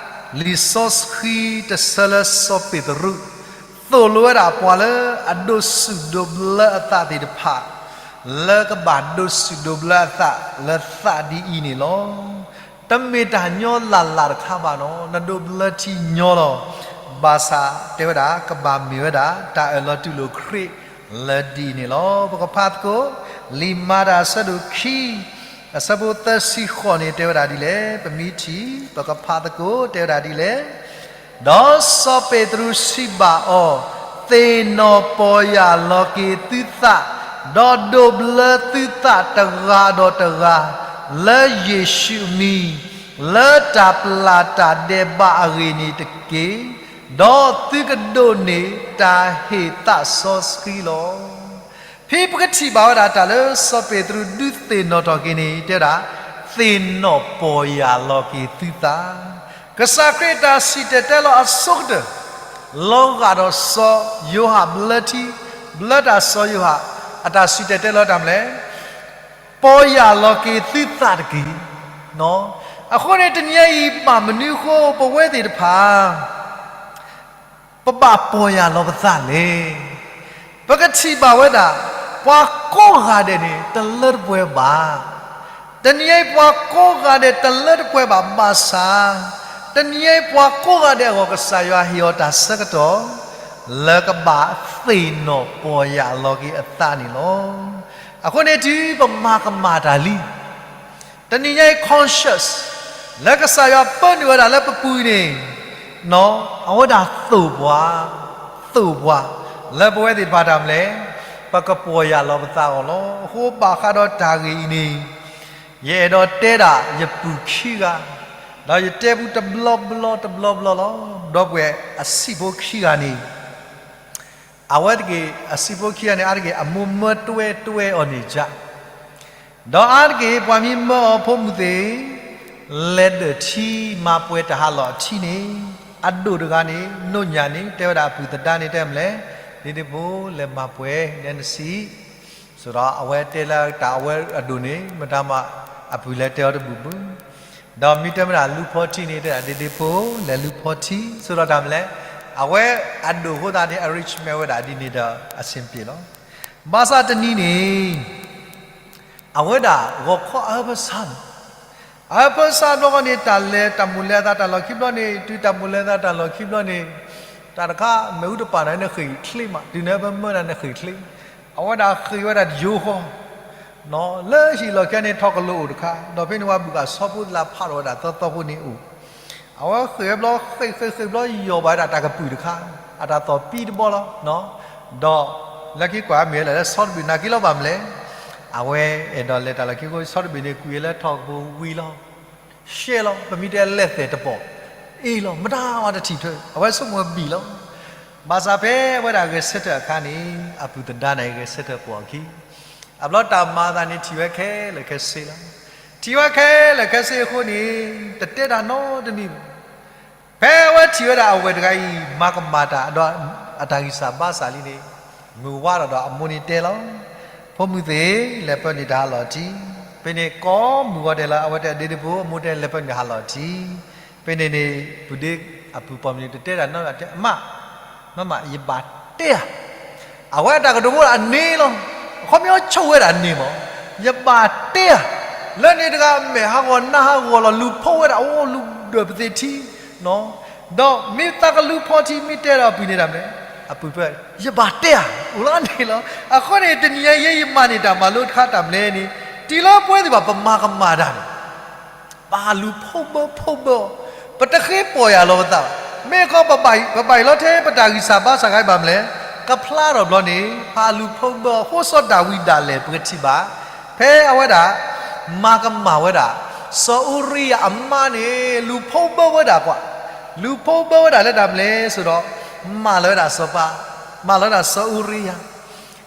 လံာ်စီဆှံတဆၢလၢစီၤပ့းတရူး သိၣ်လိဝဲဒၣ်ပှၤလၢအဒိးစူၣ်ဒိးဘျၢအသးသ့ၣ်တဖၣ် လၢကဘၣ်ဒိးစူၣ်ဒိးဘျၢအသးလၢသးဒ်အံၤန့ၣ်လီၤ. တမ့ၢ်တၢ်ညီလၢ်လၢ်တခါဘၣ်နီၤ, နဒိးဘျၢထံညီလီၤ. ဘၣ်ဆၣ်တဲဝဲဒၣ် ကဘၣ်မ့ၢ်ဝဲဒၣ် တၢ်အၢၣ်လီၤတူၢ်လိာ်ခရံာ်လၢဒ်အံၤန့ၣ်လီၤ. ပကဖးသကိး လံာ်မၤတၢ်အဆၢဒိၣ်ခံ အဆၢဖိသၢဆံဃိးန့ၣ် တဲဝဲဒၣ်ဒ်လဲၣ်, ပမ့ၢ်ထံၣ် ပကဖးသကိး တဲဝဲဒၣ်ဒ်လဲၣ်. ဒီးစီၤပ့းတရူးစံးဘၣ်အီၤ, သ့ၣ်နီၣ်ပီၢ်ယၢ်လီၤက့ၤသုသး, ဒီးဒိးဘျၢသုသးတဂၤဒီးတဂၤ, လၢယ့ၣ်ၡူးအမံၤ, လၢတၢ်ပျၢ်တၢ်ဒဲးဘးအဂ့ၢ်န့ၣ်တက့ၢ်. ဒီးသုကဒိးန့ၢ်တၢ်ဟ့ၣ်သးစီဆှံလီၤ. ဖဲပကထံၣ်ဘၣ်ဝဲဒၣ်တၢ်လၢစီၤပ့းတရူးဒုးသ့ၣ်နီၣ်ထီၣ်က့ၤန့ၣ် တဲဝဲဒၣ်, သ့ၣ်နီၣ်ပီၢ်ယၢ်လီၤက့ၤသုသး. ကစၢ်ခရံာ်အတၢ်စံၣ်တဲၤတဲလီၤအဆိကတၢၢ် လီၤဂာ်ဒီးစီၤယိၤဟၣ်ဘျၢထံ, ဘျၢတၢ်စီၤယိၤဟၣ် အတၢ်စံၣ်တဲၤတဲလီၤတၢ်မနုၤလဲၣ်, ပီၢ်ယၢ်လီၤက့ၤသုသးတက့ၢ်. အဃိန့ၣ် တနံၤအံၤဘၣ်မနုၤအဃိ ပဝဲသ့ၣ်တဖၣ် ပဘၣ်ပီၢ်ယၢ်လီၤပသးလဲၣ်. ပကထံၣ်ဘၣ်ဝဲဒၣ် ပှၤကိးဂၤဒဲးန့ၣ် တလၢတပှဲၤဘၣ်. တနံၤအံၤပှၤကိးဂၤဒဲးတလၢတပှဲၤဘၣ်ဘၣ်ဆၣ်, တနံၤအံၤပှၤကိးဂၤဒဲးအဂီၢ် ကစၢ်ယွၤဟ့ၣ်အီၤတၢ်ဆၢကတီၢ် လၢကဘၣ်သ့ၣ်နီၣ်ပီၢ်ယၢ်လီၤက့ၤအသးန့ၣ်လီၤ. အဃိန့ၣ်တုၤပမၤကမၣ်တၢ်လံ တနံၤညါအံၤ conscious လၢကစၢ်ယွၤပၢနုာ်ဝဲဒၣ်လၢပပူၤန့ၣ်, အဝဲဒၣ်သိၣ်ပှၤ, သိၣ်ပှၤ, လၢပဝဲသ့ၣ်တဖၣ်တၢ်မနုၤလဲၣ်, ပကပီၢ်ယၢ်လီၤပသးအဂီၢ်လီၤ. အဃိဘၣ်ဃးဒီးတၢ်ဂ့ၢ်အံၤန့ၣ်, ယအဲၣ်ဒိးတဲဒၣ်ယပုၢ်ခံဂၤ, ဒီးယတဲပူတဘျီဘျီတဘျီဘျီလီၤ. ဒီပုၢ်ဝဲၢ်အဆံးဖိခံဂၤန့ၣ် အဝဲတက့ၢ် အဆံးဖိခံဂၤန့ၣ် အါတက့ၢ်အမိၢ်မၢတွဲတွဲအီၤန့ၣ်ယါ, ဒီးအါတက့ၢ် ပှၤမ့ၢ်မၢအီၤဖိမုၣ်သ့ၣ်, လဲၤဒၢၣ်ထံမၤပှဲၤတၢ်ဟးလီၢ်အထံန့ၣ်, အဒိၣ်တဂၤန့ၣ် နိၣ်ညၣ်န့ၣ် တဲဝဲဒၣ်အပုၢ်သဒါန့ၣ် တဲမနုၤလဲၣ်, ဒ့ဒ့ဖိ လဲၤမၤပှဲၤနဲနဆံး, ဆိးဒီးအဝဲတဲလၢတၢ်အဝဲအဒိၣ်န့ၣ် မတၤမး အပုၢ်လဲၤတဲအီၤတဘူၣ်ဘၣ် ဒီးမ့ၢ်တဲမ့ၢ်ဒၣ်လူၤဖီထံန့ၣ် တဲဒၣ်ဒ့ဒ့ဖိ လဲၤလူၤဖီထံ ဆိးဒီးတၢ်မနုၤလဲၣ်, အဝဲအဒိၣ်အဃိသတးန့ၣ် arrangement ဝဲဒၣ်ဒ်န့ၣ်ဒီးအဆင်ပြေလီၤ. ဘၣ်ဆၣ်တနံၤန့ၣ် အဝဲဒၣ်ဂီၤခီအဟၢဖၢဆါမး, အဟၢဖၢဆါဘျီဃီန့ၣ် တၢ်လဲၤတၢ်မိၣ်လဲၤအသးတၢ်လီၢ်ခံဘျီန့ၣ် တုၤတၢ်မိၣ်လဲၤအသးတၢ်လီၢ်ခံဘျီန့ၣ်, တၢ်တခါ မ့ၣ်အူတပာ်နၤနဃ့ၢ်ချ့မး, တုၤနဟၢဖၢမၢနၤနဃ့ၢ်ချ့, အဝဲဒၣ်ဃ့ၢ်ဝဲဒၣ်တယိဃီ လၢဟံၣ်လီၢ်ခံန့ၣ် ထီၣ်ကလိာ်အိၣ်တခါ, ဒီးဖဲန့ၣ်ဝဲဘုၣ်ကၣ်ဆီဖိသလၢ်ဖးထီၣ်ဝဲဒၣ်သၢသီဖိန့ၣ်အိၣ်, အဝဲဃ့ၢ်ဝဲဘျီ ဃ့ၢ်ဃ့ၢ်ဃ့ၢ်ဘျီ ယီၢ်ဘၣ်ဝဲဒၣ်တၢ်ကပုာ်တခါ, အတၢ်သီၣ်ပံတဘီလီၤ, ဒီးလၢခံကွၢ်မ့ၢ်ဝဲလဲၣ်လၢဆီတဘ့ၣ်နာ်က့လီၤဘၣ်မနုၤလဲၣ်, အဝဲအဲၣ်ဒိးလဲၤတၢ်လီၢ်ခံအဃိ ဆီတဘ့ၣ်န့ၣ် ကွံာ်ဝဲလၢထီၣ်ကပူၤဝံၤလီၤ. ရှဲလီၤ ပမ့ၢ်တဲလဲၤသဲၣ်တပီၢ်, အ့ၣ်လီၤ မတၤမးတထံၣ်ထွဲ အဝဲဆိကမိၣ်ဘံၣ်လီၤ. ဘၣ်ဆၣ်ဖဲအဝဲဒၣ်ဂဲၤဆၢထၢၣ်အခါန့ၣ် အပုၢ်သဒါန့ၣ်ဂဲၤဆၢထၢၣ်ပိာ်အခံ, အဘျီတၢ်မၤအသးန့ၣ်ထံၣ်ဝဲခဲလၢာ်ခဲဆ့လီၤ. ထံၣ်ဝဲခဲလၢာ်ခဲဆ့အဃိန့ၣ် တတဲတၢ်နီတမံၤဘၣ်. ဖဲအဝဲထံၣ်ဝဲဒၣ်အဝဲၢ်တဂၤအံၤ မၤကမၣ်တၢ်ဒီးအတၢ်ဂံၢ်စၢ်ဘါစၢ်လံန့ၣ်, မုၢ်ဝါထီၣ်ဒီးအမိၢ်န့ၣ်တဲလီၤ, ဖိမုၣ်သ့ၣ် လဲၤပၢနုာ်တၢ်ဟးလီၢ်ထံ, ဖဲန့ၣ်ကိးမုၢ်ဂီၤဒဲးလၢအဝဲတဲဒ့ဒ့ဖိ အမိၢ်တဲလဲၤပၢနုာ်ဟးလီၢ်ထံ, ဖဲန့ၣ်န့ၣ် ပုၢ်ဒ့အပုၢ်ပိာ်မုၣ်န့ၣ် တတဲတၢ်နီတမံၤဘၣ်, တဲ အမါ, မါမါ ယဘၣ်တဲဧါ အဝဲအတၢ်ကတိၤဖိဒၣ်အန့ၣ်လီၤ. အခီပညီဆိၣ်ဝဲဒၣ်န့ၣ်မး, ယဘၣ်တဲဧါ, လၢန့ၣ်တဂၤမဲာ်ဟးဂီၤနါဟးဂီၤလီၤ လူၤဖီၣ်ဝဲဒၣ် အိၣ်လူၤဒၢၣ်ပသ့ၣ်ထံ, ဒီးမ့ၢ်သးကလူၤဖီၣ်ထံ မ့ၢ်တဲဒီးအပုၢ်န့ၣ်တၢ်မနုၤလဲၣ်, အပုၢ်ပၢ် ယဘၣ်တဲဧါ, အိၣ်လီၤန့ၣ်လီၤ. အဃိန့ၣ် တနံၤအံၤယဲယမၤန့ၢ်တၢ်မၤလိတခါတၢ်မနုၤလဲၣ်န့ၣ်, တုၤလၢပဝဲသ့ၣ်တဖၣ် ပမၤကမၣ်တၢ်န့ၣ် ပဟးလူၤဖီၣ်ဘၢဖီၣ်ဘၢအီၤ, ပတဃ့ပီၢ်ယၢ်လီၤပသးဘၣ်. မ့ၢ်ခီ ပဘၣ်ယိၣ်လီၤထဲ ပတၢ်ဂံၢ်စၢ်ဘါစၢ်ဂၤဘၣ်မနုၤလဲၣ်, ကဖျါထီၣ်ဘျီန့ၣ် ဟးလူၤဖီၣ်ဘၢအီၤ ဃိစီၤဒၤဝံးဒၣ်လဲာ် ပကထံၣ်ဘၣ်, ဖဲအဝဲဒၣ် မၤကမၣ်ဝဲဒၣ် စီၤအူရံယၤအမါန့ၣ် လူၤဖီၣ်ဘၢဝဲဒၣ်ပှၤ, လူၤဖီၣ်ဘၢဝဲဒၣ်လၢတၢ်မနုၤလဲၣ်ဆိဒီး မၢလီၤဝဲဒၣ်စီၤပၤ, မၢလီၤဝဲဒၣ်စီၤအူရံယၤ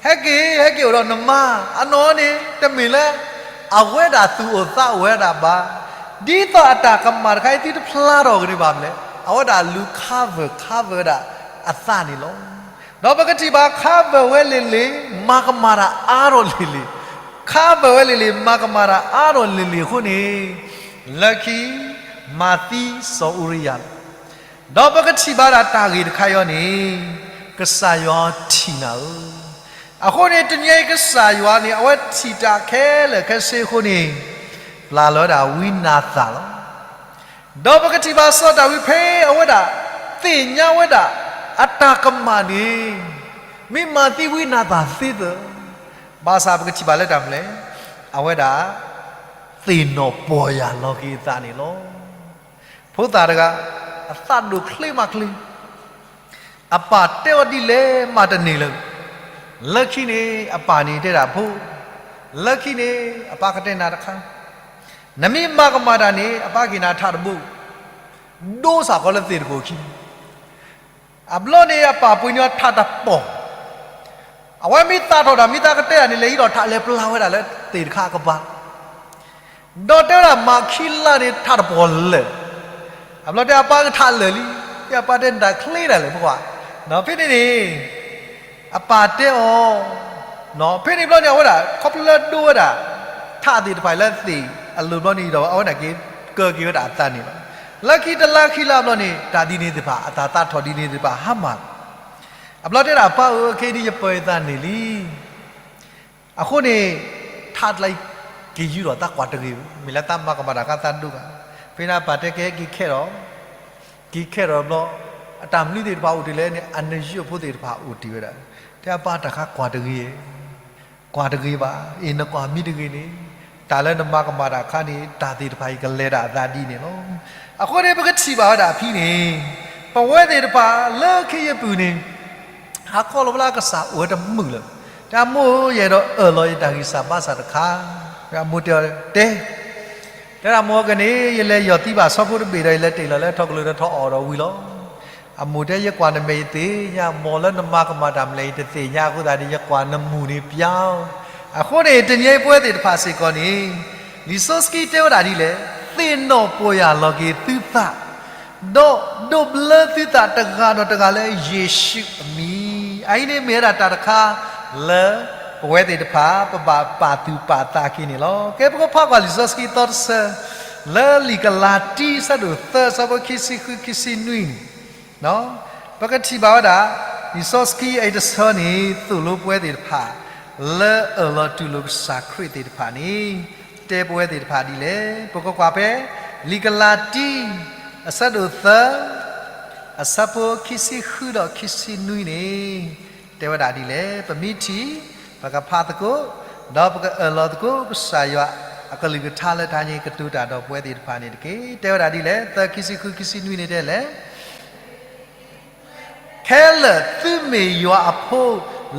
ဟဲက့ၤ ဟဲက့ၤအိၣ်ဒီးနမါ, အနီၢ်န့ၣ် တမ့ၢ်လၢ အဝဲဒၣ်သူၣ်အိၣ်သးအိၣ်ဝဲဒၣ်ဘၣ်. ဒ်သိးအတၢ်ကမၣ်တခါအံၤ သုတဖျါထီၣ်ကန့ၢ်ဘၣ်မနုၤလဲၣ်, အဝဲဒၣ်လူၤ cover cover ဝဲဒၣ်အသးန့ၣ်လီၤ. ဒီးပကထံၣ်ဘၣ်ခါဘၢၣ်ဝဲလ့ၤလ့ၤ မၤကမၣ်တၢ်အါထီၣ်လ့ၤလ့ၤ, ခါဘၢၣ်ဝဲလ့ၤလ့ၤ မၤကမၣ်တၢ်အါထီၣ်လ့ၤလ့ၤအဃိန့ၣ်, လၢခံ မၤသံစီၤအူရံယၤလီၤ. ဒီးပကထံၣ်ဘၣ်ဒၣ်တၢ်ဂ့ၢ်တခါအံၤန့ၣ်, ကစၢ်ယွၤထံၣ်နၤဧၢ. အဃိန့ၣ် တနံၤအံၤကစၢ်ယွၤန့ၣ် အဝဲထံၣ်တၢ်ခဲလၢာ်ခဲဆ့အဃိန့ၣ်, ပျၢ်လီၤဝဲဒၣ်ဝံနၤသၣ်လီၤ. ဒီးပကထံၣ်ဘၣ်စီၤဒၤဝံးဖဲအဝဲဒၣ် သ့ၣ်ညါဝဲဒၣ် အတၢ်ကမၣ်န့ၣ် မ့ၢ်မၤသံဝံနၤသၣ်သ့သၢ, ဘၣ်ဆၣ်ပကထံၣ်ဘၣ်လၢတၢ်မနုၤလဲၣ်, အဝဲဒၣ် သ့ၣ်နီၣ်ပီၢ်ယၢ်လီၤက့ၤအသးန့ၣ်လီၤ. ဖိသၣ်တဂၤ အသးဒိၣ်ချ့မးချ့, အပၢ်တဲအီၤဒ်လဲၣ်မးတန့ၢ်လၢၤ. လၢခံန့ၣ် အပၢ်န့ၣ်တဲဒၣ်ဖိ, လၢခံန့ၣ် အပၢ်ကတဲနၤတခါ, နမ့ၢ်မၤကမၣ်တၢ်န့ၣ် အပၢ်ကဟ့ၣ်နၤထးတဘိ, ဒိစ့ၢ်ကီးလၢသ့ၣ်တကိၢ်ခံန့ၣ်. အဘျီန့ၣ် အပၢ်ပှ့ၤန့ၢ်အီၤထးတပီၢ်, အဝဲမ့ၢ်သးထီၣ်တၢ် မ့ၢ်သးကတဲတၢ်န့ၣ် လဲၤဟံးထီၣ်ထးလဲၤပျၢ်ဝဲဒၣ်လၢသ့ၣ်တခါအကပၤ ဒီးတဲဝဲဒၣ် မၤခံလါန့ၣ် ထးတပီၢ်လၢာ်. အဘျီတဲအပၢ်ကထးလၢာ်လံ, တဲအပၢ်တဲနတၢ်ချ့ဒၣ်လဲာ်ပှၤ, ဖဲန့ၣ်န့ၣ် အပၢ်တဲအီၤ, ဖဲန့ၣ်ဘျီန့ၣ် အဝဲဒၣ် ခီဖျိလၢဒိဝဲဒၣ် ထးသ့ၣ်တဖၣ်လၢသ့ၣ်အလိၤဘျီန့ၣ်ဒီး အဝဲဒၣ်က့ၤကၢက့ၤဝဲဒၣ်အသးန့ၣ်လီၤ. လၢခံတလါခံလါဘျီန့ၣ် တၢ်ဒ်န့ၣ်သ့ၣ်တဖၣ် အတၢ်သးထီၣ်ဒ်န့ၣ်သ့ၣ်တဖၣ်ဟါမၢ်လီၤ. အဘျီတဲဒၣ်အပၢ်ဧၢ ခဲအံၤဒ်ယပၢၤယသးန့ၢ်လံ အဃိန့ၣ် ထးတလါအံၤ က့ၤယူၤဒီးသးကွၢ်တဂ့ၤ, မ့ၢ်လၢသးမၤကမၣ်တၢ်ခါသးဒိၣ်ဂၤ, ဖဲန့ၣ်အပၢ်တဲကဲက့ၤခဲဒီး, က့ၤခဲဒီးဘျီ, အတၢ်မနုၤသ့ၣ်တဖၣ်အိၣ်တ့ၢ်လဲၣ်န့ၣ် အနယုၢ်အဖိသ့ၣ်တဖၣ်အိၣ်တ့ၢ်ဝဲဒၣ်, တဲအပၢ်တၢ်ခါကွၢ်တဂ့ၤ, ကွၢ်တဂ့ၤဘၣ်, အ့ၣ် နကွၢ်မ့ၢ်တဂ့ၤန့ၣ်, တၢ်လၢနမၤကမၣ်တၢ်ခါန့ၣ် တၢ်သ့ၣ်တဖၣ်အံၤကလဲၤဒၣ်အသးဒ်န့ၣ်လီၤ. အဃိန့ၣ် ပကထံၣ်ဘၣ်ဝဲဒၣ်အဖံန့ၣ်, ပဝဲသ့ၣ်တဖၣ်လၢခ့ယုၢ်ပူၤန့ၣ် ဟးခီလီၤဝဲလၢအကစၢ်အိၣ်ဝဲတမုာ်လၢၤ, တၢ်မိၢ်ဧၢ ယအဲၣ်ဒိးအၢၣ်လီၤယတၢ်ဂံၢ်စၢ်ဘါစၢ်တခါ, အမိၢ်တဲအီၤတဲ, တဲဒၣ်မိၢ်ဧၢ ကန့ၣ် ယလဲၤယီၤသံဘၣ်ဆီဖိတဘ့ၣ်ဒီး ယလဲၤတ့ၢ်လီၤလၢထီၣ်ကလိၤဒီးထီၣ်အီၣ်ဒီးဝံၤလီၤ. အမိၢ်တဲ ယကွၢ်နမဲာ်ယသ့ၣ်ညါ, မ်လၢနမၤကမၣ်တၢ်မနုၤလဲၣ် ယတသ့ၣ်ညါအဃိသတးဒီး ယကွၢ်နမူၢ်န့ၣ်ပျၢ်, အဃိန့ၣ် တနံၤအံၤပဝဲသ့ၣ်တဖၣ်စ့ၢ်ကီးန့ၣ်, လံာ်စီဆှံတဲဝဲဒၣ်ဒ်လဲၣ်, သ့ၣ်နီၣ်ပီၢ်ယၢ်လီၤက့ၤသုသး ဒီးဒိးဘျၢသုသးတဂၤဒီးတဂၤလၢယ့ၣ်ၡူးအမံၤ, အအံၤန့ၣ်မ့ၢ်ဝဲဒၣ်တၢ်တခါလၢ ပဝဲသ့ၣ်တဖၣ် ပဘၣ်ပာ်သူၣ်ပာ်သးက့ၤန့ၣ်လီၤ. ကဲ ပကဖးကွၢ်လံာ်စီဆှံသီတဆၢ လၢလံာ်ကလၤတံ အဆၢဒိၣ်သၢ အဆၢဖိခံဆံဃု ခံဆံနွံန့ၣ်, ပကထံၣ်ဘၣ်ဝဲဒၣ် လံာ်စီဆှံအံၤတဆၢန့ၣ် သိၣ်လိပဝဲသ့ၣ်တဖၣ် လၢအၢၣ်လီၤတူၢ်လိာ်ကစၢ်ခရံာ်သ့ၣ်တဖၣ်န့ၣ် တဲပဝဲသ့ၣ်တဖၣ်ဒ်လဲၣ်. ပကကွၢ်ဖဲ လံာ်ကလၤတံ အဆၢဒိၣ်သၢ အဆၢဖိခံဆံဃုဒီးခံဆံနွံန့ၣ် တဲဝဲဒၣ်ဒ်လဲၣ်. ပမ့ၢ်ထံၣ် ပကဖးသကိး ဒီးပကအၢၣ်လီၤသကိး ကစၢ်ယွၤအကလုၢ်ကထါလၢတဟါညါအံၤ ကတိၤတၢ်ဒီးပဝဲသ့ၣ်တဖၣ်န့ၣ်တက့ၢ်. တဲဝဲဒၣ်ဒ်လဲၣ်, သၢ ခံဆံဃု ခံဆံနွံန့ၣ်တဲလဲၣ် ခဲလၢာ်သုမ့ၢ်ယွၤအဖိ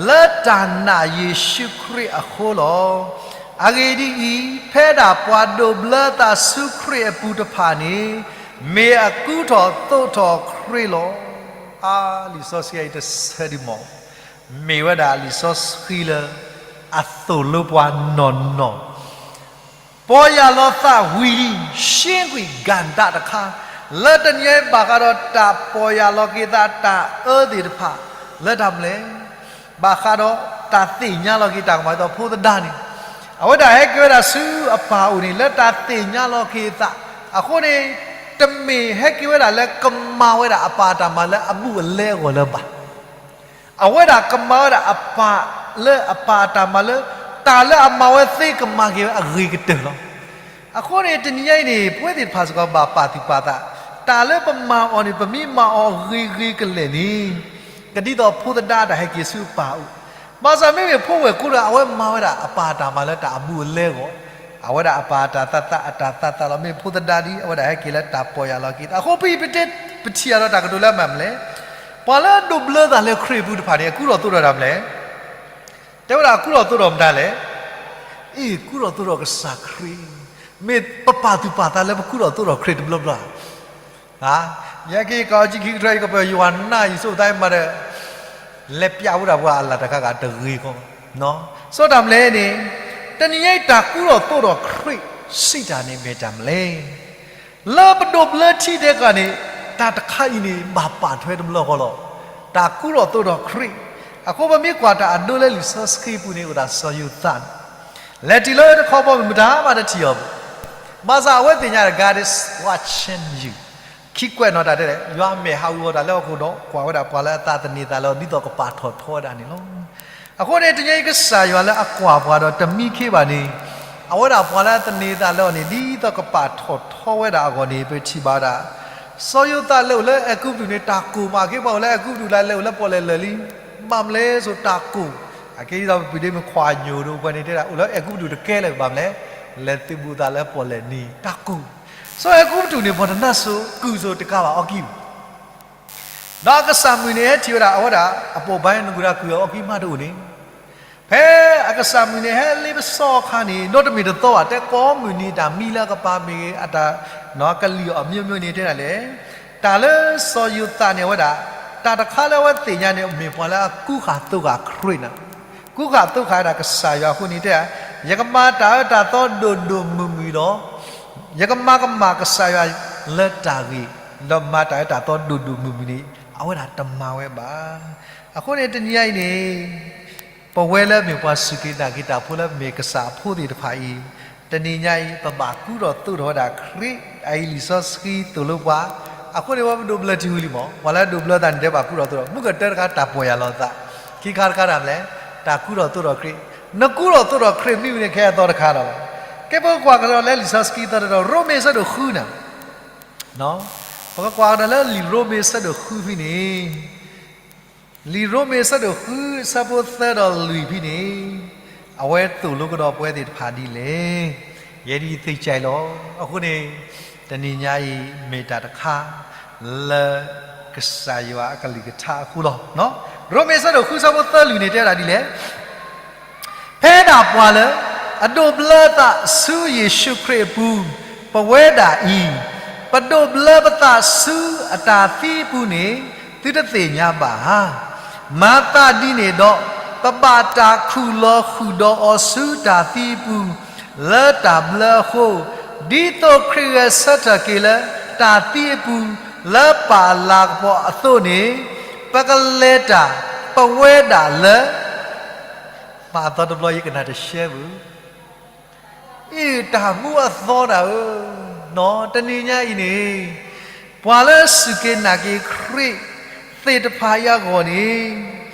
လၢတၢ်နာ်ယ့ၣ်ၡူးခရံာ်အဃိလီၤ. အဂ့ၢ်ဒ်အံၤ, ဖဲဒၣ်ပှၤဒိးဘျၢသးဆူခရံာ်အပူၤတဖၣ်န့ၣ် မ့ၢ်အကူထီၣ်သိးထီၣ်ခရံာ်လီၤ. အါ, လံာ်စီဆှံအံၤတဆၢဒုးမီၤ မ့ၢ်ဝဲဒၣ်လံာ်စီဆှံလၢ အသိၣ်လိပှၤနီၢ်နီၢ် ပီၢ်ယၢ်လီၤသးဝံၤလံ ရှ့ကွံာ်ကၣ်ဒၣ်တခါ လၢတနံၤအံၤဘၣ်ဃးဒီးတၢ်ပီၢ်ယၢ်လီၤက့ၤသးတၢ်အၢသ့ၣ်တဖၣ် လၢတၢ်မနုၤလဲၣ်, ဘၣ်ဃးဒီးတၢ်သ့ၣ်ညါလီၤက့ၤတၢ်ကမၣ်ဒီးဖိသဒါန့ၣ်, အဝဲဒၣ်ဟဲက့ၤဝဲဒၣ်ဆူအပၢ်အအိၣ်န့ၣ် လၢတၢ်သ့ၣ်ညါလီၤက့ၤသး, အဃိန့ၣ် တမ့ၢ်ဟဲက့ၤဝဲဒၣ်လၢကမၤဝဲဒၣ်အပၢ်အတၢ်မၤလၢအဘူးအလဲအဂီၢ်လၢၤဘၣ်. အဝဲဒၣ်ကမၤဝဲဒၣ်အပၢ်လၢအပၢ်အတၢ်မၤလၢ တၢ်လၢအမၤဝဲသ့ကမၤက့ၤဝဲအဂ့ၤကတၢၢ်လီၤ. အဃိန့ၣ် တနံၤညါအံၤန့ၣ် ပဝဲသ့ၣ်တဖၣ်စ့ၢ်ကီးဘၣ်ပာ်သူၣ်ပာ်သး, တၢ်လၢပမၤအီၤန့ၣ် ပမ့ၢ်မၤအီၤဂ့ၤဂ့ၤကလဲာ်န့ၣ် ကဒ်သိးဖိသဒါတၢ်ဟဲက့ၤဆူပၢ်အအိၣ်, ဘၣ်ဆၣ်မ့မ့ၢ်ဖိဝဲၢ်ကိဒီး အဝဲမၤဝဲဒၣ်အပၢ်အတၢ်မၤလၢတၢ်အဘူးအလဲအဂီၢ်, အဝဲဒၣ်အပၢ်အတၢ်သးသး အတၢ်သးသးလီၤ. မ့ၢ်ဖိသဒါဒ် အဝဲဒၣ်ဟဲက့ၤလၢတၢ်ပီၢ်ယၢ်လီၤက့ၤသး. အဃိဖဲအံၤပတဲ ပထံၣ်အါဒီးတၢ်ကတိၤလၢမၤမလဲၣ်, ပှၤလၢအဒိးဘျၢသးလၢခရံာ်အပူၤတဖၣ်န့ၣ် အကူထီၣ်သိးထီၣ်တၢ်မလဲၣ်. တဲဝဲဒၣ်အကူထီၣ်သိးထီၣ်မတၤလဲၣ်. အ့ၣ် ကူထီၣ်သိးထီၣ်ကစၢ်ခရံာ်, မ့ၢ်ပပာ်သူၣ်ပာ်သးလၢပကူထီၣ်သိးထီၣ်ခရံာ်တဘျီဘျီဧါ. ယက့ၤကီၢ်ကံခံကထၢ ယကပၢၢ်ယွၤနၢ်ယံၤစိသးမၤဒီး လဲၤပျးဝဲဒၣ်ပှၤအလၢ်တခါဂၤတဂ့ၤဃီ, စိတၢ်မလဲၣ်န့ၣ်, တနံၤအံၤတၢ်ကူထီၣ်သိးထီၣ်ခရံာ်စံးတၢ်န့ၣ်မ့ၢ်တၢ်မလဲၣ်. လၢပဒိးဘျၢထံဒဲးကီၢ်န့ၣ် တၢ်တခါအံၤန့ၣ် ဘၣ်ပာ်ထွဲတဘျီဃီလီၤ. တၢ်ကူထီၣ်သိးထီၣ်ခရံာ်, အဃိပမ့ၢ်ကွၢ်တၢ်အဒိလၢလံာ်စီဆှံပူၤန့ၣ် အိၣ်ဒၣ်စီၤယိၤသးန့ၣ်, လဲၤတုၤလၢတခီဘီမုၢ် မတၤမးတထံၣ်အီၤဘၣ်. ဘၣ်ဆၣ်အဝဲသ့ၣ်ညါ the God is watching you, ခံကွဲးနီၣ်တၢ်တဲလဲၣ်, ယွၤအမဲာ်ဟးဂီၤတၢ်လၢဟီၣ်ခိၣ်ဒီး ကွၢ်ဝဲဒၣ်ပှၤလၢအသးသန့ၤသးလၢအီၤ ဒ်သိးကပာ်ထီၣ်ထီဝဲဒၣ်န့ၣ်လီၤ. အဃိန့ၣ် တနံၤအံၤကစၢ်ယွၤလၢအကွၢ်ပှၤဒီးတမံခ့ဘၣ်န့ၣ်, အဝဲဒၣ်ပှၤလၢအသန့ၤသးလၢအီၤန့ၣ် ဒ်သိးကပာ်ထီၣ်ထီဝဲဒၣ်အဂီၢ်န့ၣ် ပထံၣ်ဘၣ်ဝဲဒၣ် စီၤယိၤသးလဲၤအိၣ်လၢအဲၤကူပတူးန့ၣ် တၢ်ကိၢ်မး, က့ၤပှၤအိၣ်လၢအဲၤကူပတူးလၢလဲၤအိၣ်လၢပီၣ်လဲၣ်လၢာ်လံ, ဘၣ်မနုၤလဲၣ်စိၤတၢ်ကိၢ်, အက့ၤဒ်သိးပပုၢ်ဒ့မုၣ်ခွါညိၣ်ဒီးပှၤန့ၣ်တဲဒၣ် အိၣ်လၢအဲၤကူပတူးတကဲလၢၤ ဘၣ်မနုၤလဲၣ်, လဲၤသုးဘူးသးလၢပီၣ်လဲၣ်နံၤ တၢ်ကိၢ်, စီၤအဲၤကူပတူးန့ၣ် ပှၤတနၢ်စိၤ ကုၢ်စိၤတကးဘၣ်အီကံၢ် ဒီးအကစၢ်မုၢ်န့ၣ်ဟဲထံၣ်ဝဲဒၣ် အဝဲဒၣ်အပိာ်ဘါနဂုၤတၢ်ကုၢ်အီကံၢ်မးတအိၣ်န့ၣ်, ဖဲအကစၢ်မုၢ်န့ၣ်ဟဲလ့ပစီအခါန့ၣ် ဒီတမ့ၢ်တသီဘၣ် တဲကိးမုၢ်နံၤ တၢ်မံလၢအကပၤမ့ၢ်ဂ့ၤ အတၢ်ကလံၣ်အီၤ မျိုးမျိုး န့ၣ်တဲဒၣ်လဲၣ်, တၢ်လၢစီၤယိၤသးန့ၣ် အဝဲဒၣ် တၢ်တခါလၢအဝဲသ့ၣ်ညါန့ၣ် မ့ၢ်ပှၤလၢအကူဃာ်သိဃာ်ခရံာ်န့ၣ်, ကူဃာ်သိဃာ်ဝဲဒၣ်ကစၢ်ယွၤအဃိန့ၣ်တဲဒၣ်, ယကမၤတၢ်အၢတၢ်သီဒိၣ်ဒိၣ်မုၢ်မုၢ်ဒီး ယကမၤကမၣ်ကစၢ်ယွၤလၢတၢ်ဂ့ၤ, ဒီးမၤတၢ်အၢတၢ်သီဒိၣ်ဒိၣ်မုၢ်မုၢ်န့ၣ် အဝဲဒၣ်တမၤဝဲဘၣ်. အဃိန့ၣ်တနံၤညါအံၤန့ၣ် ပဝဲလၢမ့ၢ်ပှၤစူၢ်က့ၤနာ်က့ၤတၢ်ဖိလၢမ့ၢ်ကစၢ်အဖိသ့ၣ်တဖၣ်အံၤ, တနံၤညါအံၤ ပဘၣ်ကူထီၣ်သိးထီၣ်ဝဲဒၣ်ခရံာ်, အအံၤလံာ်စီဆှံသိၣ်လိပှၤ, အဃိန့ၣ် ပဒိးဘျၢထံဝံၤလံမး, ပှၤလၢဒိးဘျၢသးန့ၣ် တဲဘၣ်ကူထီၣ်သိးထီၣ်, မုၢ်ကတၢၢ်တခါ တၢ်ပီၢ်ယၢ်လီၤသး, ခံခါတခါတၢ်မနုၤလဲၣ်, တၢ်ကူထီၣ်သိးထီၣ်ခရံာ်, နကူထီၣ်သိးထီၣ်ခရံာ်မ့ၢ်ဝံၤန့ၣ် ခဲအသီတခါဒီး, ကဲပကကွၢ်ကဒီးလၢလံာ်စီဆှံသီတတီၤ ရိမ့ၤဆၢဒိၣ်ဃုန့ၣ် ပကကွၢ်ကဒီးလၢလံာ်ရိမ့ၤဆၢဒိၣ်ဃုဖဲန့ၣ်, လံာ်ရိမ့ၤဆၢဒိၣ်ဃု ဆၢဖိသၢဒီးလွံၢ်ဖဲန့ၣ်, အဝဲသိၣ်လိကဒီးပဝဲသ့ၣ်တဖၣ်ဒ်လဲၣ်, ယဲဒ်ယသ့ၣ်ညါအံၤလီၤ. အဃိန့ၣ် တနံၤညါအံၤမ့ၢ်တၢ်တခါ လၢကစၢ်ယွၤအကလုၢ်ကထါအဃိလီၤ. ရိမ့ၤဆၢဒိၣ်ဃု ဆၢဖိသၢလွံၢ်န့ၣ် တဲဝဲဒၣ်ဒ်လဲၣ်, ဖဲဒၣ်ပှၤလၢအဒိးဘျၢသးဆူယ့ၣ်ၡူးခရံာ်အပူၤ, ပဝဲဒၣ်အံၤ, ပဒိးဘျၢပသးဆူအတၢ်သံအပူၤန့ၣ် သုတသ့ၣ်ညါဘၣ်ဧါ. မၤသးဒ်န့ၣ်ဒီး, ပဘၣ်တၢ်ခူၣ်လီၤဃုာ်ဒီးအီၤဆူတၢ်သံအပူၤ, လၢတၢ်ဘျၢအဃိ, ဒ်သိးခရံာ်ဂဲၤဆၢထၢၣ်က့ၤလၢတၢ်သံအပူၤ လၢပၢ်အလၤကပီၤအသိးန့ၣ်, ပကလဲၤတၢ် ပဝဲဒၣ်လၢ မၤအသီတဘျီ ယကနၣ်တရှဲဘၣ်. အံၤတၢ်မူအသီတၢ်ဧၢ, တနံၤညါအံၤန့ၣ် ပှၤလၢစူၢ်က့ၤနာ်က့ၤခရံာ်သ့ၣ်တဖၣ်အံၤအဂီၢ်န့ၣ်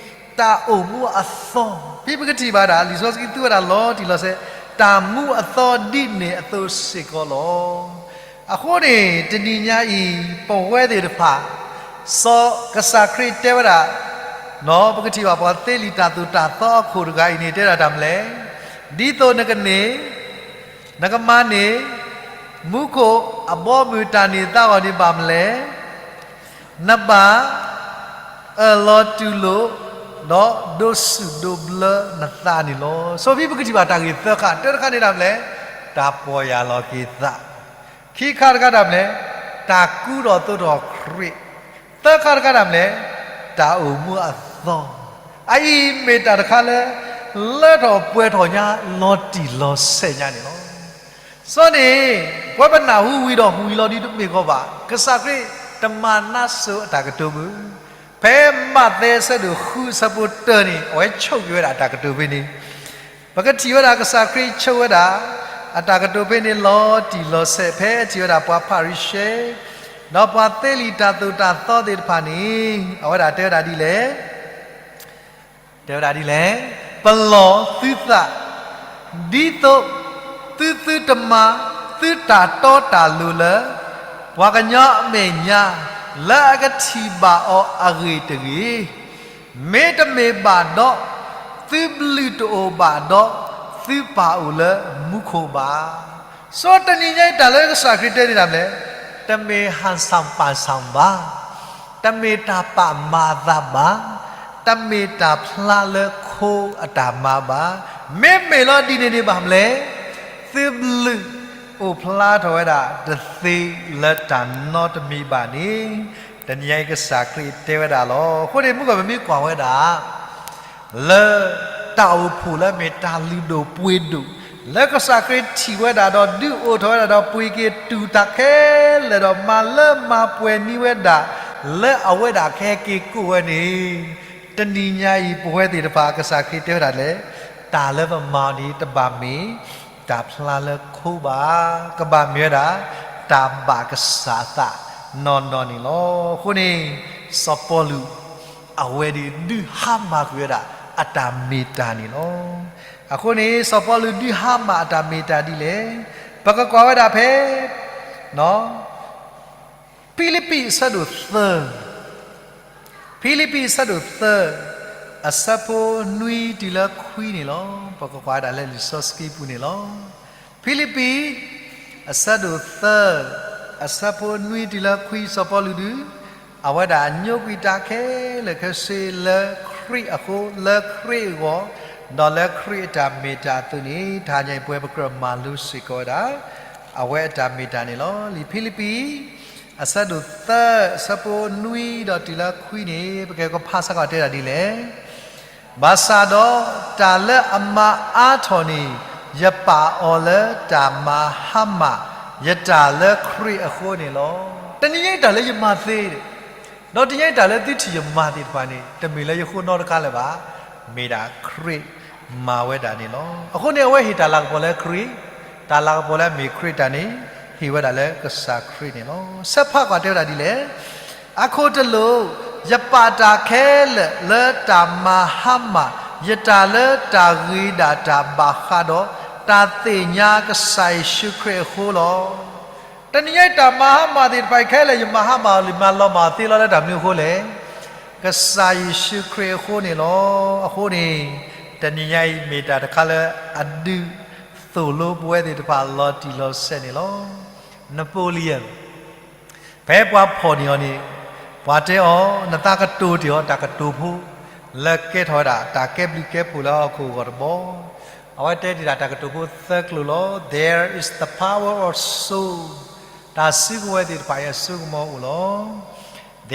တၢ်အိၣ်မူအသီ, ဖဲပကထံၣ်ဘၣ်ဒၣ် လံာ်စီဆှံသူဝဲဒၣ်လီၤတံၢ်လီၤဆဲး, တၢ်မူအသီဒ်န့ၣ်အသိးစ့ၢ်ကီးလီၤ. အဃိန့ၣ် တနံၤညါအံၤ ပဝဲသ့ၣ်တဖၣ် စီၤကစၢ်ခရံာ်တဲဝဲဒၣ်, ပကထံၣ်ဘၣ်ပှၤသ့လံာ်တၢ်သိၣ်တၢ်သီအခိၣ်တဂၤအံၤန့ၣ် တဲဒၣ်တၢ်မနုၤလဲၣ်, ဒ်သိးနကန့ၢ် နကမၤန့ၢ် မူခိၣ်အဘီအမုၢ်တၢ်န့ၢ်သါဂီၤန့ၣ်ဘၣ်မနုၤလဲၣ်, နဘၣ်အၢၣ်လီၤတူၢ်လိာ် ဒီးဒိးစူၣ်ဒိးဘျၢနသးန့ၣ်လီၤ. စီၤဖံပကထံၣ်ဘၣ်တၢ်ဂ့ၢ်သၢခါ, တၢတခါန့ၣ်တၢ်မနုၤလဲၣ်, တၢ်ပီၢ်ယၢ်လီၤက့ၤသး, ခံခါတခါတၢ်မနုၤလဲၣ်, တၢ်ကူထီၣ်သိးထီၣ်ခရံာ်, သၢခါတခါတၢ်မနုၤလဲၣ်, တၢ်အိၣ်မူအသီ, အအံၤမ့ၢ်တၢ်တခါလၢ လၢထီၣ်ပှဲၤထီၣ်ညါ လီၤတံၢ်လီၤဆဲးညါန့ၣ်လီၤ. စီၤန့ၣ် ပဝဲပနၢ်ဟူဝံၤဒီးဝံၤလီၤဒ်တမ့ၢ်ကီးဘၣ်, ကစၢ်ခရံာ်တမၤနါစိၤအတၢ်ကတိၤဘၣ်. ဖဲမးသဲဆၢဒိၣ်ဃုဆၢဖိတၢန့ၣ် အဝဲဆိၣ်ဂ့ၤဝဲဒၣ်တၢ်ကတိၤဖဲန့ၣ်, ပကထံၣ်ဝဲဒၣ်ကစၢ်ခရံာ်ဆိၣ်ဝဲဒၣ် အတၢ်ကတိၤဖဲန့ၣ်လီၤတံၢ်လီၤဆဲး ဖဲထံၣ်ဝဲဒၣ်ပှၤဖၤရံၤၡဲ ဒီးပှၤသ့လံာ်တၢ်သိၣ်တၢ်သီသ့ၣ်တဖၣ်န့ၣ် အဝဲဒၣ်တဲဝဲဒၣ်ဒ်လဲၣ် တဲဝဲဒၣ်ဒ်လဲၣ်, ပလီၢ်သုသး, ဒ်သိးသုသုတမၤသုတၢ်တီတၢ်လိၤလၢ ပှၤကညီအမဲာ်ညါ လၢအကထံၣ်ဘၣ်အီၤအဂ့ၢ်တဂ့ၤ, မ့တမ့ၢ်ဘၣ်ဒီး သုဘျုးတအိၣ်ဘၣ်ဒီး သုပၢ်အိၣ်လၢမူခိၣ်ဘၣ်. စီၤတနံၤညါအံၤတၢ်လၢကစၢ်ခရံာ်တဲန့ၣ်တၢ်မနုၤလဲၣ်, တမ့ၢ်ဟၣ်ဆၣ်ပၢ်ဆၣ်ဘၣ်, တမ့ၢ်တၢ်ပာ်မၤအသးဘၣ်, တမ့ၢ်တၢ်ဖျါလၢခိအတၢ်မၤဘၣ်, မ့မ့ၢ်လီၤဒ်န့ၣ်န့ၣ်ဘၣ်မနုၤလဲၣ်, သုဘျုးအိၣ်ဖျါထီၣ်ဝဲဒၣ် တသ့လၢတၢ်နီတမံၤဘၣ်န့ၣ်, တနံၤညါအံၤကစၢ်ခရံာ်တဲဝဲဒၣ်လီၤ. အဃိန့ၣ် မုၢ်ကီၢ်ပမ့ၢ်ကွၢ်ဝဲဒၣ် လၢတၢ်အိၣ်ဖှိၣ်လၢမ့ၢ်တၢ်လုၢ်ဒိၣ်ပှ့ၤဒိၣ်, လၢကစၢ်ခရံာ်ထံၣ်ဝဲဒၣ်ဒီး ဒုးအိၣ်ထီၣ်ဝဲဒၣ်ဒီး ပှ့ၤက့ၤတူၢ်တၢ်ခဲလၢာ်ဒီး မၤလၢမၤပှဲၤန့ၢ်ဝဲဒၣ် လၢအဝဲဒၣ်ကဟဲက့ၤကိးဝဲန့ၣ်, တနံၤညါအံၤ ပဝဲသ့ၣ်တဖၣ် ကစၢ်ခရံာ်တဲဝဲဒၣ်လဲၣ်, တၢ်လၢပမၤအီၤန့ၣ် တဘၣ်မ့ၢ်တၢ်ဖျါလၢခိဘၣ်, ကဘၣ်မ့ၢ်ဝဲဒၣ် တၢ်ဘၣ်ကစၢ်အသးနီၢ်နီၢ်န့ၣ်လီၤ. အဃိန့ၣ် စီၤပီလူး အဝဲဒၣ်ဒုးဟါမၢ်ကွံာ်ဝဲဒၣ် အတၢ်မ့ၢ်တၢ်န့ၣ်လီၤ. အဃိန့ၣ် စီၤပီလူးဒုးဟါမၢ်အတၢ်မ့ၢ်တၢ်ဒ်လဲၣ်, ပကကွၢ်ဝဲဒၣ်ဖဲ ဖံလံးပံးအဆၢဒိၣ်သၢ, ဖံလံးပံးအဆၢဒိၣ်သၢ, အဆၢဖိနွံတုၤလၢခွံန့ၣ်လီၤ. ပကကွၢ်ဝဲဒၣ်လၢလံာ်စီဆှံပူၤန့ၣ်လီၤ. ဖံလံးပံး အဆၢဒိၣ်သၢ, အဆၢဖိနွံတုၤလၢခွံ စီၤပီလူးဒုး အဝဲဒၣ်ညိကွံာ်တၢ်ခဲလၢာ်ခဲဆ့လၢခရံာ်အဃိ, လၢခရံာ်အဂီၢ်, ဒီးလၢခရံာ်အတၢ်မ့ၢ်တၢ်အသိးန့ၣ် တဟါညါအံၤပဝဲပကြၢးမၤလိစ့ၢ်ကီးဝဲဒၣ် အဝဲအတၢ်မ့ၢ်တၢ်န့ၣ်လီၤ. လံာ်ဖံလံးပံး အဆၢဒိၣ်သၢ အဆၢဖိနွံဒီးတုၤလၢခွံန့ၣ် ပကကွၢ်ဖးစ့ၢ်ကီးတဲဒၣ်ဒ်လဲၣ်. ဘၣ်ဆၣ်ဒီးတၢ်လၢအမၤအါထီၣ်န့ၣ် ယပာ်အီၤလၢတၢ်မၤဟါမၢ် ယတၢ်လၢခရံာ်အဃိန့ၣ်လီၤ. တနံၤညါအံၤတၢ်လၢယမၤသ့ ဒီးတနံၤညါအံၤတၢ်လၢသုထံၣ်ယမၤသ့ၣ်တဖၣ်န့ၣ် တမ့ၢ်လၢယဃိနီတခါလၢၤဘၣ်, မ့ၢ်ဒၣ်ခရံာ်မၤဝဲဒၣ်န့ၣ်လီၤ. အဃိန့ၣ် အဝဲဟ့ၣ်တၢ်လၤကပီၤလၢခရံာ်, တၢ်လၤကပီၤလၢအမ့ၢ်ခရံာ်တၢ်န့ၣ် ဟ့ၣ်ဝဲဒၣ်လၢကစၢ်ခရံာ်န့ၣ်လီၤ. ဆၢဖးကွၢ်တဲဝဲဒၣ်ဒ်လဲၣ်. အခိၣ်တလိာ်, ယပာ်တၢ်ခဲလၢာ်လၢတၢ်မၤဟါမၢ် ယတၢ်လၢတၢ်ဂ့ၤဒၣ်တၢ်ဘၣ်ဃးဒီး တၢ်သ့ၣ်ညါကစၢ်ယ့ၣ်ၡူးခရံာ်အဃိလီၤ. တနံၤညါအံၤတၢ်မၤဟါမၢ်သ့ၣ်တဖၣ်ခဲလၢာ် ယမၤဟါမၢ်အီၤလၢ မၤလီၤမၢ်အီၤသ့လီၤလၢတၢ်မနုၤအဃိလဲၣ်. ကစၢ်ယ့ၣ်ၡူးခရံာ်အဃိန့ၣ်လီၤ. အဃိန့ၣ် တနံၤညါအံၤမ့ၢ်တၢ်တခါလၢအဒုးသိၣ်လိပဝဲသ့ၣ်တဖၣ်လီၤတံၢ်လီၤဆဲးန့ၣ်လီၤ. Napoleon ဖဲပှၤဖီၣ်န့ၢ်အီၤန့ၣ် ပှၤတဲအီၤ နသးကတိၤတ့ၢ်အီၤ တၢ်ကတိၤဖိ လၢကဲထီၣ်ဝဲဒၣ် တၢ်ကဲဘျုးကဲဖှိၣ်လၢဟီၣ်ခိၣ်အဂီၢ်တဘီ. အဝဲတဲတ့ၢ်ဒၣ်တၢ်ကတိၤဖိသၢကျိၤလီၤ. There is the power of soul. တၢ်စုကဝဲၤသ့ၣ်တဖၣ်အံၤအစိကမီၤအိၣ်လီၤ.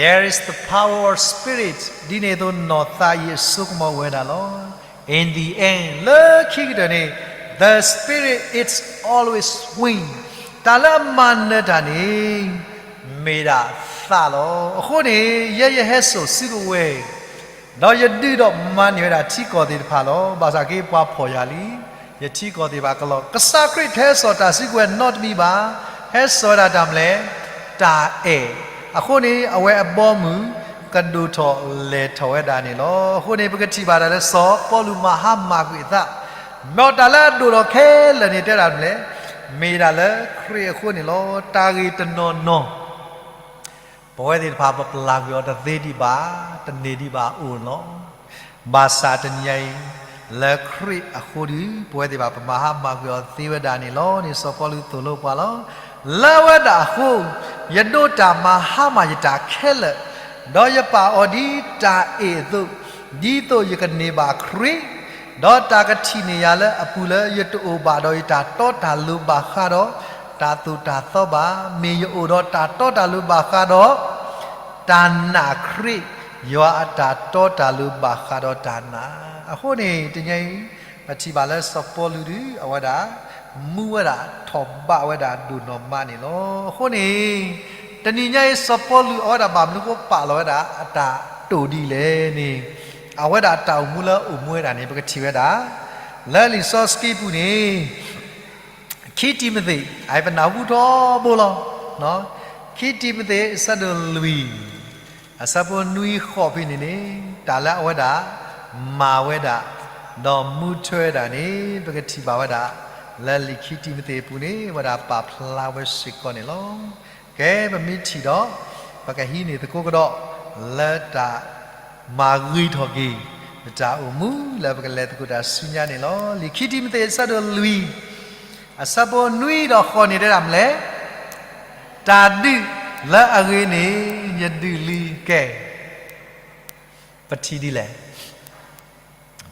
There is the power of spirit. ဒ်န့ၣ်အသိးနီၢ်သးအံၤအစိကမီၤအိၣ်ဝဲဒၣ်လီၤ. In the end, လၢခံကတၢၢ်န့ၣ် the spirit is always win. တၢ်လၢအမၤနၢၤတၢ်န့ၣ် မ့ၢ်ဒၣ်သးလီၤ. အဃိန့ၣ် ယဲယဟဲစိာ်စုကဝဲၤ ဒီးယဒုးဒီးမၤန့ၢ်ဝဲဒၣ်ထံကီၢ်သ့ၣ်တဖၣ်လီၤ. ဘၣ်ဆၣ်က့ၤပှၤဖီၣ်ယၤလံ, ယထံကီၢ်သ့ၣ်တဖၣ်ကလီၤ. ကစၢ်ခရံာ်တဟဲစိာ်တၢ်စုကဝဲၤနီတမံၤဘၣ်. ဟဲစိာ်ဝဲဒၣ်တၢ်မနုၤလဲၣ်, တၢ်အဲၣ်. အဃိန့ၣ် အဝဲအဘီအမုၢ် ကဒိၣ်ထီၣ်လဲၢ်ထီၣ်ဝဲဒၣ်န့ၣ်လီၤ. အဃိန့ၣ် ပကထံၣ်ဘၣ်ဒၣ်လၢစီၤပီလူးမၤဟါမၢ်ကွံာ်အသး, မ့ၢ်တၢ်လၢအဒိၣ်ထီၣ်ခဲလၢာ်န့ၣ် တဲဒၣ်မနုၤလဲၣ်, မ့ၢ်ဒၣ်လၢခရံာ်အဃိန့ၣ်လီၤ. တၢ်ဂ့ၢ်တနီၤနီၤ ပဝဲသ့ၣ်တဖၣ်ပပျၢ်ကွံာ်အီၤတသ့ဒံးဘၣ်, တန့ၢ်ဒံးဘၣ်အိၣ်လီၤ. ဘၣ်ဆၣ်တနံၤညါအံၤ လၢခရံာ်အဃိဒီး ပဝဲသ့ၣ်တဖၣ်ပမၤဟါမၢ်ကွံာ်အီၤသ့ဝဲဒၣ်န့ၣ်လီၤန့ၣ် စီၤပီလူးသိၣ်လိပှၤလီၤ. လၢအဝဲဒၣ်အဃိ ယဒိးတၢ်မၤဟါမၢ်ယတၢ်ခဲလၢာ်, ဒီးယပာ်အီၤဒ်တၢ်အ့ၣ်အသိး, ဒ်သိးယကန့ၢ်ဘၣ်ခရံာ်, ဒီးတၢ်ကထံၣ်န့ၢ်ယၤလၢအပူၤလၢယတအိၣ်ဘၣ်ဒီးယတၢ်တီတၢ်လိၤဘၣ်ဃးဒီး တၢ်သိၣ်တၢ်သီဘၣ်, မ့ၢ်ယအိၣ်ဒီးတၢ်တီတၢ်လိၤဘၣ်ဃးဒီး တၢ်နာ်ခရံာ်, ယွၤအတၢ်တီတၢ်လိၤဘၣ်ဃးဒီးတၢ်နာ်. အဃိန့ၣ် တနံၤညါအံၤ ပထံၣ်ဘၣ်လၢစီၤပီလူးဒီး အဝဲဒၣ် မူဝဲဒၣ်ထီၣ်ဘးဝဲဒၣ်ဒိၣ်နီၢ်မးန့ၣ်လီၤ. အဃိန့ၣ် တနံၤညါအံၤ စီၤပီလူးအဝဲဒၣ်ဘၣ်မနုၤဃိပာ်လီၤဝဲဒၣ်အတၢ်တိာ်ဒ်လဲၣ်န့ၣ် အဝဲဒၣ်တၢ်အိၣ်မူလၢအိၣ်မူဝဲဒၣ်န့ၣ် ပကထံၣ်ဝဲဒၣ် လၢလံာ်စီဆှံပူၤန့ၣ် ခံတံၤမသ့း အပနၢ်ဟူထီဘိလီၤ. ခံတံၤမသ့း အဆၢဒိၣ်လွံၢ် အဆၢဖိနွံဃိးဖဲန့ၣ်န့ၣ် တၢ်လၢအဝဲဒၣ် မၤဝဲဒၣ် ဒီးမူထွဲဝဲဒၣ်န့ၣ် ပကထံၣ်ဘၣ်ဝဲဒၣ် လၢလံာ်ခံတံၤမသ့းအပူၤန့ၣ် အဝဲဒၣ်ပာ်ဖျါဝဲစ့ၢ်ကီးန့ၣ်လီၤ. ကဲ ပမ့ၢ်ထံၣ်ဒီး ပကဟံးန့ၢ်သကိးကဒီး လၢတၢ် မၤဂ့ၤထီၣ်က့ၤ ပတၢ်အိၣ်မူလၢပကလဲၤသကိးတၢ်ဆူညါန့ၣ်လီၤ. လံာ်ခံတံၤမသ့း အဆၢဒိၣ်လွံၢ် အဆၢဖိနွံဒီးဃိးန့ၣ်တဲဒၣ်မနုၤလဲၣ်, တၢ်ဒုးလၢအဂ့ၤန့ၣ် ယဒုးလံ. ကဲ ပထံၣ်ဒ်လဲၣ်,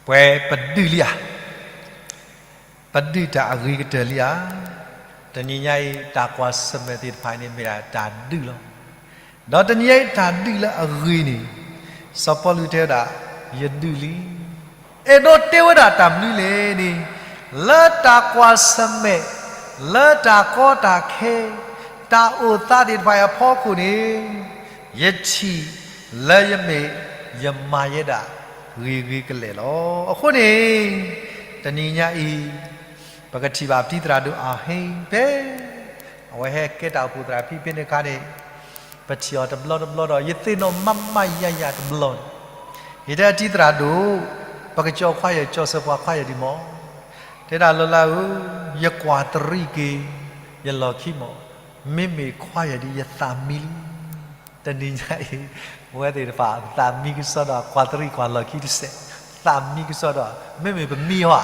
ပဝဲပဒုးလံဧါ. ပဒုးတၢ်အဂ့ၤကတၢၢ်လံဧါ. တနံၤညါအံၤ တၢ်ကွၢ်ဆၢၣ်မဲာ်သ့ၣ်တဖၣ်န့ၣ် မ့ၢ်ဒၣ်တၢ်ဒုးလီၤ. ဒီးတနံၤညါအံၤ တၢ်ဒုးလၢအဂ့ၤန့ၣ် စီၤပီလူးတဲဝဲဒၣ် ယဒုးလံ. အဲၣ်ဒိးတဲဝဲဒၣ်တၢ်မနုၤလဲၣ်န့ၣ် လၢတၢ်ကွၢ်ဆၢၣ်မဲာ် လၢတၢ်ကီတၢ်ခဲ တၢ်အိၣ်သးသ့ၣ်တဖၣ်အံၤအဖီခိၣ်န့ၣ် ယထံၣ်လၢယမ့ၢ် ယမၤယဲဒၣ်ဂ့ၤဂ့ၤကလဲာ်လီၤ. အဃိန့ၣ် တနံၤညါအံၤ ပကထံၣ်ဘၣ်ပတံၤသရၣ်ဒိၣ်အဟ့ၣ်ဖဲ အဝဲဟဲကဲတၢ်အိၣ်ဖှိၣ်သရၣ်ဖံဖဲန့ၣ်အခါန့ၣ် ပထံၣ်အီၤတဘျီတဘျီဒီး ယသ့ၣ်နီၣ်မးမးယၤယၤတဘျီန့ၣ် ယတဲအတံၤသရၣ်ဒိၣ်, ပကကၠီခွါယၢ်ကၠီဆၢပှၤခွါယၢ်ဒံးမး, တဲဒၣ်လၢလၢဧၢ, ယကွၢ်တရံးက့ၤ ယလီၢ်ခံမး, မ့မ့ၢ်ခွါယၢ်ဒံးယသးမံလံ. တနံၤညါအံၤ ပဝဲသ့ၣ်တဖၣ်သးမံကစီဒီး ကွၢ်တရံးကွၢ်လီၢ်ခံတစဲး, သးမံကစီဒီး မ့မ့ၢ်ပမံဟီဧါ,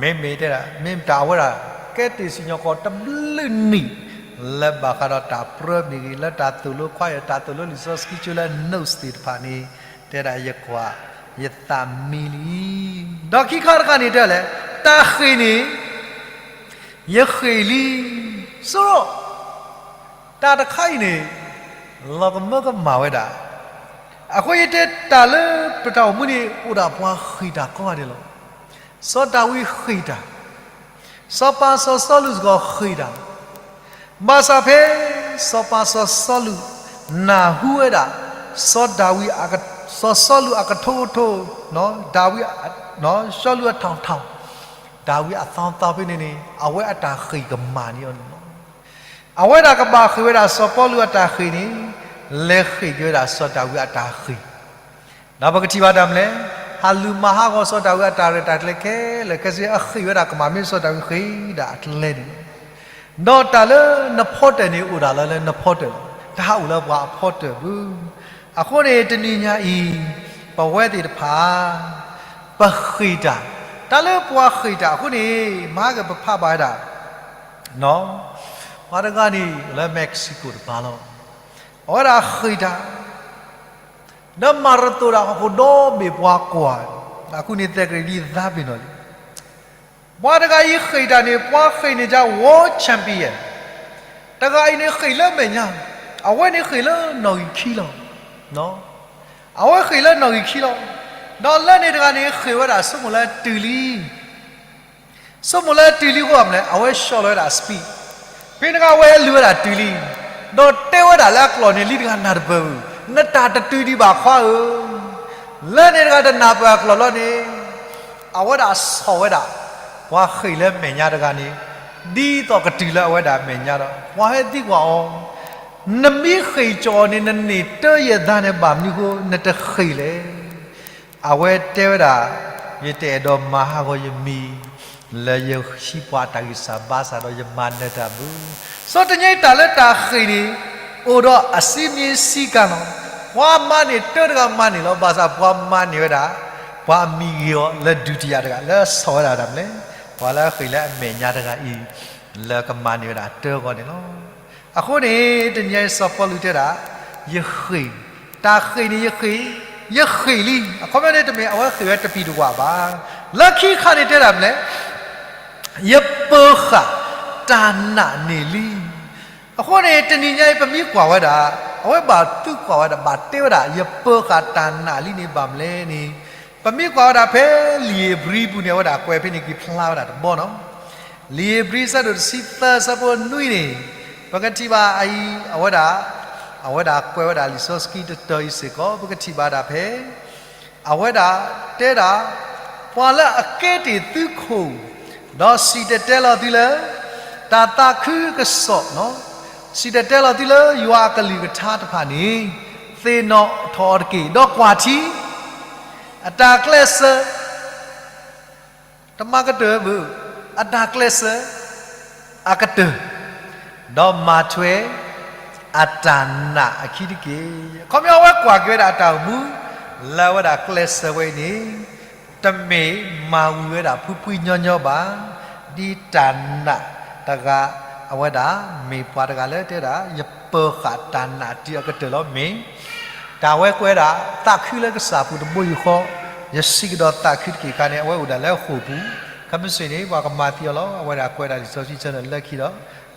မ့မ့ၢ်တဲဒၣ် မ့ၢ်တၢ်အဝဲဒၣ် ကဲတ့ၢ်စံၣ်ညီၣ်ကွီၢ်တဘျုးနံၣ် လၢဘၣ်ဃးဒီးတၢ်ပြၢမ့ၢ်ဂ့ၤ လၢတၢ်သိၣ်လိခွါယၢ် တၢ်သိၣ်လိလံာ်စီဆှံကၠိလၢ notes သ့ၣ်တဖၣ်န့ၣ် တဲဒၣ်ယကွၢ် ယသးမံလံ. ဒီးခံခါတခါန့ၣ်တဲလဲၣ်, တၢ်ဃ့ၢ်န့ၣ် ယဃ့ၢ်လံ. စိရိ တၢ်တခါအံၤန့ၣ် လီၤကမၢကမၣ်ဝဲဒၣ်. အဃိယတဲတၢ်လၢပတၢ်အိၣ်မူန့ၣ် အိၣ်ဒၣ်ပှၤဃ့ၢ်တၢ်ကိးဂၤဒဲးလီၤ. စီၤဒၤဝံးဃ့ၢ်တၢ်, စီၤပၤစီၤစီလူးစ့ၢ်ကီးဃ့ၢ်တၢ်, ဘၣ်ဆၣ်ဖဲ စီၤပၤစီၤစီလူး နၢ်ဟူဝဲဒၣ် စီၤဒၤဝံး စီၤစီလူးအကထိကထိ, ဒၤဝံး, စီလူးအထီၣ်ထီၣ်, ဒၤဝံးအသီသီဖဲန့ၣ်န့ၣ် အဝဲအတၢ်ဃ့ၢ်ကမၣ်န့ၢ်အီၤန့ၣ်လီၤ. အဝဲဒၣ်ကဘၣ်ဃ့ၢ်ဝဲဒၣ်စီၤပီလူးအတၢ်ဃ့ၢ်န့ၣ် လဲၤဃ့ၢ်က့ၤဝဲဒၣ်စီၤဒၤဝံးအတၢ်ဃ့ၢ် ဒီးပကထံၣ်ဘၣ်တၢ်မနုၤလဲၣ်, ဟးလူၤမၤဟးဂီၤစီၤဒၤဝံးအတၢ်ရဲၣ်တၢ်ကျဲၤခဲလၢာ်ခဲဆ့ အဃ့ၢ်ဝဲဒၣ်ကမၣ်မ့ၢ်စီၤဒၤဝံးဃ့ၢ်ဒၣ်အကျဲန့ၣ်လီၤ. ဒီးတၢ်လၢနဖီတၢၢ်န့ၣ်အိၣ်ဒၣ်လီၤလၢနဖီတၢၢ်လီၤ. တဟးအိၣ်လၢပှၤအဖီတၢၢ်ဘၣ်. အဃိန့ၣ်တနံၤညါအံၤ ပဝဲသ့ၣ်တဖၣ် ပဃ့ၢ်တၢ်, တၢ်လၢပှၤဃ့ၢ်တၢ်အဃိန့ၣ် မဟါကပဖးဘၣ်ဝဲဒၣ် ပှၤတဂၤန့ၣ်လၢ Mexico တပၤလီၤ. အဝဲဒၣ်ဃ့ၢ်တၢ် ဒီးမၤရသိၣ်ဒၣ်ဟီၣ်ခိၣ်ဒီဘ့ၣ်ပှၤကွၢ်, အဃိန့ၣ်သဲးကရံးဒ်သးပ့ၤနီၣ်လံ. ပှၤတဂၤအံၤဃ့ၢ်တၢ်န့ၣ် ပှၤဃ့ၢ်န့ၢ်က world champion တဂၤအံၤန့ၣ်ဃ့ၢ်လၢမဲာ်ညါ, အဝဲန့ၣ်ဃ့ၢ်လၢနီၣ်ဂံၢ်ခံလီၤ. အဝဲဃ့ၢ်လၢနီၣ်ဂံၢ်ခံလီၤ. ဒီးလၢန့ၣ်တဂၤန့ၣ် ဃ့ၢ်ဝဲဒၣ်ဆိကမိၣ်လၢတုၤလံ ဆိကမိၣ်လၢတုၤလံအဃိမနုၤလဲၣ်, အဝဲဆှီလီၤဝဲဒၣ် speed, ဖဲန့ၣ်အခါအဝဲလူၤဝဲဒၣ်တုၤလံ, ဒီးတဲဝဲဒၣ်လၢအကျိာ်န့ၣ် လံတဂၤနၢ်တပၢၢ်ဧၢ, နတၢ်တတုၤဒံးဘၣ်ခွါဧၢ. လၢန့ၣ်တဂၤတနၢ်ပၢၢ်အကျိာ်လီၤန့ၣ်, အဝဲဒၣ်ဆီၣ်ဝဲဒၣ် ပှၤဃ့ၢ်လၢမဲာ်ညါတဂၤန့ၣ်, ဒ်သိးကတုၤလၢအဝဲဒၣ်မဲာ်ညါဒီး ပှၤဟဲသံကွၢ်အီၤ, နမ့ၢ်ဃ့ၢ်ကၠီၤန့ၣ် နန့ၢ်တၢ်ယဲၢ်သးန့ၣ် ဘၣ်မနုၤအဃိ နတဃ့ၢ်လဲၣ်. အဝဲတဲဝဲဒၣ်, ယတအဲၣ်ဒိးမၤဟးဂီၤယမံၤ လၢယဟံးပှၤတၢ်ဂံၢ်စၢ်ဘါစၢ်ဒီးယမၤနၢၤတၢ်ဘၣ်. စီၤတနံၤညါအံၤတၢ်လၢတၢ်ဃ့ၢ်န့ၣ် အိၣ်ဒီးအစံမံစံကၢလီၤ. ပှၤမၤန့ၢ်တၢ်တဂၤမၤန့ၢ်လီၤ. ဘၣ်ဆၣ်ပှၤမၤန့ၢ်ဝဲဒၣ် ပှၤအမံၤဂ့ၤအီၤလၢဒုးတယၤတဂၤ လၢအဆီၣ်ဝဲဒၣ်တၢ်မနုၤလဲၣ်, ပှၤလၢအဃ့ၢ်လၢအမဲာ်ညါတဂၤအံၤ လၢကမၤန့ၢ်ဝဲဒၣ်တၢ်အဂီၢ်န့ၣ်လီၤ. အဃိန့ၣ် တနံၤညါအံၤစီၤပီလူးတဲဒၣ်, ယဃ့ၢ်, တၢ်ဃ့ၢ်န့ၣ်ယဃ့ၢ်, ယဃ့ၢ်လံ. အခီပညီန့ၣ်တမ့ၢ်အဝဲဃ့ၢ်ဝဲတပံၤတဝၢ်ဘၣ်. လၢခံခါန့ၣ်တဲဒၣ်မနုၤလဲၣ်, ယပၢၤဃာ်တၢ်နာ်န့ၣ်လံ. အဃိန့ၣ် တနံၤညါအံၤပမ့ၢ်ကွၢ်ဝဲဒၣ်, အဝဲဘၣ်သံကွၢ်ဝဲဒၣ် ဘၣ်တဲဝဲဒၣ် ယပၢၤဃာ်တၢ်နာ်လံန့ၣ် ဘၣ်မနုၤလဲၣ်န့ၣ်, ပမ့ၢ်ကွၢ်ဝဲဒၣ်ဖဲလံာ်ဧ့ၤဘြံၤပူၤန့ၣ် အဝဲဒၣ်ကွဲးဖဲန့ၣ်က့ၤဖျါဝဲဒၣ်တဘီနီၤ. လံာ်ဧ့ၤဘြံၤအဆၢဒိၣ်တဆံသၢအဆၢဖိနွံန့ၣ်, ပကထံၣ်ဘၣ်အအံၤ အဝဲဒၣ်, အဝဲဒၣ်ကွဲးဝဲဒၣ်လံာ်စီဆှံတတၢၤအံၤစ့ၢ်ကီး ပကထံၣ်ဘၣ်ဒၣ်ဖဲ အဝဲဒၣ်တဲဒၣ်, ပှၤလၢအကဲတ့ၢ်သုခိၣ်, ဒီးစံၣ်တဲၤတဲလီၤသုလၢ တၢ်သးခုကစီၣ်, စံၣ်တဲၤတဲလီၤသုလၢယွၤအကလုၢ်ကထါတဖၣ်န့ၣ်, သ့ၣ်နီၣ်ထီၣ်အီၤတက့ၢ်. ဒီးကွၢ်ထံ, အတၢ်ကျဲးစၢး တမၤကတၢၢ်ဘၣ်, အတၢ်ကျဲးစၢးအကတၢၢ်, ဒီးမၤထွဲအတၢ်နာ်အခံတက့ၢ်. အခီပညီအဝဲကွၢ်က့ၤဝဲဒၣ်အတၢ်အိၣ်မူ လၢအဝဲဒၣ်ကျဲးစၢးဝဲအံၤန့ၣ်, တမ့ၢ်မၤဝံၤဝဲဒၣ်ဖှံဖှံညီညီဘၣ်. ဒ်တၢ်နာ်တဂၤ အဝဲဒၣ်မ့ၢ်ပှၤတဂၤလၢတဲဒၣ် ယပၢၤဃာ်တၢ်နာ်တုၤအကတၢၢ်လီၤ. မ့ၢ် တၢ်ဝဲကွဲးဒၣ် သးခုလၢကစၢ်ပူၤတဘိယူၢ်ဃီ, ယစံးကဒီးသးခုတက့ၢ်ခါန့ၣ် အဝဲအိၣ်ဒၣ်လၢဃိာ်ပူၤ, ခဲမုၢ်ဆ့ၣ်န့ၣ် ပှၤကမၤသံအီၤလီၤ. အဝဲဒၣ်ကွဲးဒၣ်လံာ်စီဆှံဆၢန့ၣ်လၢခံဒီး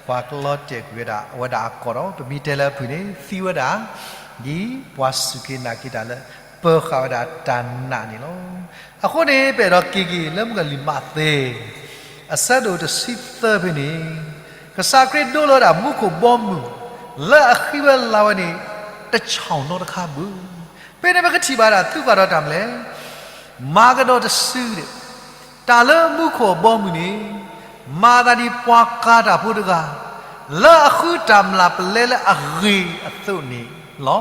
ပှၤကလီၤတဲာ်ကွံာ်ဝဲဒၣ် အဝဲဒၣ်အကိာ်ဒီး ပမ့ၢ်တဲလၢအဖုၣ်န့ၣ် သံဝဲဒၣ် ဒ်ပှၤစူၢ်က့ၤနာ်က့ၤတၢ်လၢ ပၢၤဃာ်ဝဲဒၣ်တၢ်နာ်န့ၣ်လီၤ. အဃိန့ၣ် ပအဲၣ်ဒိးက့ၤက့ၤလၢမုၢ်ကလံၤမးသဲ အဆၢဒိၣ်တဆံသၢဖဲန့ၣ်, ကစၢ်ခရံာ်ဒိလီၤဝဲဒၣ်မူခိၣ်ဘီမုၢ် လၢအဃံဝဲလၤဝဲန့ၣ် တဆီၣ်နီတခါဘၣ်. ဖဲန့ၣ်ပကထံၣ်ဘၣ်ဒၣ် သုကွၢ်ဒီးတၢ်မနုၤလဲၣ်, မၤကဒီးတစုဒီး တၢ်လၢမူခိၣ်အဘီအမုၢ်န့ၣ် မၤသးဒ်ပှၤကၤတၢ်ဖိတဂၤ လၢအဃုတၢ်မျၢ်ပလဲလၢအဂ့ၤအသိးန့ၣ်လီၤ.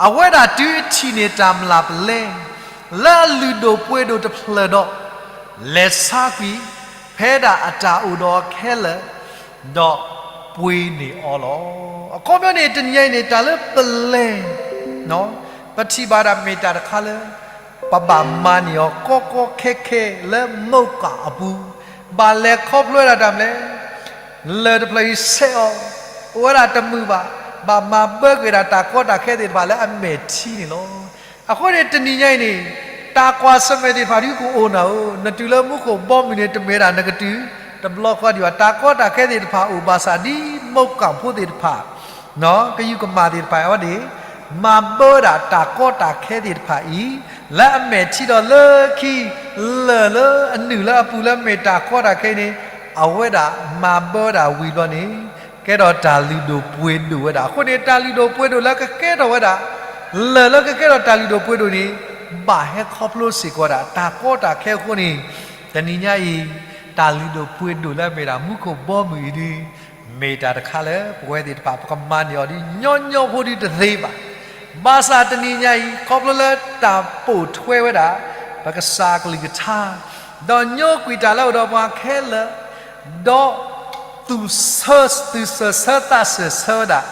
အဝဲဒၣ်တုၤအထံၣ်န့ၢ်တၢ်မျၢ်ပလဲ လၢအလုၢ်ဒိၣ်ပှ့ၤဒိၣ်တဖျၢၣ်ဒီး လဲၤဆါကွံာ် ဖဲဒၣ်အတၢ်အိၣ်ဒီးအီၤခဲလၢာ် ဒီးပှ့ၤန့ၢ်အီၤလီၤ. အခီပညီန့ၣ် တနံၤညါအံၤန့ၣ် တၢ်လၢပလဲ ပထံၣ်ဘၣ်ဒၣ်မ့ၢ်တၢ်တခါလၢ ပဘၣ်မၤန့ၢ်အီၤကီကီခဲခဲလၢမုၢ်ကၢ်အပူၤ, ဘၣ်လဲၤခီဖျိဝဲဒၣ်တၢ်မနုၤလဲၣ်, လၢၢ်တဖျၢၣ်အံၤဆဲးအီၤ, အိၣ်ဝဲဒၣ်တမုာ်ဘၣ်, ဘၣ်မၤဘၢကွံာ်ဒၣ်တၢ်ကီတၢ်ခဲသ့ၣ်တဖၣ်လၢအမဲာ်ထံန့ၣ်လီၤ. အဃိန့ၣ် တနံၤညါအံၤန့ၣ် တၢ်ကွၢ်ဆၢၣ်မဲာ်သ့ၣ်တဖၣ်ဒ်ကအိၣ်နၤဧၢ, နတုၤလၢမူခိၣ်ဘီမုၢ်န့ၣ် တမ့ၢ်ဝဲဒၣ်နကတုၤ တဘျီဃီဒံးဘၣ်, တၢ်ကီတၢ်ခဲသ့ၣ်တဖၣ်အိၣ်ဘၣ်ဆၣ်ဒ်မုၢ်ကၢ်ဖိသ့ၣ်တဖၣ် ကယူၤကမၣ်သ့ၣ်တဖၣ်အဝဲန့ၣ် မၤဘၢဒၣ်တၢ်ကီတၢ်ခဲသ့ၣ်တဖၣ်အံၤ လၢအမဲာ်ထံဒီးလၢခံ လၢၢ်လၢအနုာ်လၢအပူၤလၢမ့ၢ်တၢ်ကီတၢ်ခဲန့ၣ် အဝဲဒၣ်မၤဘၢဒၣ်ဝံၤဘျီန့ၣ် ကဲထီၣ်တၢ်လုၢ်ဒိၣ်ပှ့ၤဒိၣ်ဝဲဒၣ်. အဃိန့ၣ် တၢ်လုၢ်ဒိၣ်ပှ့ၤဒိၣ်လၢကကဲထီၣ်ဝဲဒၣ် လၢၢ်လၢကကဲထီၣ်တၢ်လုၢ်ဒိၣ်ပှ့ၤဒိၣ်န့ၣ် ဘၣ်ဟဲခီဖျိစ့ၢ်ကီးဒၣ် တၢ်ကီတၢ်ခဲအဃိန့ၣ် တနံၤညါအံၤ တၢ်လုၢ်ဒိၣ်ပှ့ၤဒိၣ်လၢအမ့ၢ်ဒၣ်မူခိၣ်ဘီမုၢ်အံၤဒုး မ့ၢ်တၢ်တခါလၢပဝဲသ့ၣ်တဖၣ် ပကမၤန့ၢ်အီၤဒ်ညီညီဖိဒုးတသ့ဘၣ်. ဘၣ်ဆၣ်တနံၤညါအံၤ ခီဖျိလၢတၢ်ပိာ်ထွဲဝဲဒၣ် ပကစၢ်အကလုၢ်ကထါ ဒီးညိကွံာ်တၢ်လၢအအိၣ်ဒီးပှၤခဲလၢာ် ဒီး သူၣ်ဆၢ သူၣ်စၢၢ်ဆၢသးစၢၢ်ဆၢဝဲဒၣ်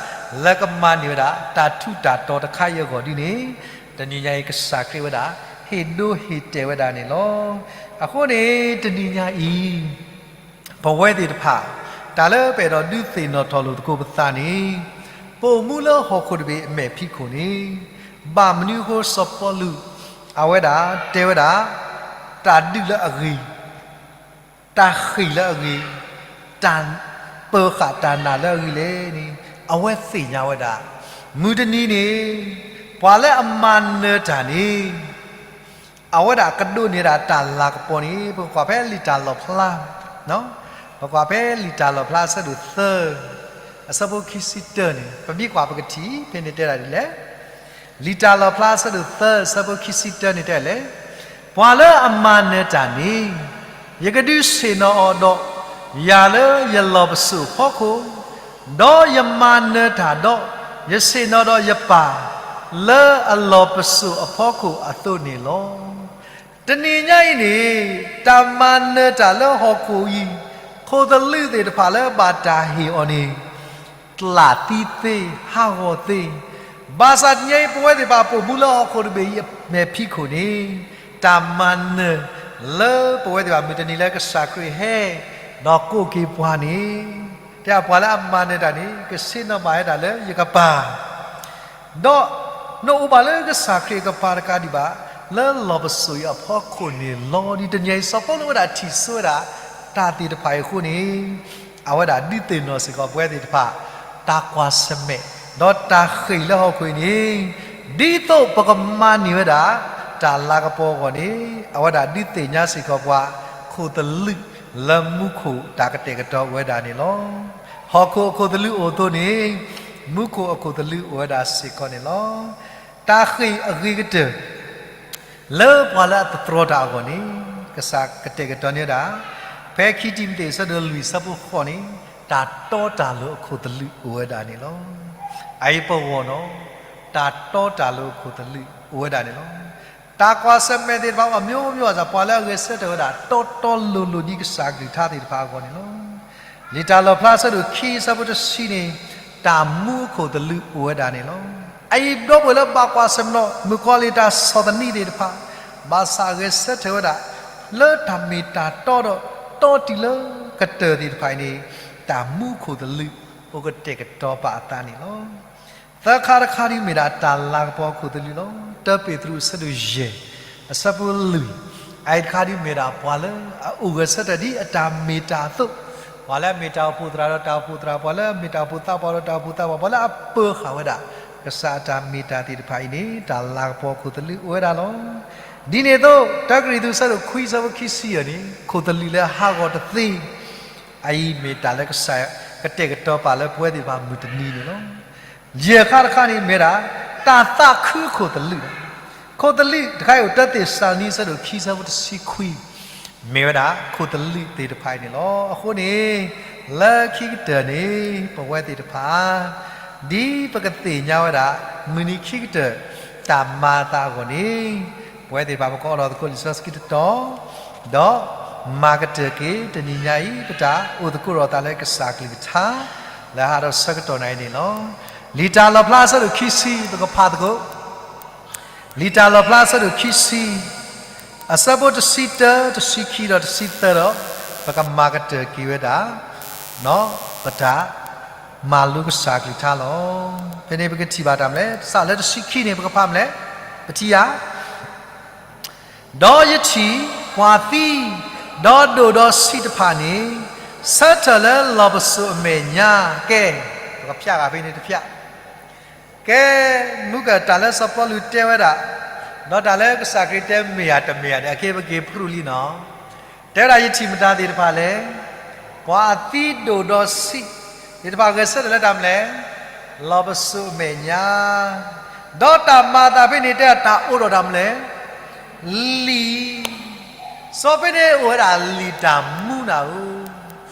လၢကမၤန့ၢ်ဝဲဒၣ် တၢ်ထူးတၢ်တီၤတခါအံၤအဂီၢ်ဒ်န့ၣ် တနံၤညါအံၤကစၢ်ခရံာ်ဝဲဒၣ် ဟ့ၣ်ဒိဟ့ၣ်တဲာ်ဝဲဒၣ်န့ၣ်လီၤ. အဃိန့ၣ် တနံၤညါအံၤ ပဝဲသ့ၣ်တဖၣ် တၢ်လၢပအဲၣ်ဒိးဒုးသ့ၣ်နီၣ်ထီၣ်လိာ်သကိးပသးန့ၣ် ပအိၣ်မူလၢဟီၣ်ခိၣ်တဘ့ၣ်အမဲာ်ဖံးခိၣ်န့ၣ် ဘၣ်မနုၤအဃိစီၤပီလူး အဝဲဒၣ်တဲဝဲဒၣ် တၢ်ဒုးလၢအဂ့ၤ တၢ်ဃ့ၢ်လၢအဂ့ၤ, တၢ်ပၢၤဃာ်တၢ်နာ်လၢအဂ့ၤလဲၣ်န့ၣ် အဝဲသ့ၣ်ညါဝဲဒၣ် မုၢ်တနံၤန့ၣ် ပှၤလၢအမၤနၢၤတၢ်န့ၣ် အဝဲဒၣ်ကဒိးန့ၢ်ဒၣ်တၢ်လၤကပီၤန့ၣ် ပကကွၢ်ဖဲလံာ်တၢ်လီၣ်ဖျါ, ပကွၢ်ဖဲလံာ်တၢ်လီၣ်ဖျါအဆၢဒိၣ်သၢ အဆၢဖိခံဆံတၢန့ၣ် ပမ့ၢ်ကွၢ်ပကထံၣ် ဖဲန့ၣ်တဲဒၣ်ဒ်လဲၣ် လံာ်တၢ်လီၣ်ဖျါအဆၢဒိၣ်သၢ အဆၢဖိခံဆံတၢန့ၣ်တဲလဲၣ်, ပှၤလၢအမၤနၢၤတၢ်န့ၣ် ယကဒုးဆ့ၣ်နီၤအီၤဒီး ယၤလၢယလီၢ်ပစိာ်အဖီခိၣ်, ဒီးယမၤနၢၤတၢ်ဒီး ယဆ့ၣ်နီၤဒီးယပၢ် လၢအလီၢ်ပစိာ်အဖီခိၣ်အသိးန့ၣ်လီၤ. တနံၤညါအံၤန့ၣ် တၢ်မၤနၢၤတၢ်လၢဟီၣ်ခိၣ်အံၤ ခိၣ်သလုးသ့ၣ်တဖၣ်လၢဘၣ်တၢ်ဟ့ၣ်အီၤန့ၣ် ကျးသံသ့, ဟးဂီၤသ့, ဘၣ်ဆၣ်တနံၤညါအံၤ ပဝဲသ့ၣ်တဖၣ်ပိာ်မူလၢဟီၣ်ခိၣ်တဘ့ၣ်အံၤအမဲာ်ဖံးခိၣ်န့ၣ် တၢ်မၤနၢၤလၢပဝဲသ့ၣ်တဖၣ်မုၢ်တနံၤလၢကစၢ်ခရံာ်ဟဲ ဒီးကိးက့ၤပှၤန့ၣ် တဲပှၤလၢအမၤနၢၤတၢ်န့ၣ် ကဆ့ၣ်နီၤဘၣ်ဝဲဒၣ်လၢယကပၤ ဒီးနအိၣ်ဘၣ်လၢကစၢ်ခရံာ်အကပၤတကးဒံးဘၣ် လၢလီၢ်ပစိာ်အံၤအဖီခိၣ်န့ၣ်လီၤ. ဒ်တနံၤညါအံၤစီၤပီလူးဝဲဒၣ်ထံၣ်ဆိဝဲဒၣ် တၢ်သ့ၣ်တဖၣ်အံၤအဃိန့ၣ် အဝဲဒၣ်ဒုးသ့ၣ်နီၣ်စ့ၢ်ကီးပဝဲသ့ၣ်တဖၣ် တၢ်ကွၢ်ဆၢၣ်မဲာ် ဒီးတၢ်ဃ့ၢ်လၢဟီၣ်ခိၣ်အံၤန့ၣ် ဒ်သိးပကမၤန့ၢ်ဝဲဒၣ် တၢ်လၤကပီၤအဂီၢ်န့ၣ် အဝဲဒၣ်ဒုးသ့ၣ်ညါစ့ၢ်ကီးပှၤ ခိၣ်သလုးလၢမူခိၣ်တၢ်ကတဲာ်ကတီၤအိၣ်ဝဲဒၣ်န့ၣ်လီၤ. ဟီၣ်ခိၣ်အခိၣ်သလုးအိၣ်အသိးန့ၣ် မူခိၣ်အခိၣ်သလုးအိၣ်ဝဲဒၣ်စ့ၢ်ကီးန့ၣ်လီၤ. တၢ်ဃ့ၢ်အဂ့ၤကတၢၢ် လၢပှၤလၢအတတြီတၢ်အဂီၢ်န့ၣ် ကစၢ်ကတဲာ်ကတီၤန့ၢ်ဝဲဒၣ် ဖဲခံတံၤမသ့းအဆၢဒိၣ်လွံၢ်အဆၢဖိဃိးန့ၣ် တၢ်တီတၢ်လိၤအခိၣ်သလုးအိၣ်ဝဲဒၣ်န့ၣ်လီၤ. အအံၤပဂီၢ်နီၤ တၢ်တီတၢ်လိၤအခိၣ်သလုးအိၣ်ဝဲဒၣ်န့ၣ်လီၤ. တၢ်ကွၢ်ဆၢၣ်မဲာ်သ့ၣ်တဖၣ်အီၤ မျိုးမျိုးအသး ပှၤလၢအဂဲၤဆၢထၢၣ်ဝဲဒၣ် တီတီလိၤလိၤဒ်ကစၢ်အကလုၢ်ကထါသ့ၣ်တဖၣ်အဂီၢ်န့ၣ်လီၤ. လံာ်တၢ်လီၣ်ဖျါအဆၢဒိၣ်ခံအဆၢဖိတဆံန့ၣ် တၢ်မူအခိၣ်သလုးအိၣ်ဝဲဒၣ်န့ၣ်လီၤ. အအံၤဒီပုၢ်ဝဲၢ်လၢဘၣ်ကွၢ်ဆၢၣ်မဲာ် မုၣ်ကီၤလံၢ်တၢ်ဆီၣ်သနံးသ့ၣ်တဖၣ် ဘၣ်ဆၣ်အဂဲၤဆၢထၢၣ်ဝဲဒၣ် လၢတၢ်မ့ၢ်တၢ်တီဒီး တီတုၤလၢကတၢၢ်သ့ၣ်တဖၣ်အံၤန့ၣ် တၢ်မူအခိၣ်သလုးအိၣ်ကတဲာ်ကတီၤပာ်အသးန့ၣ်လီၤ. သၢခါတခါဒ်မ့ၢ်ဒၣ် တၢ်လၤကပီၤအခိၣ်သလုးလီၤ. တၢပ့းတရူးအဆၢဒိၣ်ယဲၢ် အဆၢဖိလွံၢ်, အအံၤတခါဒ်မ့ၢ်ဒၣ် ပှၤလၢအအိၣ်ဂဲၤဆၢထၢၣ်ဒ်အတၢ်မ့ၢ်တၢ်အသိး, ပှၤလၢအမ့ၢ်တၢ်အိၣ်ဖှိၣ်သရၣ်ဒီးတၢ်အိၣ်ဖှိၣ်သရၣ်, ပှၤလၢအမ့ၢ်တၢ်အိၣ်ဖှိၣ်သးပှၢ်ဒီးတၢ်အိၣ်ဖှိၣ်သးပှၢ်, ပှၤလၢအပၢၤဃာ်ဝဲဒၣ် ကစၢ်အတၢ်မ့ၢ်တၢ်သ့ၣ်တဖၣ်အံၤန့ၣ် တၢ်လၤကပီၤအခိၣ်သလုးအိၣ်ဝဲဒၣ်လီၤ. ဒ်န့ၣ်အသိး တၢကရံၣ်သူးအဆၢဒိၣ်ခွံ အဆၢဖိခံဆံယဲၢ်န့ၣ် ခိၣ်သလုးလၢဟးဂီၤတသ့ အအံၤမ့ၢ်တၢ်လၢကစၢ်ကတဲာ်ကတီၤပာ်လၢပဝဲသ့ၣ်တဖၣ်မုၢ်တနံၤန့ၣ်လီၤ. ယဲၢ်ခါတခါန့ၣ်မ့ၢ်ဒၣ် တၢ်သးခုအခိၣ်သလုးလီၤ. ခိၣ်သလုးတခါအံၤအိၣ် တၢသ့းစၤလနံ အဆၢဒိၣ်ခံ အဆၢဖိတဆံခွံ, မ့ၢ်ဝဲဒၣ်ခိၣ်သလုးသ့ၣ်တဖၣ်အံၤန့ၣ်လီၤ. အဃိန့ၣ် လၢခံကတၢၢ်န့ၣ် ပဝဲသ့ၣ်တဖၣ် ဒ်ပကသ့ၣ်ညါဝဲဒၣ် မုၢ်နံၤခံကတၢၢ် တၢ်မၤအသးအဂီၢ်န့ၣ် ပဝဲသ့ၣ်တဖၣ် ပကအိးထီၣ်သကိးလံာ်စီဆှံတတီၤ ဒီးမၤကတၢၢ်က့ၤ တနံၤညါအံၤ ပတၢ်အိၣ်သကိးထီၣ်သးလၢကစၢ်အကလုၢ်ကထါ လၢဟးထီၣ်ဆၢကတီၢ်နၤအံၤန့ၣ်လီၤ. လံာ်တၢ်လီၣ်ဖျါ အဆၢဒိၣ်ခံဆံ ပကဖးသကိး လံာ်တၢ်လီၣ်ဖျါ အဆၢဒိၣ်ခံဆံ အဆၢဖိတဆံတၢ တဆံခံ ဒီးတဆံသၢဒီး ပကမၤကတၢၢ်က့ၤဝဲဒၣ် ပတၢ်မၤလိကစၢ်အကလုၢ်ကထါလီၤ. ဖဲန့ၣ်ပကထံၣ်ဘၣ်တၢ်မနုၤလဲၣ်, စးလၢတဆံခံန့ၣ် ပကဖးမနုၤလဲၣ်, ပထံၣ်ဧါ. ဒီးယထံၣ်ပှၤသံ, ဒီးဒိၣ်ဒီးဆံးတဖၣ်န့ၣ် ဆၢထၢၣ်လၢလီၢ်ပစိာ်အမဲာ်ညါ, ကဲ, ပကဖျါဂၤဖဲန့ၣ်တဖျါ ကဲ, မုၢ်ကတၢၢ်လၢစီၤပီလူးတဲဝဲဒၣ်, ဒီးတၢ်လၢကစၢ်ခရံာ်တဲမ့ၢ်ဧါတမ့ၢ်ဧါန့ၣ် အက့ပက့ၤဖရူလံနီၤ. တဲဝဲဒၣ်ယထံၣ်မတၤသ့ၣ်တဖၣ်လဲၣ်, ပှၤအသံဒိၣ်ဒီးဆံးသ့ၣ်တဖၣ် ဂဲၤဆၢထၢၣ်လၢတၢ်မနုၤလဲၣ်, လီၢ်ပစိာ်အမဲာ်ညါ, ဒီးတၢ်မၤအသးဖဲန့ၣ်တဲတၢ်အိၣ်ဒီးတၢ်မနုၤလဲၣ်, လံာ် စီၤဖဲန့ၣ်အိၣ်ဝဲဒၣ်လံာ်တၢ်မူနၤဧိၤ,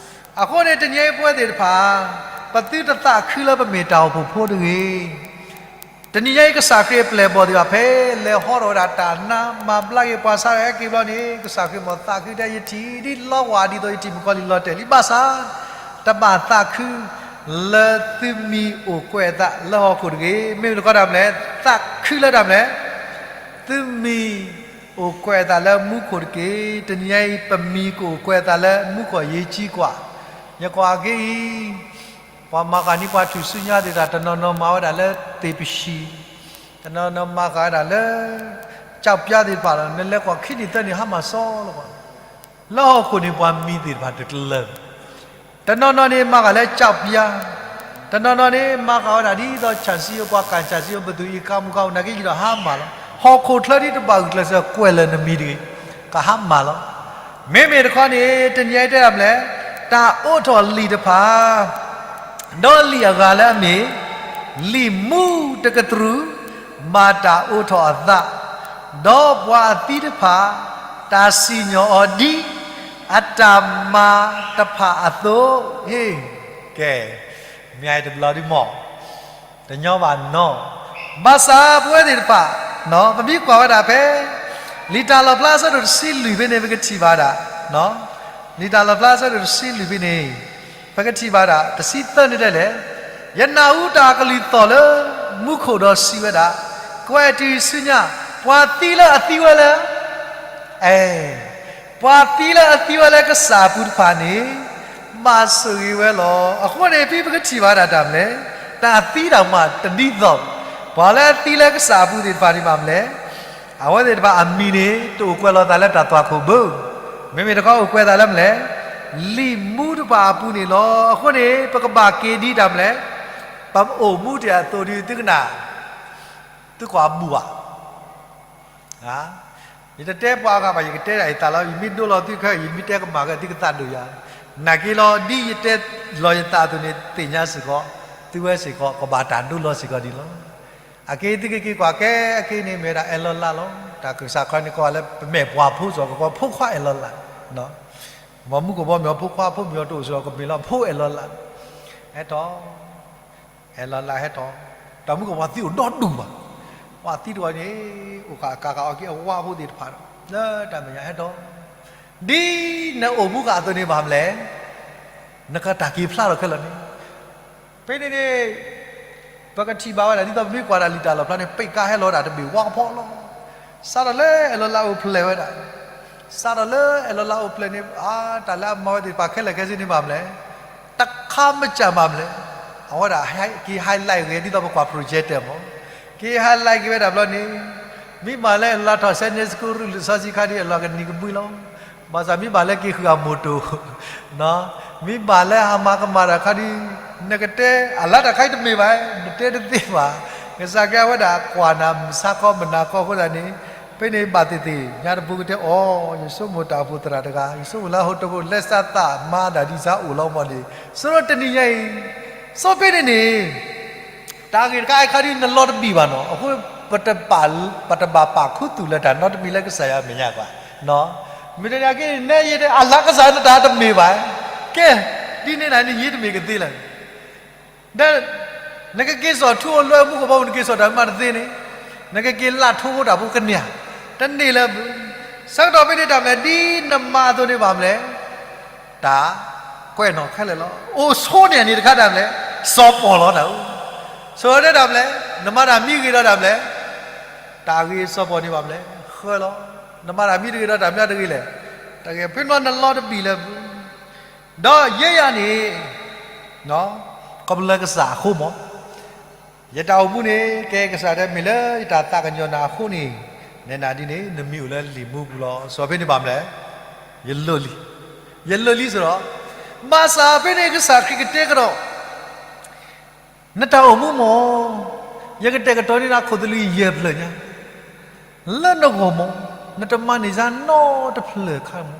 အဃိန့ၣ် တနံၤအံၤပဝဲသ့ၣ်တဖၣ် ပသုတသးခုလၢပမ့ၢ်တၢ်အိၣ်ဖှိၣ်ဖိတဂ့ၤ. တနံၤညါအံၤ ကစၢ်ခရံာ်အပျဲၢ်အဘီၣ်သ့ၣ်တဖၣ် ဖဲလဲၤဟီထီၣ်ဝဲဒၣ်တၢ်နါ မၤဘျါက့ၤပှၤဆါဟဲက့ၤဘျီန့ၣ် ကစၢ်ခရံာ်မ့ၢ်သးခုတဲ ယထံၣ်ဒ်လီၤဝဲဒ်သိးယထံၣ်မုၣ်ကီၤလံၢ်လီၤတဲာ်လံ ဘၣ်ဆၣ် တဘၣ်သးခု လၢသုမံၤအိၣ်ကွဲးအသးလၢဟီၣ်ခိၣ်တဂ့ၤ. မ့ၢ်တခီတၢ်မနုၤလဲၣ်, သးခုလၢတၢ်မနုၤလဲၣ်, သုမံၤအိၣ်ကွဲးအသးလၢမူခိၣ်တက့ၢ်. တနံၤညါအံၤ ပမံၤကအိၣ်ကွဲးအသးလၢမူခိၣ်အရေးကြီးကွာ. ယကွၢ်က့ၤအံၤ ပှၤမၤဃာ်န့ၢ်ပှၤထူၣ်စုညါသ့ၣ်တဖၣ် တနီၤနီၤမၤဝဲဒၣ်လၢသ့ၣ်ပဟံၣ်, တနီၤနီၤမၤဃာ်ဝဲဒၣ်လၢ ကၠီပျါသ့ၣ်တဖၣ်လီၤ. နလဲၤကွၢ်ခံနံၤသၢနံၤ ဟါမၢ်စီလီၤ. လၢဟီၣ်ခိၣ်န့ၣ် ပှၤမံၤသ့ၣ်တဖၣ်တကလၢာ် တနီၤနီၤန့ၣ် မၤဃာ်လၢကၠီပျါ, တနီၤနီၤန့ၣ် မၤဃာ်ဝဲဒၣ်ဒ်သိး ဆၣ်စံယိ ပှၤကၣ်ဆၣ်စံယိ ပသူအံၤကါမူကါမူ နာ်က့ယဒီးဟါမၢ်လီၤ. ဟီၣ်ခိၣ်ချၢဒ်တဘၣ်ဂုာ်ကျဲးစၢးကွဲးလၢာ်နမံၤတဂ့ၤ, ကဟါမၢ်လီၤ. မ့မ့ၢ်တခီန့ၣ် တနံၤအံၤတဲဒၣ်မနုၤလဲၣ်, တၢ်အိးထီၣ်လံာ်တဖၣ် ဒီးလံာ်အဂၤလၢအမ့ၢ် လံာ်မူတကတြူၢ် ဘၣ်တၢ်အိးထီၣ်အသး, ဒီးပှၤအသံတဖၣ် တၢ်စံၣ်ညီၣ်အီၤဒ် အတၢ်မၤတဖၣ်အသိး, ဟ့ၣ်, ကဲ, မ့ၢ်အံၤတဘျီဒ်မီၢ်, တညီဘၣ်နီၢ်, ဘၣ်ဆၣ်ပဝဲသ့ၣ်တဖၣ် ပမ့ၢ်ကွၢ်ဝဲဒၣ်ဖဲ လံာ်တၢ်လီၣ်ဖျါအဆၢဒိၣ်တဆံလွံၢ်ဖဲန့ၣ် ပကထံၣ်ဘၣ်ဒၣ်, လံာ်တၢ်လီၣ်ဖျါအဆၢဒိၣ်တဆံလွံၢ်ဖဲန့ၣ် ပကထံၣ်ဘၣ်ဒၣ် တဆံသၢန့ၣ်ဒ်လဲၣ်, ယနၢ်ဟူတၢ်ကလုၢ်သီၣ်လၢမူခိၣ်ဒီးစံးဝဲဒၣ်, ကွဲးတုၤဆူညါ, ပှၤသံလၢအသံဝဲလၢ အဲ, ပှၤသံလၢအသံဝဲလၢကစၢ်အပူၤတဖၣ်န့ၣ် ဘၣ်ဆိၣ်ဂ့ၤဝဲလီၤ. အဃိန့ၣ် ဖဲပကထံၣ်ဘၣ်ဒၣ်တၢ်မနုၤလဲၣ်, တၢ်သံတၢ်မၤတဒ်သိး, ပှၤလၢအသံလၢကစၢ်အပူၤသ့ၣ်တဖၣ်န့ၣ်ဘၣ်မနုၤလဲၣ်, အဝဲသ့ၣ်တဖၣ်အမံၤန့ၣ် တအိၣ်ကွဲးလီၤသးလၢတၢ်သွၣ်ခိၣ်ဘၢ, မ့မ့ၢ်တခီအိၣ်ကွဲးသးလၢမနုၤလဲၣ်, လံာ်မူတဖၣ်အပူၤန့ၣ်လီၤ. အဃိန့ၣ် ပကဘၣ်က့ၤဒ်တၢ်မနုၤလဲၣ်, ပအိၣ်မူတ့ၢ်အသိးဒီးသုကနၣ်, သုကွၢ်ဘူၣ်ဘၣ် ယတတဲပှၤအဂၤဘၣ်, ယကတဲဒၣ်ယသးလီၤ. ယမ့ၢ်ဒိလီၤသုခဲအံၤ ယမ့ၢ်တဲကမၣ်ခဲအံၤ သုကသးဒိၣ်ယၤ, နာ်က့လီၤ. ဒ်ယတဲလီၤယသးအသိးန့ၣ် သ့ၣ်ညါစ့ၢ်ကီး, သုဝဲစ့ၢ်ကီး ကဘၣ်တၢ်ဒိလီၤစ့ၢ်ကီးဒ်လီၤ. အက့သုကက့ၤကွၢ်ကဲ အက့န့ၣ်မ့ၢ်ဝဲဒၣ်အဲၣ်လီၤလးလီၤ. တၢ်ကစၢ်ခီန့ၣ်ကိးလၢ ပမ့ၢ်ပှၤဖိစီၤ ကကိးဖိခွါအဲၣ်လီၤလး, မ်မူကဘီမ့ၢ်အီၤဖိခွါ ဖိမ့ၢ်အီၤတအိၣ်စ့ၢ်ကီး ကမ့ၢ်လီၤဖိအဲၣ်လီၤလး, ဟဲထီၣ် အဲၣ်လီၤလးဟဲထီၣ်, တၢ်မူကဘီသံအိၣ်ဒီဒူၣ်ဘၣ်. ပှၤသံတဂီၤန့ၣ် အိၣ်ဃာ်ကၤဃာ်အီၤက့ၤအဝါဖိသ့ၣ်တဖၣ်ဒီး လၢတၢ်မဲာ်ညါဟဲထီၣ်, ဒ်နအိၣ်မူဃာ်အသိးန့ၣ်ဘၣ်မနုၤလဲၣ်, နကတၢ်က့ၤဖျါထီၣ်ခဲလၢာ်န့ၣ်, ဖဲန့ၣ်န့ၣ် ပကထံၣ်ဘၣ်ဝဲဒၣ် ဒ်သိးပမ့ၢ်ကွၢ်ဒၣ်လံာ်တၢ်လီၣ်ဖျါန့ၣ် ပ့းကါဟဲလီၤဝဲဒၣ်တဘ့ၣ်ဝါကဖီလီၤ. စးထီၣ်လၢအဲၣ်လီၤလးအိၣ်ဖျဲၣ်ဝဲဒၣ်, စးထီၣ်လၢအဲၣ်လီၤလးအိၣ်ဖျဲၣ်န့ၣ် အါ တၢ်လၢအမၤဝဲသ့ၣ်တဖၣ်ခဲလၢာ်ခဲဆ့န့ၣ်ဘၣ်မနုၤလဲၣ်, တခါမကၢ်ဘၣ်မနုၤလဲၣ်, အဝဲဒၣ်က့ၤ highlight ဂ့ၤ ဒ်သိးပကွၢ် projector မ့ၢ်, က့ၤ highlight က့ၤဝဲဒၣ်ဘျီန့ၣ်, မ့ၢ်ဘၣ်လၢအဲၣ်လီၤလးထီၣ် Sunday school ရူၢ် လံာ်စီဆှံခါဒ် အဲၣ်လီၤကနံၤကမှံလီၤ. ဘၣ်ဆၣ်မ့ၢ်ဘၣ်လၢက့ၤဃုအမိၢ်တိၢ်, မ့ၢ်ဘၣ်လၢဟးမၤကမၣ်တၢ်ခါဒ် နကတဲ အလါတၢ်ခါအံၤတမ့ၢ်ဘၣ်, နတဲတသ့ဘၣ်. ကစၢ်ခရံာ်အဝဲဒၣ်ကွၢ်နၤမုၢ်ဆါခီမုၢ်နၤခီအဃိသတးန့ၣ်, ဖဲန့ၣ်ဘၣ်သ့ၣ်သ့ၣ် ညါတပူၤကတဲအီၤ, ယဆိကမိၣ်တၢ်အိၣ်ဖှိၣ်သရၣ်တဂၤ, ယဆိကမိၣ်လၢဟီၣ်ခိၣ်ဖိ လဲၤစၢ်သးမၤဒၣ်ဒ်စၢ်အိၣ်လီၤမ့ၢ်န့ၣ်, ဆိဒီးတနံၤညါအံၤ, ဆိဖဲန့ၣ်န့ၣ် တၢ်ဂ့ၢ်တခါအံၤခါဒ်နလီၤတဘံၣ်ဘၣ်နီၤ, အဃိ ပတဘၣ်ပာ်ခူသူၣ်လၢတၢ်နီတမံၤလၢကစၢ်ယွၤအမဲာ်ညါဘၣ်. မ့ၢ်တနာ်က့န့ၣ် နဲယတဲအလၢကစၢ်နတၢ်တမ့ၢ်ဘၣ်. ကဲ, ဒ်န့ၣ်နၤန့ၣ် ယ့တမ့ၢ်ကသ့လၢၤ. ဒီး နကက့ၤစိာ်ထူအိၣ်လွဲမူခိၣ်ဘီမုၢ် နက့ၤစိာ်တၢ်မၤတသ့န့ၣ်, နကက့ၤလၢ်ထိဃိတၢ်ဖိကန့ၢ်ဧါ, တန့ၢ်လၢၤဘၣ်. ဆၢကတီၢ်ဖဲန့ၣ်တၢ်မနုၤလဲၣ် ဒ်နမၤအသိးန့ၣ်ဘၣ်မနုၤလဲၣ်, တၢ်ကွဲးနီၣ်ခဲလၢာ်လီၤ. အိၣ်ဆိန့ၢ်န့ၣ်တခါတၢ်မနုၤလဲၣ်, စီၤပီၣ်လီၤတၢ်အိၣ်, ဆိတဲတၢ်မနုၤလဲၣ်, နမၤတၢ်မ့ၢ်ဂ့ၤဒီးတၢ်မနုၤလဲၣ်, တၢ်ဂ့ၤစီၤပီၣ်န့ၣ်ဘၣ်မနုၤလဲၣ်, ဃၢလီၤ. နမၤတၢ်မ့ၢ်တဂ့ၤဒီးတၢ်မနုၤတဂ့ၤလဲၣ်, တၢ်ဂ့ၤဖဲန့ၣ်နလီၤတဘံၣ်လၢၤဘၣ်. ဒီးယဲယၤန့ၣ် ကပလၢၢ်ကစၢ်အဃိမး, ယတၢ်အိၣ်မူန့ၣ် ကဲကစၢ်တဲမ့ၢ်လၢယတၢ်သးကညီၤနၤအဃိန့ၣ်, နဲနၤဒ်န့ၣ် နမံၤအိၣ်လၢလံာ်မူပူၤလီၤ. စီၤဖဲန့ၣ်ဘၣ်မနုၤလဲၣ်, ယလိၣ်လံ, ယလိၣ်လံစ့ၢ်ဒီး, ဘၣ်ဆၣ်ဖဲန့ၣ်ကစၢ်ခရံာ်ကတဲကဒီး နတၢ်အိၣ်မူမး, ယကတဲာ်ကတီၤန့ၢ်နၤခိၣ်သလုးယဲၢ်ဖျၢၣ်ညါ လၢနဂီၢ်မး, နတမၤန့ၢ်ယၤနီတဖျၢၣ်ခါမး,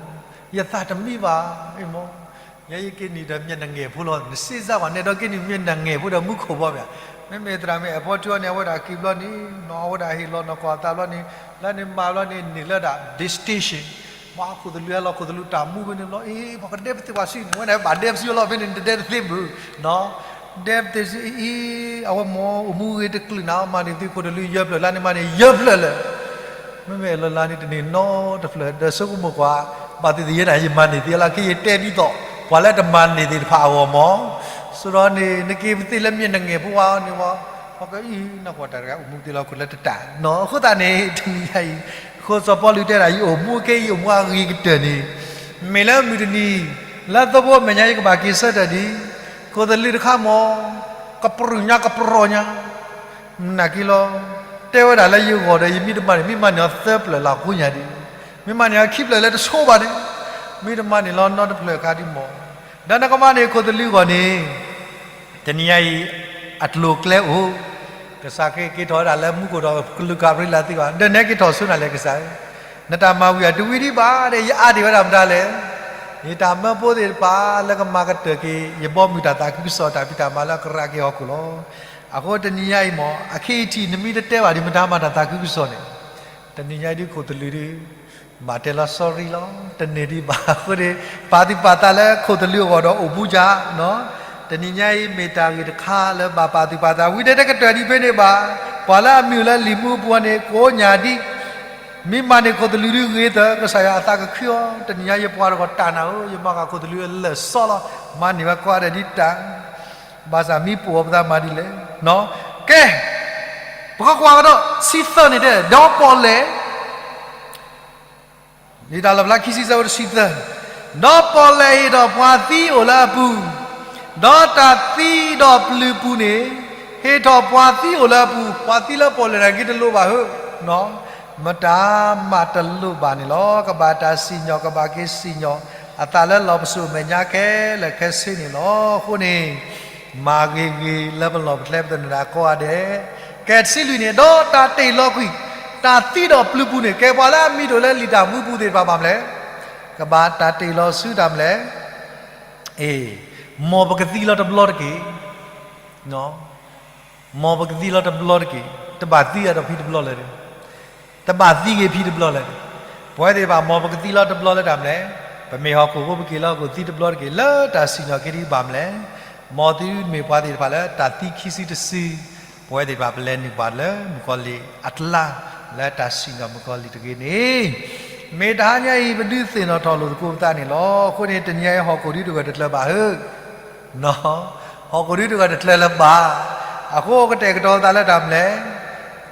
ယသးတမံဘၣ်, အ့မး, ယဲယက့ၤနံၤဒီးမျက်နှာငယ်ဖိလီၤ, နစ့စါဘၣ်နဲဒီးက့ၤနံၤမျက်နှာငယ်ဖိဒီးမူခိၣ်ဘီမး, မ့မ့ၢ်သရၣ်မုၣ်အဲၣ်ဖီထံအီၤန့ၣ် အဝဲဒၣ်က့ၤဘျီန့ၣ် နီၢ်အဝဲဒၣ်ဟ့ၣ်လီၤနီၢ်ကီၢ်အသးဘျီန့ၣ်, လၢန့ၣ်မၤဘျီန့ၣ် န့ၢ်လၢဒၣ် distinction မ့ၢ်ခိၣ်သလုးအလီၢ်ခိၣ်သလုးတၢ်မူဖဲန့ၣ်ဘျီ အ့ ပှၤကဒဲပသ့ၣ်ပှၤစုန့ၣ် ဝဲန့ၣ်ဘၣ်ဒဲပစုအလီၢ်ဖဲန့ၣ် တဒဲတသ့ဘၣ်, ဒဲပသ့ၣ်စုအံၤ အဝဲမ့ၢ်အိၣ်မူဂ့ၤတကလုာ်နၤ မၤန့ၢ်သုခိၣ်သလုးယဲၢ်ဖျၢၣ် လၢန့ၣ်မၤန့ၢ်ယဲၢ်ဖျၢၣ်လၢ မ့မ့ၢ်လၢလၢန့ၣ်တန့ၢ်နီတဖျၢၣ် ဒီးဆိကမိၣ်ကွၢ်, ဘၣ်သ့ၣ်သ့ၣ်ယဲဒၣ်ယမၤန့ၢ်သ့လီၤ က့ယတဲဒ်သိး ပှၤလၢတမၤန့ၢ်သ့ၣ်တဖၣ်အဂီၢ်မး, ဆိဒီးန့ၣ် နက့ၤပသ့ၣ်လၢမျက်နှာငယ်ဖိဝဲန့ၣ်ဝဲ, ပှၤကအံၤ နကွၢ်တၢ်တဂၤအိၣ်မူသ့လီၤ ခိၣ်လၢတတၢ်နီၤ အဃိသတးန့ၣ် တနံၤညါအံၤ, ဃိစီၤပီလူးတဲဒၣ် ယအိၣ်မူကဲ ယအိၣ်မူအဂ့ၤကတၢၢ်န့ၣ်, မ့ၢ်လၢမုၢ်တနံၤ, လၢသဝီမဲာ်ညါယကဘၣ်က့ၤဆၢထၢၣ်ဒံး, ခိၣ်သလုးတခါမး, ကပြုၢ်ညါကပြီၤညါ နာ်က့လီၤ, တဲဝဲဒၣ်လၢယဂီၢ်ဒီး ယမ့ၢ်တမၤန့ၣ် မ့ၢ်မၤန့ၢ်အီၤသၢဖျၢၣ်လၢအဃိညါဒံး, မ့ၢ်မၤန့ၢ်အီၤခံဖျၢၣ်လၢတဆိဘၣ်န့ၣ်, မ့ၢ်တမၤန့ၢ်လီၤနီတဖျၢၣ်အခါဒံးမး, ဒီးနကမၤန့ၢ်ခိၣ်သလုးအဂီၢ်န့ၣ်, တနံၤညါအံၤ, အကျိၤအကျဲအိၣ်, ကစၢ်ခရံာ်က့ၤထီၣ်ဝဲဒၣ်လၢမူခိၣ်ဒီးကလူးကၤဘြံၤလးသံကွၢ် ဒီးနဲက့ၤထီၣ်ဆိနၤလဲၣ်ကစၢ်ဧၢ, နတၢ်မၤဝံၤအတဝံၤဒံးဘၣ်ဒီး ယအါဒံးဝဲဒၣ်မတၤလဲၣ် ယတၢ်မၢဖိသ့ၣ်တဖၣ်လၢကမၤကတၢၢ်က့ၤ ယဘီမုၢ်တၢ်သးခုကစီၣ်တၢ်ဖံးတၢ်မၤလၢအကရၢက့ၤဟီၣ်ခိၣ်လီၤ. အဃိတနံၤညါအံၤမး အခံအထံၣ် နမ့ၢ်တတဲဘၣ်ဒံး မတၤမၤတၢ်သးခုကစီၣ်န့ၣ်, တနံၤညါအံၤဒ်ခိၣ်သလုးဒ် ဘၣ်တဲလီၤ sorry လီၤ တန့ၢ်ဒံးဘၣ်အဃိန့ၣ်, ပာ်သူၣ်ပာ်သးလၢခိၣ်သလုးအဂီၢ်ဒီးအိၣ်မူယၤ, တနံၤညါအံၤမ့ၢ်တၢ်ဂ့ၢ်တခါလၢဘၣ်ပာ်သူၣ်ပာ်သး ဝံၤတဲတကတၢၢ်ဒံးဖဲန့ၣ်ဘၣ်, ပှၤလၢအမံၤအိၣ်လၢလံာ်မူအပူၤန့ၣ် ကိးညၣ်ဒံး မ့ၢ်မၤန့ၢ်ခိၣ်သလုးဒ်ဂ့ၤသၢ ကစၢ်ယွၤအသးကခုအီၤ, တနံၤညါယပှၤတဂီၢ်တၢ်နၤဧၢ, ယမၤဃာ်ခိၣ်သလုးအလၢာ်စီလီၤ, မၤန့ၢ်ဝဲကိးဂၤဒဲးဒ်တၢ်, ဘၣ်ဆၣ်မ့ၢ်ပိာ်အီၤပသးမၤဒ်လဲၣ်, ကဲ, ပကကွၢ်ကဒီးဆံသၢန့ၣ်တဲ, ဒီးပီၣ်လဲၣ် လံာ်တၢ်လီၣ်ဖျါခံဆံသၢ တဆံသၢ, ဒီးပီၣ်လဲၣ်ဟ့ၣ်ထီၣ်ပှၤသံအိၣ်လၢအပူၤ, ဒီးတၢ်သံဒီးပျုၤပူၤန့ၣ်, ဟ့ၣ်ထီၣ်ပှၤသံအိၣ်လၢအပူၤ, ပှၤသံလၢပီၣ်လဲၣ်နာ်က့တလိၣ်ဘၣ်ဧၢ, မတၤမးတလိၣ်ဘၣ်န့ၣ်လီၤ. ကဘၣ်တၢ်စံၣ်ညီၣ် ကဘၣ်က့ၤစံၣ်ညီၣ် အသးလၢလီၢ်ပစိာ်မဲာ်ညါခဲလၢာ်ခဲဆ့န့ၣ်လီၤ. အဃိန့ၣ် မၤဂ့ၤဂ့ၤလၢပလီၢ်ပကျဲပသနၢၣ်ကိးဂၤဒဲး, ကဲတဆံလွံၢ်န့ၣ်, ဒီးတၢ်တ့ၢ်လီၤကွံာ် တၢ်သံဒီးပျုၤပူၤန့ၣ် ကဲပှၤလၢအမံၤဒိၣ်လၢလံာ်တၢ်မူပူၤသ့ၣ်တဖၣ်ဘၣ်မနုၤလဲၣ်, ကဘၣ်တၢ်တ့ၢ်လီၤဆူတၢ်မနုၤလဲၣ်, အ့, မ်ပကသံလီၤတဘျီတက့ၢ် မ်ပကသံလီၤတဘျီတက့ၢ်, တဘၣ်သံအဒီးဖံတဘျီလၢၤ, တဘၣ်သံဂ့ၤဖံတဘျီလၢၤ, ပဝဲသ့ၣ်တဖၣ်မ်ပကသံလီၤတဘျီလၢတၢ်မနုၤလဲၣ်, ပမ့ၢ်ဟီၣ်ခိၣ်ဖိပက့ၤလၢဟီၣ်ခိၣ်သံတဘျီတက့ၢ် လၢတၢ်စံၣ်ညီၣ်က့ၤဒံးဘၣ်မနုၤလဲၣ်, မ်သုမ့ၢ်ပှၤသ့ၣ်တဖၣ်လၢတၢ်သံခံစုတစု, ပဝဲသ့ၣ်တဖၣ်ပလဲၤနုာ်ဘၣ်လၢမုၣ်ကီၤလံၢ်အကျါ, လၢတၢ်စံၣ်ညီၣ်မုၣ်ကီၤလံၢ်တဂ့ၤန့ၣ်, မ့ၢ်တဟါညါအံၤ ပဒုးသ့ၣ်နီၣ်ထီၣ်လိာ်သကိးပသးန့ၣ်လီၤ. အဃိန့ၣ် တနံၤညါအံၤဟီၣ်ခိၣ်ဒုးတဂၢၢ်တကျၢၤဘၣ်ဧၢ ဟီၣ်ခိၣ်ဒုးတဂၢၢ်တကျၢၤလၢၤဘၣ်. အဃိကတဲာ်ကတီၤသးလၢတၢ်မနုၤလဲၣ်,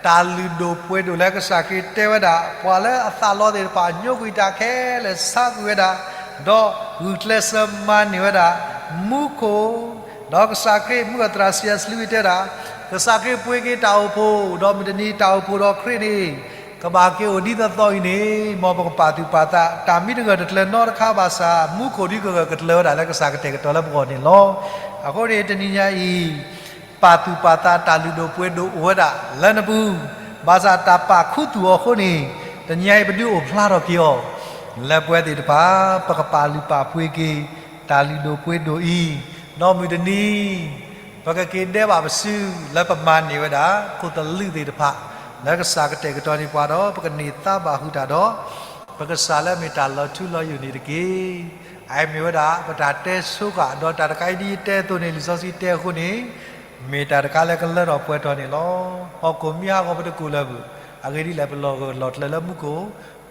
တၢ်လုၢ်ဒိၣ်ပှ့ၤဒိၣ်လၢကစၢ်ခရံာ်တဲဝဲဒၣ် ပှၤလၢအသးလီသ့ၣ်တဖၣ် ညိကွံာ်တၢ်ခဲလၢာ်ဆါကွံာ်ဝဲဒၣ်, ဒီးဂုာ်ကျဲးစၢးမၤန့ၢ်ဝဲဒၣ် မူခိၣ်, ဒီးကစၢ်ခရံာ်မူအသရၣ် စီၤစလူးတဲဝဲဒၣ်, ကစၢ်ခရံာ်ပှ့ၤက့ၤတၢ်အိၣ်ဖှိၣ် ဒီးမုၢ်တနံၤတၢ်အိၣ်ဖှိၣ်ဒီးခရံာ်န့ၣ် ကဘၣ်က့ၤအိၣ်ဒ်သိးသိးအံၤန့ၣ်, မ်ပကပာ်သူၣ်ပာ်သး, တၢ်မ့ၢ်တဂၢၢ်တကျၢၤနီတခါဘၣ်ဆၣ် မူခိၣ်ဒုးကဂၢၢ်ကကျၢၤဝဲဒၣ်လၢကစၢ်ကတဲာ်ကတီၤလၢပဂီၢ်န့ၣ်လီၤ. အဃိန့ၣ် တနံၤညါအံၤ ပာ်သူၣ်ပာ်သးတၢ်လုၢ်ဒိၣ်ပှ့ၤဒိၣ်အိၣ်ဝဲဒၣ်လၢနပူၤ, ဘၣ်ဆၣ်တၢ်ပာ်ခူသူၣ်အီၤအဃိန့ၣ်, တနံၤညါအံၤပဒုးအိၣ်ဖျါထီၣ်က့ၤအီၤ လၢပဝဲသ့ၣ်တဖၣ် ပကပာ်လုၢ်ပာ်ပှ့ၤက့ၤ တၢ်လုၢ်ဒိၣ်ပှ့ၤဒိၣ်အံၤ, ဒီးမုၢ်တနံၤ ပကက့ၤဒဲးဘးပစု လၢပမၤန့ၢ်ဝဲဒၣ် ခိၣ်သလုးသ့ၣ်တဖၣ်, လၢကစၢ်ကတဲာ်ကတီၤန့ၢ်ပှၤဒီး ပကန့ၢ်သါဘၣ်ဟုၣ်တၢ်ဒီး ပကစၢ်လၢအမ့ၢ်တၢ်လီၤထူလီၤယိာ်န့ၣ်တက့ၢ်. အအံၤမ့ၢ်ဝဲဒၣ် ပတၢ်တဲဆိဃာ် ဒီးတၢ်တခါအံၤဒ်ယတဲအသိးန့ၣ် လံာ်စီဆှံတဲအဃိန့ၣ် မ့ၢ်တၢ်တခါလၢကလၢထီၣ်ပှဲၤထီၣ်န့ၣ်လီၤ. ဟီၣ်ခိၣ်မ့ၢ်ဟးဂီၤပတကိၢ်လၢၤဘၣ်. အဂ့ၢ်ဒ်လဲၣ် ပလီၢ်ဂၢၢ်လီၤကျၢၤလၢမူခိၣ်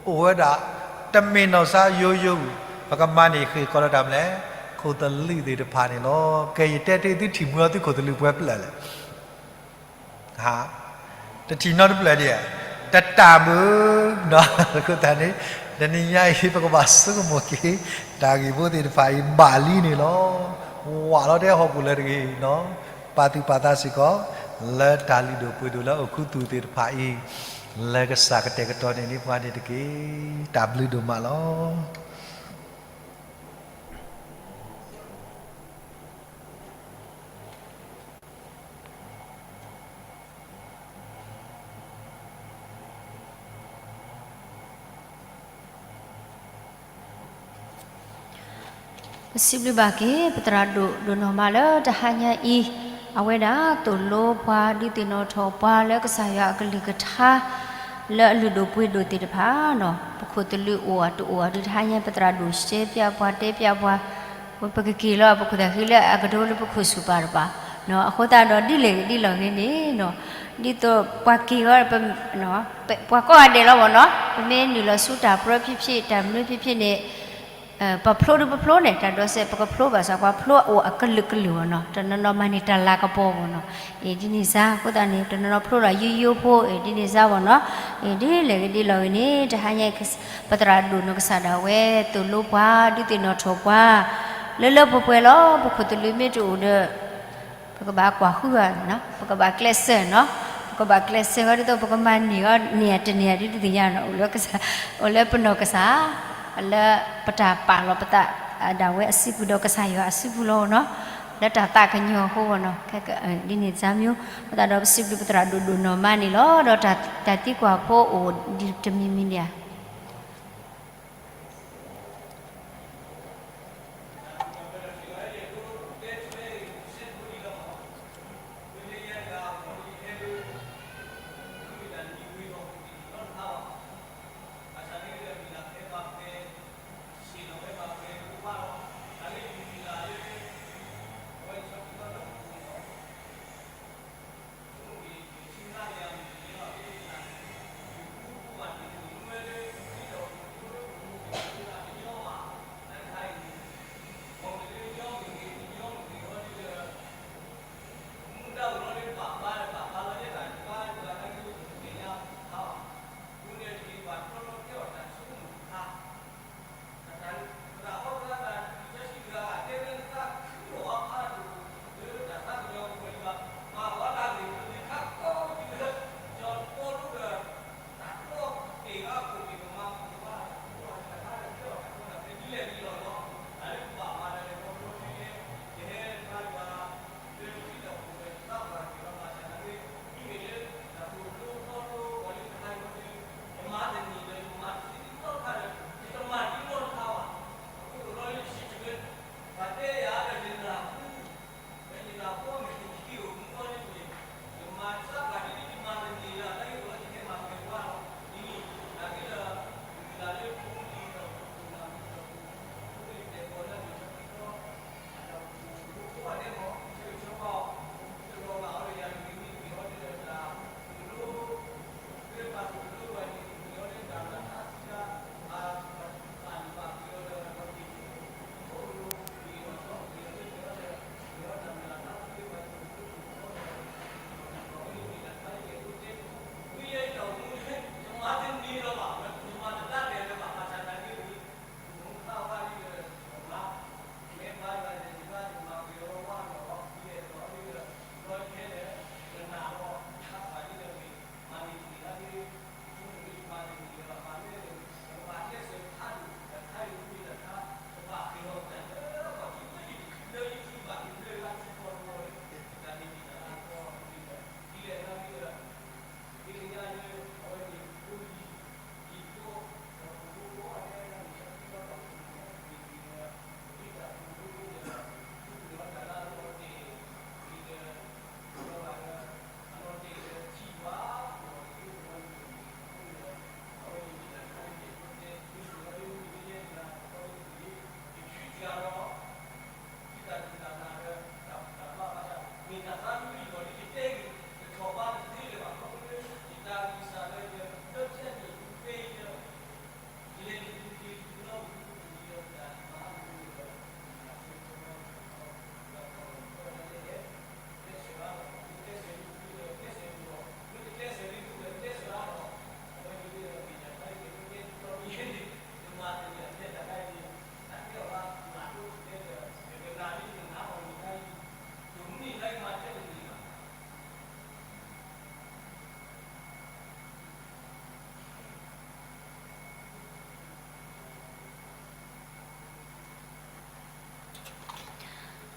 အိၣ်ဝဲဒၣ် တမ့ၢ်နီၢ်စါယိယိဘၣ်. ပကမၤန့ၢ်ဃ့ၢ်ကီးဒီးတၢ်မနုၤလဲၣ်, ခိၣ်သလုးသ့ၣ်တဖၣ်န့ၣ်လီၤ. ကဲ ယတဲတ့ၢ်သုထံၣ်မုာ်အီၤသုခိၣ်သလုးပှဲၤဖျၢၣ်လဲၣ်. တထံၣ်နီတဖျၢၣ်ဒံးဧါ, တတၢ်မုာ်နီၤ. အဃိသတးန့ၣ် တနံၤညါအံၤ ပကဘၣ်ဆိကမိၣ်က့ၤ တၢ်ဂ့ၢ်ဖိသ့ၣ်တဖၣ်အံၤဘၣ်လံန့ၣ်လီၤ. ဝးလီၤတဲဟီၣ်ခိၣ်လၢတဂ့ၤနီၤ. ပာ်သူၣ်ပာ်သးစ့ၢ်ကီး လၢတၢ်လုၢ်ဒိၣ်ပှ့ၤဒိၣ်လၢအိၣ်ခူသူၣ်သ့ၣ်တဖၣ်အံၤ လၢကစၢ်ကတဲာ်ကတီၤန့ၢ်န့ၢ်ပှၤန့ၣ်တက့ၢ်. တၢ်ဘျုးဒိၣ်မးလီၤ. ပစံးဘျုးဘၣ်က့ၤ ပသရၣ်ဒိၣ်ဒိၣ်နီၢ်မးလၢတဟါညါအံၤ အဝဲဒၣ်သိၣ်လိပှၤဒုးသ့ၣ်နီၣ်ထီၣ်ပှၤလၢကစၢ်ယွၤအကလုၢ်ကထါ လၢအလုၢ်ဒိၣ်ပှ့ၤဒိၣ်သ့ၣ်တဖၣ်နီၤ ပခိၣ်သလုးအိၣ်အတအိၣ်အီၤဒုးတဟါညါ ပသရၣ်ဒိၣ်ရှဲပျၢ်ပှၤတဲပျၢ်ပှၤ ပကက့ၤလီၤပခိၣ်သၣ်ဃံလၢအကဒိလၢပခိၣ်ဆူၣ်ပၢ်တပၤ အဃိသတးဒီးဒ်လဲၣ်ဂ့ၤဒ်လဲၣ်ဂ့ၤန့ၣ်နီၤ ဒ်သိးပှၤက့ၤဝဲ ပှၤကိးဂၤဒဲးလီၤမ့ၢ်နီၤ ပမ့ၢ်နုာ်လီၤဆူတၢ်ပြၢဖြစ်ဖြစ် တၢ်မနုၤဖြစ်ဖြစ်န့ၣ် ပဖျိဒုပဖျိန့ၣ် တၢ်ဒိးစဲး ပကဖျိဘၣ်ဆၣ်ပှၤဖျိအအိၣ်အကလုာ်ကလုာ်မ့ၢ်နီၤ တနီၤနီၤမၤန့ၢ်တၢ်လၤကပီၤမ့ၢ်နီၤ အံၤဒ်န့ၣ်စါ အဃိသတးန့ၣ် တနီၤနီၤဖျိဒီးယိယိဖိ အံၤဒ်န့ၣ်စါမ့ၢ်နီၤ အံၤဒ်လဲၣ်ဂ့ၤဒ်လဲၣ်ဂ့ၤန့ၣ် တဟါညါ ပသရၣ်ဒိၣ်နီၢ်ကစၢ်ဒၣ်ဝဲ သိၣ်လိပှၤ ဒုးသ့ၣ်နီၣ်ထီၣ်ပှၤ လၢလၢပှဲၤပှဲၤလီၤ ပခိၣ်သလုးမ့ၢ်တအိၣ်ဒီး ပကဘၣ်ကွၢ်ဃုဂၤနီၤ ပကဘၣ်ကျဲးစၢးနီၤ ပကဘၣ်ကျဲးစၢးဝဲဒ်သိးပကမၤန့ၢ်အီၤန့ၢ်တန့ၢ်ဒ်တသ့ၣ်ညါနီၤ အိၣ်လၢပနီၢ်ကစၢ် အိၣ်လၢပနီၢ်ကစၢ် လၢပတၢ်ပာ်လီၤပသးဒၣ်ဝဲအစုပူၤဒီးကစၢ်ယွၤအစုပူၤလီၤနီၤ လၢတၢ်သးကညီၤအဃိနီၤ ဒ်န့ၣ်စါမ့ၢ် အဃိသတးဒီးပစံးဘျုးပသရၣ်ဒိၣ်ဒိၣ်နီၢ်မးန့ၣ်လီၤ ဒီးတၢ်သံကွၢ်ဖိအိၣ်ဒ်တမံၤမံၤန့ၣ်ဧါ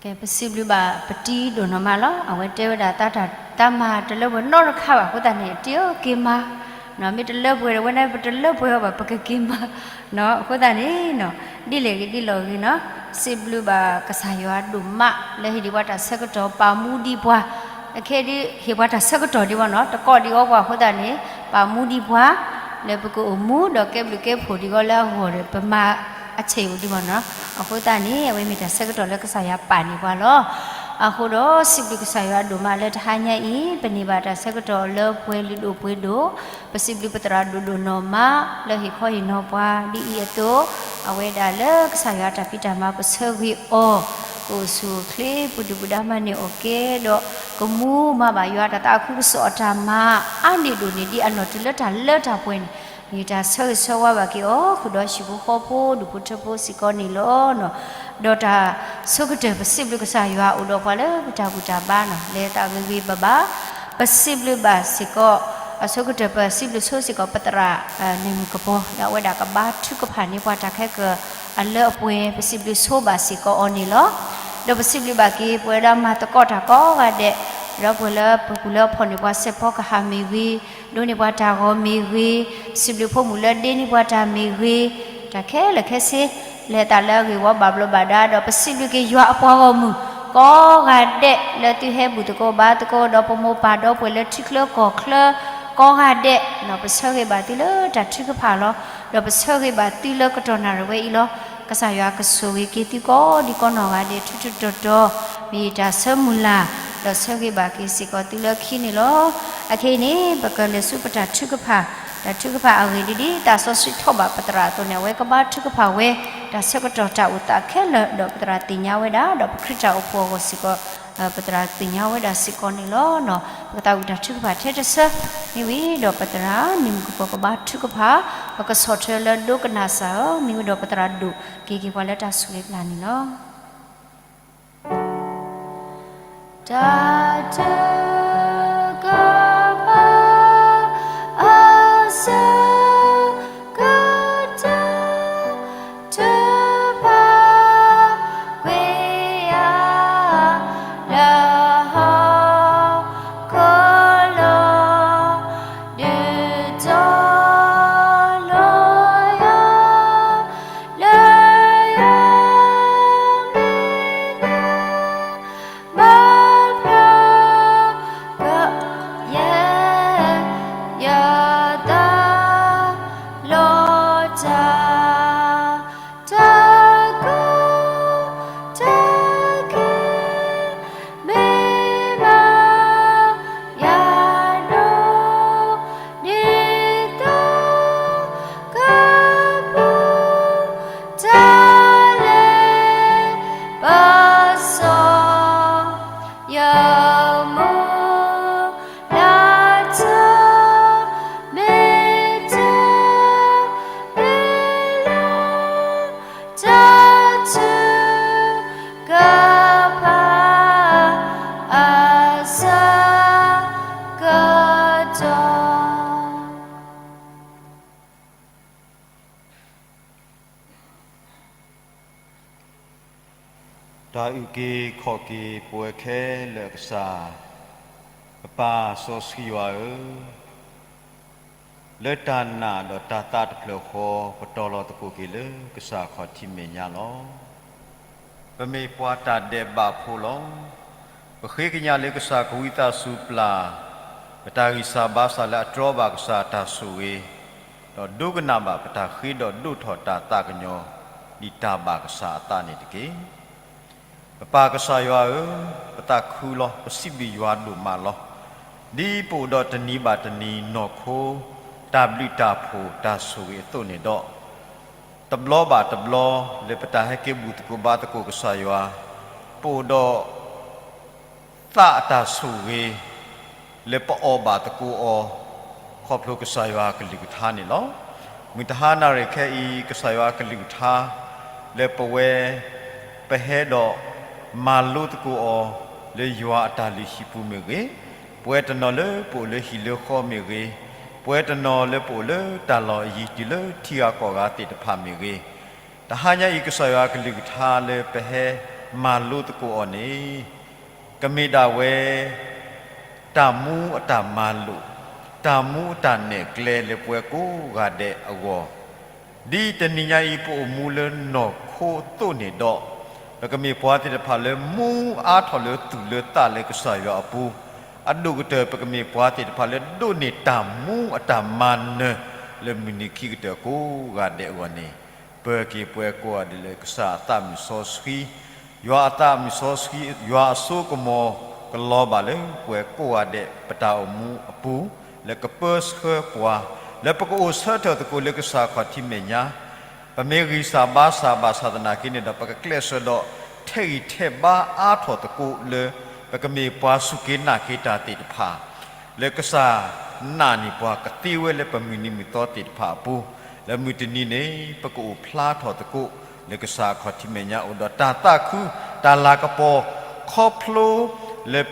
ကဲ ပစံးဘျုးဘၣ်ပတံၤဒိၣ်နီၢ်မးလီၤ. အဝဲတဲဝဲဒၣ် တၢ်မၤတလၢပှဲၤနီတခါဘၣ်အဃိသတးန့ၣ် တံၤဧၢ က့ၤမၤ, မ့ၢ်တလၢပှဲၤဝဲန့ၣ် ပတလၢပှဲၤအီၤဘၣ် ပကက့ၤမၤ, အဃိသတးန့ၣ် ဒ်လဲၣ်ဂ့ၤဒ်လဲၣ်ဂ့ၤနီၤ, စံးဘျုးဘၣ်ကစၢ်ယွၤဒိၣ်မး လၢဟ့ၣ်ဒံးပှၤတၢ်ဆၢကတီၢ် ပာ်မူဒံးပှၤ, အခဲဒ်ဟ့ၣ်ပှၤတၢ်ဆၢကတီၢ်ဒံးဘၣ်နီၤ, တကိးဒံးအီၤပှၤအဃိသတးန့ၣ် ပာ်မူဒံးပှၤ လၢပကအိၣ်မူဒီးကဲဘျုးကဲဖှိၣ်ဒံးအီၤလၢအဂီၢ်ဒီး ပမၤအဆဲးအိၣ်ဒံးဘၣ်နီၤ. အဃိသတးန့ၣ် အဝဲမ့ၢ်တၢ်ဆၢကတီၢ်လၢကစၢ်ယွၤပာ်န့ၢ်ပှၤလီၤ. အဃိဒီးစံးဘျုးကစၢ်ယွၤဒိၣ်မးလၢတဟါညါအံၤ ပန့ၢ်ဘၣ်တၢ်ဆၢကတီၢ်လၢပှဲၤလုာ်ဒိၣ်ပှ့ၤဒိၣ်, ပစံးဘျုးပသရၣ်ဒိၣ်ဒိၣ်နီၢ်မး လၢဟ့ၣ်ခီဟ့ၣ်နီၤပှၤဒ်အံၤအသိး, အဝဲဒၣ်လၢကစၢ်ယွၤတၢ်ဖံးတၢ်မၤပဆၢဂ့ၤအီၤ, ကအိၣ်ဆူၣ်အိၣ်ချ့ ပူၤဒုၣ်ပူၤဒါမၤန့ၢ်အီၣ်ကဲဒီး ကမူမၤဘၣ်ယွၤတၢ်သးခုကစီၣ်အတၢ်မၤ အါန့ၢ်ဒိၣ်န့ၢ်ဒံးအလီၢ်တုၤလၢတၢ်လၢတၢ်ပှဲၤန့ၣ် မ့ၢ်တၢ်ဆၢဂ့ၤဆၢဝါဘၣ်က့ၤအီၤ ဃုာ်ဒီးဟံၣ်ဖိဃီဖိ ဒူၣ်ဖိထၢဖိစ့ၢ်ကီးန့ၣ်လီၤ. ဒီးတၢ်ဆိကတၢၢ်ပစံးဘျုးကစၢ်ယွၤအိၣ်ဒီးပှၤလၢပတၢ်ဘူၣ်တၢ်ဘါနီၤ လဲၤသးဂ့ၤဂ့ၤဘၣ်ဘၣ်, ပစံးဘျုးဘၣ်စ့ၢ်ကီး, အဆိကတၢၢ်ပစံးဘျုးဆိစ့ၢ်ကီး ပသရၣ် န့ၣ်မုၣ်ကပီၤ လၢအဝဲဒၣ်ကဘါထုကဖၣ်န့ၢ်ပှၤတၢ်ခဲကၢၢ်အလၢအပှဲၤ ပစံးဘျုးဆိဘၣ်စ့ၢ်ကီးအီၤန့ၣ်လီၤ. ဒီးပစံးဘျုးဘၣ်က့ၤ ပဝဲဒၣ်မၤသကိးတၢ်ကိးဂၤဒဲး, ဒီးပှၤလၢပကူၣ်လၢအဖီၣ်န့ၢ်ပှၤစဲးဖီကဟၣ်မ့ၢ်ဂ့ၤ, ဒိးန့ၢ်ပှၤတၢ်ဂီၤမ့ၢ်ဂ့ၤ, ပစံးဘျုးဖိမုၣ်လၢဒ့န့ၢ်ပှၤတၢ်မ့ၢ်ဂ့ၤ, တၢ်ခဲလၢာ်ခဲဆ့ လဲၤသးလၢအဂ့ၢ်ဝီဘၣ်ဘျီးဘၣ်ဒါ ဒီးပစံးဘျုးက့ၤယွၤအပှၤဂီၢ်မုၢ် ကိးဂၤဒဲး လၢသုဟဲဘူၣ်သကိးဘါသကိး ဒီးပမိၢ်ပၢ်ဒီပုၢ်ဝဲၢ်လၢထံချၢကီၢ်ချၢ ကိးဂၤဒဲး, ပဆၢဂ့ၤဘၣ်သုလၢတၢ်ထုကဖၣ်လီၤ. ဒီးပဆၢဂ့ၤဘၣ်သုလၢကတီၢ်နၣ်ရံၣ်ဝဲအံၤလီၤ. ကစၢ်ယွၤကဆိၣ်ဂ့ၤက့ၤသုကိးဒံးကိးနီၢ်ဂၤဒဲး ထူးထူးတီၤတီၤ, မ့ၢ်တၢ်ဆၢမုၢ်လၢ်, ဒီးဆၢဂ့ၤဘၣ်က့ၤစ့ၢ်ကီးသုလၢခံန့ၣ်လီၤ. အခဲအံၤန့ၣ် ပကလဲၤဆူပတၢ်ထုကဖၣ်, တၢ်ထုကဖၣ်အဂ့ၢ်ဒ်ဒ် သးစီဆှံထီၣ်ဘၣ်ပသရၣ်အသိးန့ၣ် အဝဲကဘါထုကဖၣ်ဝဲ တၢ်ဆၢကတီၢ်တၢ်အိၣ်သးခဲလၢာ် ဒီးပသရၣ်သ့ၣ်ညါဝဲဒၣ် ဒီးပခရံာ်တၢ်အိၣ်ဖှိၣ်အဂီၢ်စ့ၢ်ကီး ပသရၣ်သ့ၣ်ညါဝဲဒၣ်စ့ၢ်ကီးန့ၣ်လီၤ. ပကသးဝံၣ်တၢ်ထုကဖၣ်ထဲတဆၢ, မ့ၢ်ဝံၤဒီးပသရၣ်န့ၣ်မုၣ်ကပီၤကဘါထုကဖၣ်, ပကဆီၣ်ထွဲလၢဒိကနၣ်စၢ်ဧၢ, မ့ၢ်ဝံၤဒီးပသရၣ်ဒိၣ်က့ၤက့ၤပှၤလၢတၢ်ဆိၣ်ဂ့ၤအကျါန့ၣ်လီၤ. တၢ်ထုကဖၣ်အဆၢကတီၢ် ထုကဖၣ်ကွံာ်ယၤ လၢဟီၣ်ခိၣ်လိၤ ဒုးတီၤလီၤယၤ လၢယၤမ့ၢ်နၤ ဘၣ်ဖျါကယဲၢ် ယသးလီၤတၢ် တၢ်ကိၢ်တၢ်ဂီၤ မ့ၢ်ဘၣ်ယၤဒိၣ် ဒ်သိး ကပူၤ တၢ်လဲၤပစီ ယမူ လၢတၢ် မ့ၢ်တၢ် မ့ၢ်လၢ တၢ်ထုကဖၣ် အဆၢကတီၢ် တၢ်အုၣ်က့ၤခီၣ်က့ၤပဝဲခဲလၢာ်အကစၢ်, ပပၢ်စီဆှံယွၤဧၢ, လၢတၢ်နာ်ဒီးတၢ်သးတဖျၢၣ်ဃီ ပတီၤလီၤသကိးက့ၤလၢကစၢ်အခီၣ်ထံးမဲာ်ညါလီၤ. ပမ့ၢ်ပှၤတၢ်ဒဲးဘးဖိလီၤ. ပဃ့ကညးလၢကစၢ်ကဝံသးစူၤပျၢ် ပတၢ်ဂံၢ်စၢ်ဘါစၢ်လၢအတြီဘၣ်ကစၢ်အတၢ်ဆိၣ်ဂ့ၤ, ဒီးဒိကနၣ်ဘၣ်ပတၢ်ဃ့ဒီးဒိးထီၣ်တၢ်သးကညီၤ ဒ်တၢ်ဘၣ်ကစၢ်အသးန့ၣ်တက့ၢ်. ပပၢ်ကစၢ်ယွၤဧၢ, ပသးခုလီၤ ပစံးဘျုးယွၤဒိၣ်မးလီၤ. ဒ်ပအိၣ်ဒီးတနံၤဘၣ်တနံၤနီၢ်ခိ တၢ်ဘျုးတၢ်ဖှိၣ်တၢ်ဆိၣ်ဂ့ၤအသိးန့ၣ်ဒီး, တဘျီဘၣ်တဘျီ လၢပတၢ်ဟဲက့ၤဘူၣ်သကိးဘါသကိးကစၢ်ယွၤ, ပအိၣ်ဒီး သးအတၢ်ဆိၣ်ဂ့ၤ လၢပအီၣ်ဘၣ်သကိးအီၤ ခီဖျိကစၢ်ယွၤအကလုၢ်ကထါန့ၣ်လီၤ. မုၢ်တဟါနၣ်ရံၣ်ခဲအံၤ ကစၢ်ယွၤအကလုၢ်ကထါ လၢပဝဲ ပဟဲဒီးမၤလိသကိးအီၤ လၢယွၤအတၢ်လုၢ်ဟံၣ်ပူၤမ့ၢ်ဂ့ၤ, ပဝဲတနီၤလၢပအိၣ်လၢဟံၣ်လၢဃီမ့ၢ်ဂ့ၤ, ပဝဲတနီၤလၢပအိၣ်လၢတၢ်လီၢ်အယံၤတုၤလၢထံဂၤကီၢ်ဂၤသ့ၣ်တဖၣ်မ့ၢ်ဂ့ၤ, တဟါညါအံၤ ကစၢ်ယွၤအကလုၢ်ကထါလၢပဟဲ မၤလိသကိးအီၤန့ၣ် ကမ့ၢ်ဒၣ်ဝဲ တၢ်မူအတၢ်မၤလိာ်, တၢ်မူအတၢ်နဲၣ်ကျဲလၢပဝဲကိးဂၤဒဲးအဂီၢ်, ဒ်တနံၤညါအံၤပအိၣ်မူလၢနီၢ်ခိအသိးန့ၣ်ဒီး, ပကမ့ၢ်ပှၤသ့ၣ်တဖၣ်လၢမူအါထီၣ်လၢသူၣ်လၢသးလၢကစၢ်ယွၤအပူၤ, အဒိၣ်ကတၢၢ် ပကမ့ၢ်ပှၤသ့ၣ်တဖၣ်လၢဒိးန့ၢ်တၢ်မူအတၢ်မၤနၢၤ လၢမုၢ်နံၤခံကတၢၢ်ကိးဂၤဒဲးအဂီၢ်န့ၣ်, ပၢၤက့ၤပှၤကိးဂၤဒဲးလၢကစၢ်အသးမုၢ်စီဆှံ, ယွၤအသးမုၢ်စီဆှံ, ယွၤအစိကမီၤကလီၤဘၣ်လၢပှၤကိးဂၤဒဲးပတၢ်အိၣ်မူအပူၤ, လၢကပၢဆှၢပှၤ, လၢပကအိၣ်ဆၢထၢၣ်သကိးလၢကစၢ်ခီၣ်ထံးမဲာ်ညါ, ပမ့ၢ်ဂံၢ်စၢ်ဘါစၢ်ဘၣ်ဆၣ်သနာ်က့န့ၣ်ဒီး ပကကျဲးစၢးဒီးထဲးဂံၢ်ထဲးဘါအါထီၣ်သကိးလၢ ပကမ့ၢ်ပှၤစူၢ်က့ၤနာ်က့ၤတၢ်သ့ၣ်တဖၣ် လၢကစၢ်နာ်န့ၢ်ပှၤကသ့ဝဲလၢပမုၢ်နံၤမုၢ်သီသ့ၣ်တဖၣ်အပူၤ, လၢမုၢ်တနံၤန့ၣ် ပကအိၣ်ဖျါထီၣ်သကိး လၢကစၢ်အခီၣ်ထံးမဲာ်ညါ အိၣ်ဒီးတၢ်သးခု တၢ်လၤကပီၤ ခီဖျိလၢ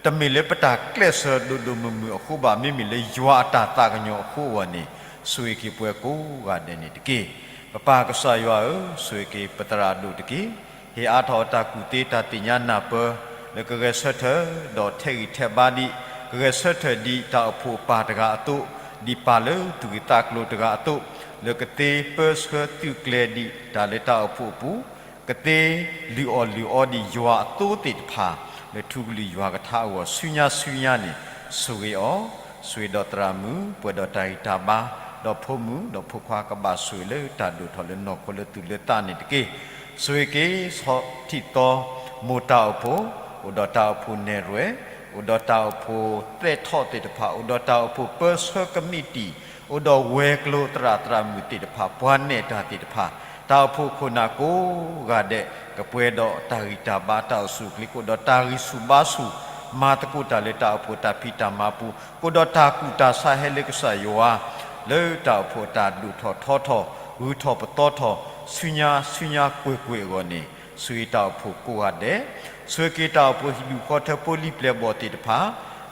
တမ့ၢ်လၢပတၢ်ကျဲးစၢးဒိၣ်ဒိၣ်မုၢ်မုၢ်အဃိဘၣ်, မ့မ့ၢ်လၢယွၤအတၢ်သးကညီၤအဃိအဂီၢ်န့ၣ်, ဆိၣ်ဂ့ၤက့ၤပှၤကိးဂၤဒဲးန့ၣ်တက့ၢ်. ပပၢ်ကစၢ်ယွၤဧၢ, ဆိၣ်ဂ့ၤက့ၤပသရၣ်ဒိၣ်တက့ၢ်. ဟ့ၣ်အါထီၣ်အတၢ်ကူၣ်သ့တၢ်သ့ၣ်ညါနၢ်ပၢၢ် လၢကဂဲၤဆၢထၢၣ်ဒီးထဲးဂံၢ်ထဲးဘါဒံး, ကဂဲၤဆၢထၢၣ်ဒ်တၢ်အိၣ်ဖှိၣ်ပၢ်တဂၤအသိး, ဒ်ပၢ်လၢသူၣ်ဂ့ၤသးကျိၤတဂၤအသိး, လၢကသ့ပၢဆှၢသုးကျဲၤဒံးတၢ်လၢတၢ်အိၣ်ဖှိၣ်အပူၤ, ကသ့လုၢ်အီၣ်လုၢ်အီဒံးယွၤအသိသ့ၣ်တဖၣ် လၢထူကလုၢ်ယွၤကထါအဂီၢ် ဆူညါဆူညါန့ၣ်, ဆိၣ်ဂ့ၤအီၤ, ဆိၣ်ဂ့ၤဒီးသရၣ်မုၣ် ပှဲၤဒီးတၢ်ဂံၢ်တၢ်ဘါ, ဒီးဖိမုၣ်ဒီးဖိခွါကဘၣ်ဆိၣ်ဂ့ၤလၢတၢ်ဒိၣ်ထီၣ်လၢနီၢ်ခိလၢသူၣ်လၢသးန့ၣ်တက့ၢ်. ဆိၣ်ဂ့ၤက့ၤဆီထံသီ မိၢ်တၢ်အိၣ်ဖှိၣ်, အိၣ်ဒီးတၢ်အိၣ်ဖှိၣ်နဲၣ်ရွဲၣ်, အိၣ်ဒီးတၢ်အိၣ်ဖှိၣ်သဲးထီၣ်သ့ၣ်တဖၣ်, အိၣ်ဒီးတၢ်အိၣ်ဖှိၣ်ပၢဆှၢကမံးတံာ်, အိၣ်ဒီးဝဲၤကျိၤသရၣ်သရၣ်မုၣ်သ့ၣ်တဖၣ်, ပှၤနဲၣ်တၢ်သ့ၣ်တဖၣ်, တၢ်အိၣ်ဖှိၣ်ခိၣ်နၢ်ကိးဂၤဒဲး ကပှဲၤဒီးတၢ်ဂံၢ်တၢ်ဘါတၢ်အိၣ်ဆူၣ်အိၣ်ချ့ ကအိၣ်ဒီးတၢ်ဂံၢ်ဆူၣ်ဘါဆူၣ်, မၤသကိးတၢ်လၢတၢ်အိၣ်ဖှိၣ်တၢ်ဖံးတၢ်မၤပူၤ, ကအိၣ်ဒီးတၢ်ကူၣ်တၢ်ဆးဟဲလၢကစၢ်ယွၤ လၢတၢ်အိၣ်ဖှိၣ်အတၢ်ဒိၣ်ထီၣ်ထီထီၣ်, ဂုၤထီၣ်ပသီထီၣ်, ဆူညါဆူညါကွ့ၢ်ကွ့ၢ်အဂီၢ်န့ၣ်, ဆိၣ်ဂ့ၤတၢ်အိၣ်ဖှိၣ်ကိးဂၤဒဲး, ဆိၣ်ဂ့ၤက့ၤတၢ်အိၣ်ဖှိၣ်ဟံၣ်ဒူၣ်ဃီထၢဖိလံၤပျဲၢ်ဘီၣ်သ့ၣ်တဖၣ်,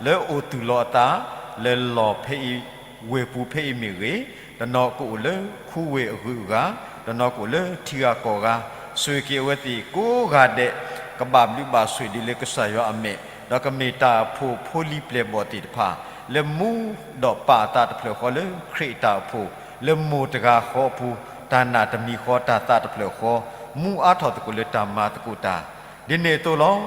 လၢအိၣ်သူၣ်လီၤအသး လၢလီၢ်ဖဲအံၤ ဝ့ၢ်ပူၤဖဲအံၤမ့ၢ်ဂ့ၤ, တနီၤကအိၣ်လၢခူဝ့ၢ်အဂုၤအဂၤ, တနီၤကအိၣ်လၢထံဂၤကီၢ်ဂၤ, ဆိၣ်ဂ့ၤက့ၤအဝဲသ့ၣ်ကိးဂၤဒဲး, ကဘၣ်ဘျုးဘၣ်ဆိၣ်ဂ့ၤဒ်လၢကစၢ်ယွၤအမဲာ်, ဒီးကမ့ၢ်တၢ်အိၣ်ဖှိၣ်ဖိလံၤပျဲၢ်ဘီၣ်သ့ၣ်တဖၣ်, လၢမူဒီးပၢ်အသးတဖျၢၣ်ဃီလၢခရံာ်အတၢ်အိၣ်ဖှိၣ်, လၢမိၢ်တဂၤဃီအပူၤ, တၢ်နာ်တမံၤဃီ တၢ်သးတဖျၢၣ်ဃီ, မူအါထီၣ်သကိးလၢတၢ်မၤသကိးတၢ် ဒ်န့ၣ်အသိးလီၤ.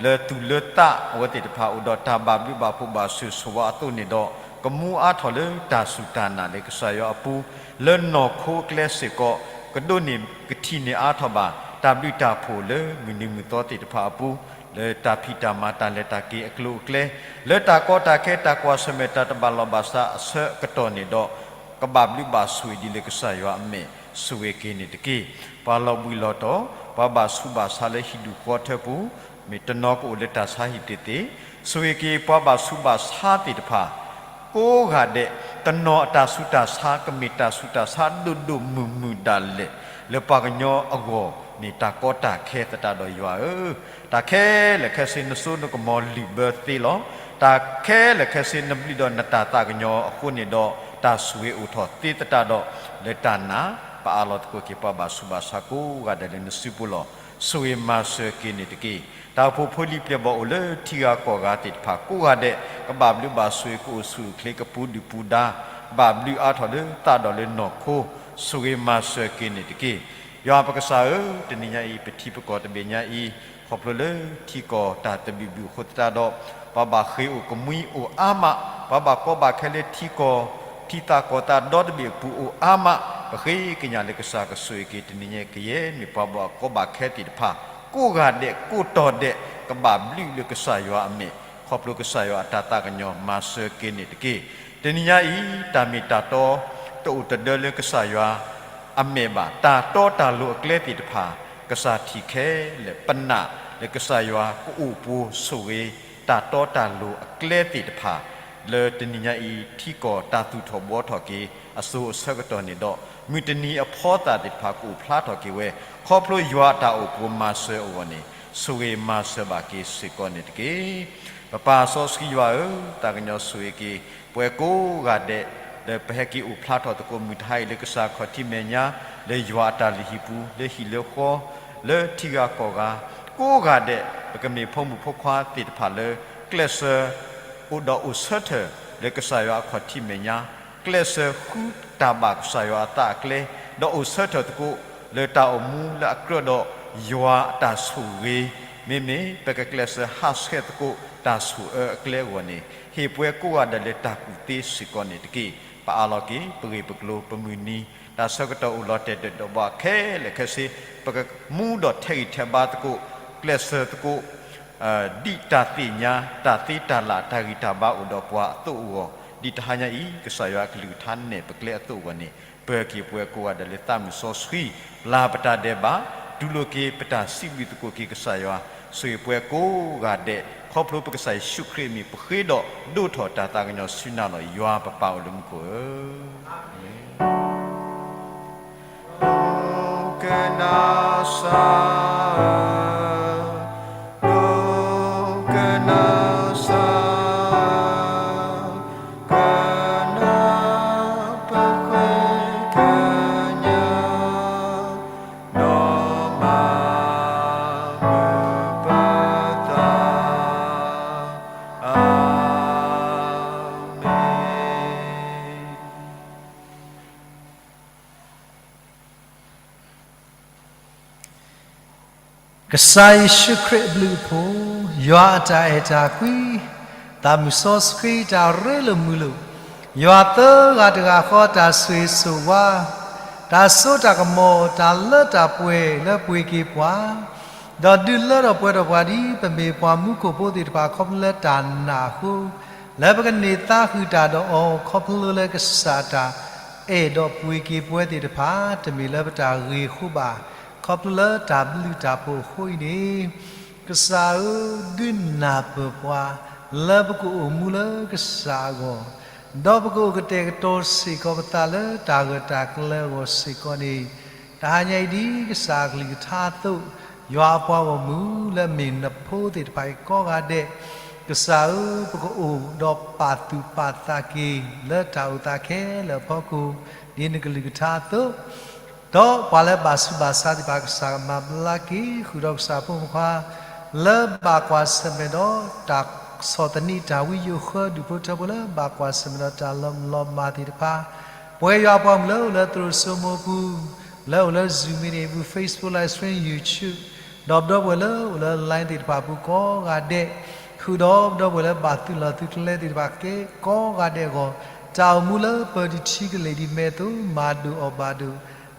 လၢသူၣ်လၢသးအဝဲသ့ၣ်တဖၣ် အိၣ်ဒီးတၢ်ဘၣ်ဘျုးဘၣ်ဖှိၣ်ဘၣ်ဆိၣ်ဂ့ၤဆိၣ်ဝါအသိးန့ၣ်ဒီး, ကမူအါထီၣ်လၢတၢ်စူၢ်တၢ်နာ်လၢကစၢ်ယွၤအပူၤ, လၢနီၢ်ခိအကျဲစ့ၢ်ကီး, ကဒိးန့ၢ်ကထံၣ်န့ၢ်အါထီၣ်ဘၣ် တၢ်ဘျုးတၢ်ဖှိၣ်လၢမုၢ်နံၤမုၢ်သီသ့ၣ်တဖၣ်အပူၤ, လၢတၢ်ဖံးတၢ်မၤတၢ်လဲၤတၢ်က့ၤအကျိၤအကျဲ, လၢတၢ်ကီတၢ်ခဲတၢ်ကွၢ်ဆၢၣ်မဲာ်တၢ်တဘၣ်လီၢ်ဘၣ်စးအဆၢကတီၢ်န့ၣ်ဒီး, ကဘၣ်ဘျုးဘၣ်ဆိၣ်ဂ့ၤဒ်လၢကစၢ်ယွၤအမဲာ်, ဆိၣ်ဂ့ၤက့ၤန့ၣ်တက့ၢ်. ပှၤလီၤဘှံးလီၤတီၤ, ပှၤဘၣ်ဆူးဘၣ်ဆါလၢဟံၣ်ဒူၣ်ဃီထၢပူၤ, မ့ၢ်တနီၤကအိၣ်လၢတၢ်ဆါဟံၣ်သ့ၣ်သ့ၣ်, ဆိၣ်ဂ့ၤက့ၤပှၤဘၣ်ဆူးဘၣ်ဆါသ့ၣ်တဖၣ် ကိးဂၤဒဲး, တနီၤအတၢ်ဆူးတၢ်ဆါ ကမ့ၢ်တၢ်ဆူးတၢ်ဆါဒိၣ်ဒိၣ်မုၢ်မုၢ်ဒၣ်လဲာ်, လၢပှၤကညီအဂီၢ် မ့ၢ်တၢ်ကီတၢ်ခဲသတးဒီးယွၤဧၢ, တၢ်ခဲလၢာ်ခဲဆ့နစိနကမီၤလုၢ်ဘၢသ့လီၤ. တၢ်ခဲလၢာ်ခဲဆ့နဘျုးဒီးနတၢ်သးကညီၤအဃိန့ၣ်ဒီး, တၢ်ဆိၣ်ဂ့ၤအိၣ်ထီၣ်သ့သတးဒီး, လၢတၢ်နာ် ပအးလီၤသကိးက့ၤပှၤဘၣ်ဆူးဘၣ်ဆါကိးဂၤဒဲးလၢနစုပူၤလီၤ. ဆိၣ်ဂ့ၤမၤစၢၤက့ၤန့ၣ်တက့ၢ်. တၢ်အိၣ်ဖှိၣ်ဖိလံၤပျဲၢ်ဘီၣ်အိၣ်လၢထံဂၤကီၢ်ဂၤသ့ၣ်တဖၣ်ကိးဂၤဒဲး, ကဘၣ်ဘျုးဘၣ်ဆိၣ်ဂ့ၤ ကအိၣ်ဆူၣ်အိၣ်ချ့ ကပူၤဒုၣ်ပူၤဒါ, ဘၣ်ဘျုးအါထီၣ်လၢသးဒီးလၢနီၢ်ခိ, ဆိၣ်ဂ့ၤမၤစၢၤက့ၤန့ၣ်တက့ၢ်. ယွၤပကစၢ်ဧၢ, တနံၤညါအံၤ ပထံပကီၢ်တဘ့ၣ်ညါအံၤ, ခီဖျိလၢထံကီၢ်တၢ်သဘံၣ်ဘုၣ်အဃိသတးဒီး, ပှၤဘၣ်ဃ့ၢ်အိၣ်ကမှံအိၣ်အါမး, ပှၤဘၣ်ကီဘၣ်ခဲလၢထံကီၢ်, ထံသးကီၢ်သးဒီတဘ့ၣ်အပူၤအိၣ်အါမး, ပဃ့ကညးလၢကစၢ်ကဆိၣ်ဂ့ၤက့ၤတနံၤညါကယဲၢ်မ့ၢ်ပှၤဘၣ်ကီဘၣ်ခဲသ့ၣ်တဖၣ်, ကိးဂၤဒဲးကိးတီၤဒဲး, ကဘၣ်ဘျုးလၢကစၢ်ယွၤအမဲာ်, ခီဖျိကစၢ်ယွၤအတၢ်သးကညီၤမၤစၢၤက့ၤန့ၣ်တက့ၢ်. တနံၤညါအံၤ တၢ်မ့ၢ်တၢ်တီ တအိၣ်တဒၢလၢကစၢ်ယွၤ အမဲာ်ဘၣ်, တၢ်တီတၢ်လိၤအကျဲသ့ၣ်တဖၣ်, ကစၢ်ထံၣ်ခဲလၢာ်ပနာ်လၢကစၢ်ယွၤကအိၣ်ပှိၤဆိၣ်ဂ့ၤ တၢ်တီတၢ်လိၤအကျဲသ့ၣ်တဖၣ်, လၢတနံၤညါအံၤ ထံကီၢ်တၢ်သူၣ်ထီၣ်ဘှီထီၣ်က့ၤ အစိၤအဆၢကတီၢ်န့ၣ်ဒီး, မုၢ်တနံၤအဖီသၣ်သ့ၣ်တဖၣ်ကအိၣ်ဖျါထီၣ်က့ၤဝဲ, ခီဖျိယွၤအတၢ်အိၣ်ဖှိၣ်မၤစၢၤအဂီၢ်န့ၣ်, ဆိၣ်ဂ့ၤမၤစၢၤဘၣ်က့ၤစ့ၢ်ကီးန့ၣ်တက့ၢ်. ပပၢ်စီဆှံယွၤဧၢ, သးကညီၤဆိၣ်ဂ့ၤက့ၤ ပှၤကိးဂၤဒဲး, လၢပဟဲက့ၤအိၣ်ဖျါထီၣ်သကိးမုၢ်တဟါအံၤလၢကစၢ်ခီၣ်ထံးမဲာ်ညါ, လၢယွၤအတၢ်လုၢ်ဟံၣ်ပူၤ, လၢဟံၣ်လၢဃီ, လၢထံဂၤကီၢ်ဂၤ ကိးဂၤဒဲး ပကမ့ၢ်ဖိမုၣ်ဖိခွါသ့ၣ်တဖၣ်လၢ ကျဲးစၢး အိၣ်ဒီးအိၣ်ဆၢထၢၣ်လၢကစၢ်ယွၤအခီၣ်ထံးမဲာ်ညါ, ကျဲးစၢးဃုတၢ်ဘၣ်ကစၢ်ယွၤအသးအကျဲ, ဒီးအိၣ်ဆၢထၢၣ်သကိး လၢတၢ်အိၣ်မူလၢအကြၢးဒီးယွၤအတၢ်ဆိၣ်ဂ့ၤ, မ့မ့ၢ်ပကကျဲးစၢးဟးဆှဲးသကိးတၢ်ဆိၣ်အၢအကျဲအဂီၢ်န့ၣ်, ဟ့ၣ်ပှၤကိးဂၤဒဲးလၢတၢ်ကူၣ်သ့စ့ၢ်ကီးန့ၣ်တက့ၢ်. ပအးလီၤက့ၤ ပဂ့ၢ်ပကျိၤပမုၢ်နံၤ, တၢ်ဆၢကတီၢ်အိၣ်လီၤတဲာ်ဒီးဘၣ်ခဲလၢာ်ခဲဆ့, ပကမူဒီးထဲးဂံၢ်ထဲးဘါသကိး, ကျဲးစၢးသကိး ဒ်တၢ်သ့ၣ်ညါ တၢ်သ့တၢ်လၢ် တၢ်ဂံၢ်တၢ်ဘါအိၣ်ဒီးပှၤအသိးအဂီၢ်, ဒ်တဟါညါအံၤ ကစၢ်ယွၤအကလုၢ်ကထါနဲၣ်ပကျဲအသိးအဂီၢ်န့ၣ်, ပၢၤက့ၤပှၤကိးဂၤဒဲးလၢသးမုၢ်စီဆှံ, ပျၢ်ပတၢ်ဒဲးဘး, တူၢ်လိာ်က့ၤပတၢ်စံးဘျုးသကိးက့ၤကစၢ်ယွၤ, ဆိၣ်ဂ့ၤပှၤကိးဂၤဒဲး, ခီဖျိပကစၢ်ယ့ၣ်ၡူးခရံာ်အမံၤ ပဃ့ဒီးဒိးထီၣ်တၢ်သးကညီၤဆူနၤလီၤ. ယွၤပပၢ်အိၣ်လၢမူခိၣ်ဧၢ, ကနၣ်စၢ်ဧၢ, ကနၣ်စၢ်ဧၢ, ကနၢ်ပဃ့ကညး, ဒီးမၤမုာ်ပသး, အၤမ့ၣ်. ကစၢ်ယ့ၣ်ၡူးခရံာ်အဘျုးအဖှိၣ်, ယွၤအတၢ်အဲၣ်တၢ်ကွံ, သးမုၢ်စီဆှံတၢ်ရ့လိာ်မုာ်လိာ်, ယွၤသၢဂၤတဂၤဃီတၢ်ဆိၣ်ဂ့ၤဆိၣ်ဝါ, တၢ်စိတၢ်ကမီၤ တၢ်လၢတၢ်ပှဲၤလၢပှ့ၤက့ၤပှၤ, ဒီးဒုးလၢထီၣ်ပှဲၤထီၣ်ပှၤဒ်ပမ့ၢ်ပှၤမူခိၣ်ဖိသ့ၣ်တဖၣ် ခီဖျိလၢတၢ်နာ်အဃိ, လၢပကန့ၢ်သါဃုာ်တၢ်ဒီးအီၤ ခီဖျိလၢကစၢ်တၢ် အဲၣ်ဒိးပှ့ၤက့ၤပဝဲသ့ၣ်တဖၣ် တမ့ၢ်လၢပတၢ်ဂ့ၤအဃိဘၣ်, ခီဖျိလၢတၢ်ဘျုးတၢ်ဖှိၣ်အဃိအံၤန့ၣ်, ကစၢ်ဧၢ, ဒုးနၢ်ပၢၢ်ပှၤ လၢပကအိၣ်မူလၢကစၢ်အဂီၢ်, ဒီးပကအိၣ်ကတဲာ်ကတီၤစ့ၢ်ကီးပသးလၢတၢ်ဂၢၢ်တၢ်ကျၢၤအဂီၢ်စ့ၢ်ကီးန့ၣ်, တဟါညါအံၤဒ်ကစၢ်အကလုၢ်ကထါအသိး, ယွၤအပှၤဂီၢ်မုၢ်လၢအမ့ၢ်နဖိသ့ၣ်တဖၣ်အံၤကိးဂၤဒဲး, ကစၢ်ဧၢ, ပကအိၣ်ဒီးပာ်သူၣ်ပာ်သးက့ၤ လၢတၢ်အိၣ်သးခဲလၢာ်အဖီခိၣ်, ဒ်နကလုၢ်ကထါအသိး, ဒီးပှၤလၢဘၣ်ဆူးဘၣ်ဆါသ့ၣ်တဖၣ် ကစၢ်ကမၤဘျါက့ၤဃုာ်ဒီးကစၢ်ဖိမုၣ်ဖိခွါ လၢဘၣ်ကွၢ်ဆၢၣ်မဲာ်ဒီးတၢ်ဆီၣ်သနံး တၢ်ဝံယိၣ်ဃၢ ဒူၣ်ဖိထၢဖိလၢဘၣ်ကွၢ်ဆၢၣ်မဲာ်ဒီးတၢ်လီၤမုၢ်လီၤမၢ်သ့ၣ်တဖၣ်, ပဝဲယွၤအပှၤမုၣ်လၢအိၣ်လၢသရိာ်စိမိၤပူၤ, လၢအိၣ်လၢ Zoom မ့ၢ်ဂ့ၤ Facebook Live Stream, YouTube, ဒီးပဒီပုၢ်ဝဲၢ်လၢအိၣ်လၢ Line သ့ၣ်တဖၣ်အပူၤကိးဂၤဒဲး, ဃုာ်ဒီးပဒီပုၢ်ဝဲၢ်လၢဘၣ်သုးလီၢ်သုးကျဲသ့ၣ်တဖၣ်ကိးဂၤဒဲးအဂီၢ်, တၢ်အိၣ်မူလၢပၢၤတထံကလ့ၢ်ဒ်မဲာ်အသိး မၤဒိၣ်အီၣ်ဘၣ်ဒိၣ်,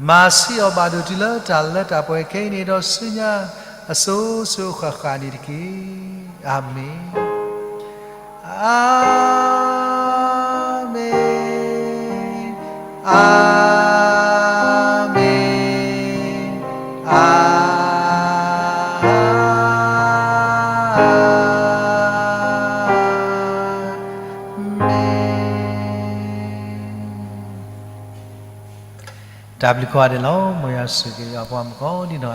မၤဆံးအီၣ်ဘၣ်ဒိၣ်တုၤလၢတၢ်လၢတၢ်ပှဲၤခဲအံၤန့ၣ် ဒီးဆူညါအစိၤစိၤဃၣ်ဃၣ်န့ၣ်တက့ၢ်. အၤမ့ၣ်, အၤမ့ၣ်, အၤမ့ၣ်. တၢ်ဘျုးကိးဂၤဒဲးလီၤ. မ်ယွၤဆိၣ်ဂ့ၤယွၤအပှၤမုၣ်ကိးဒ်နီၢ်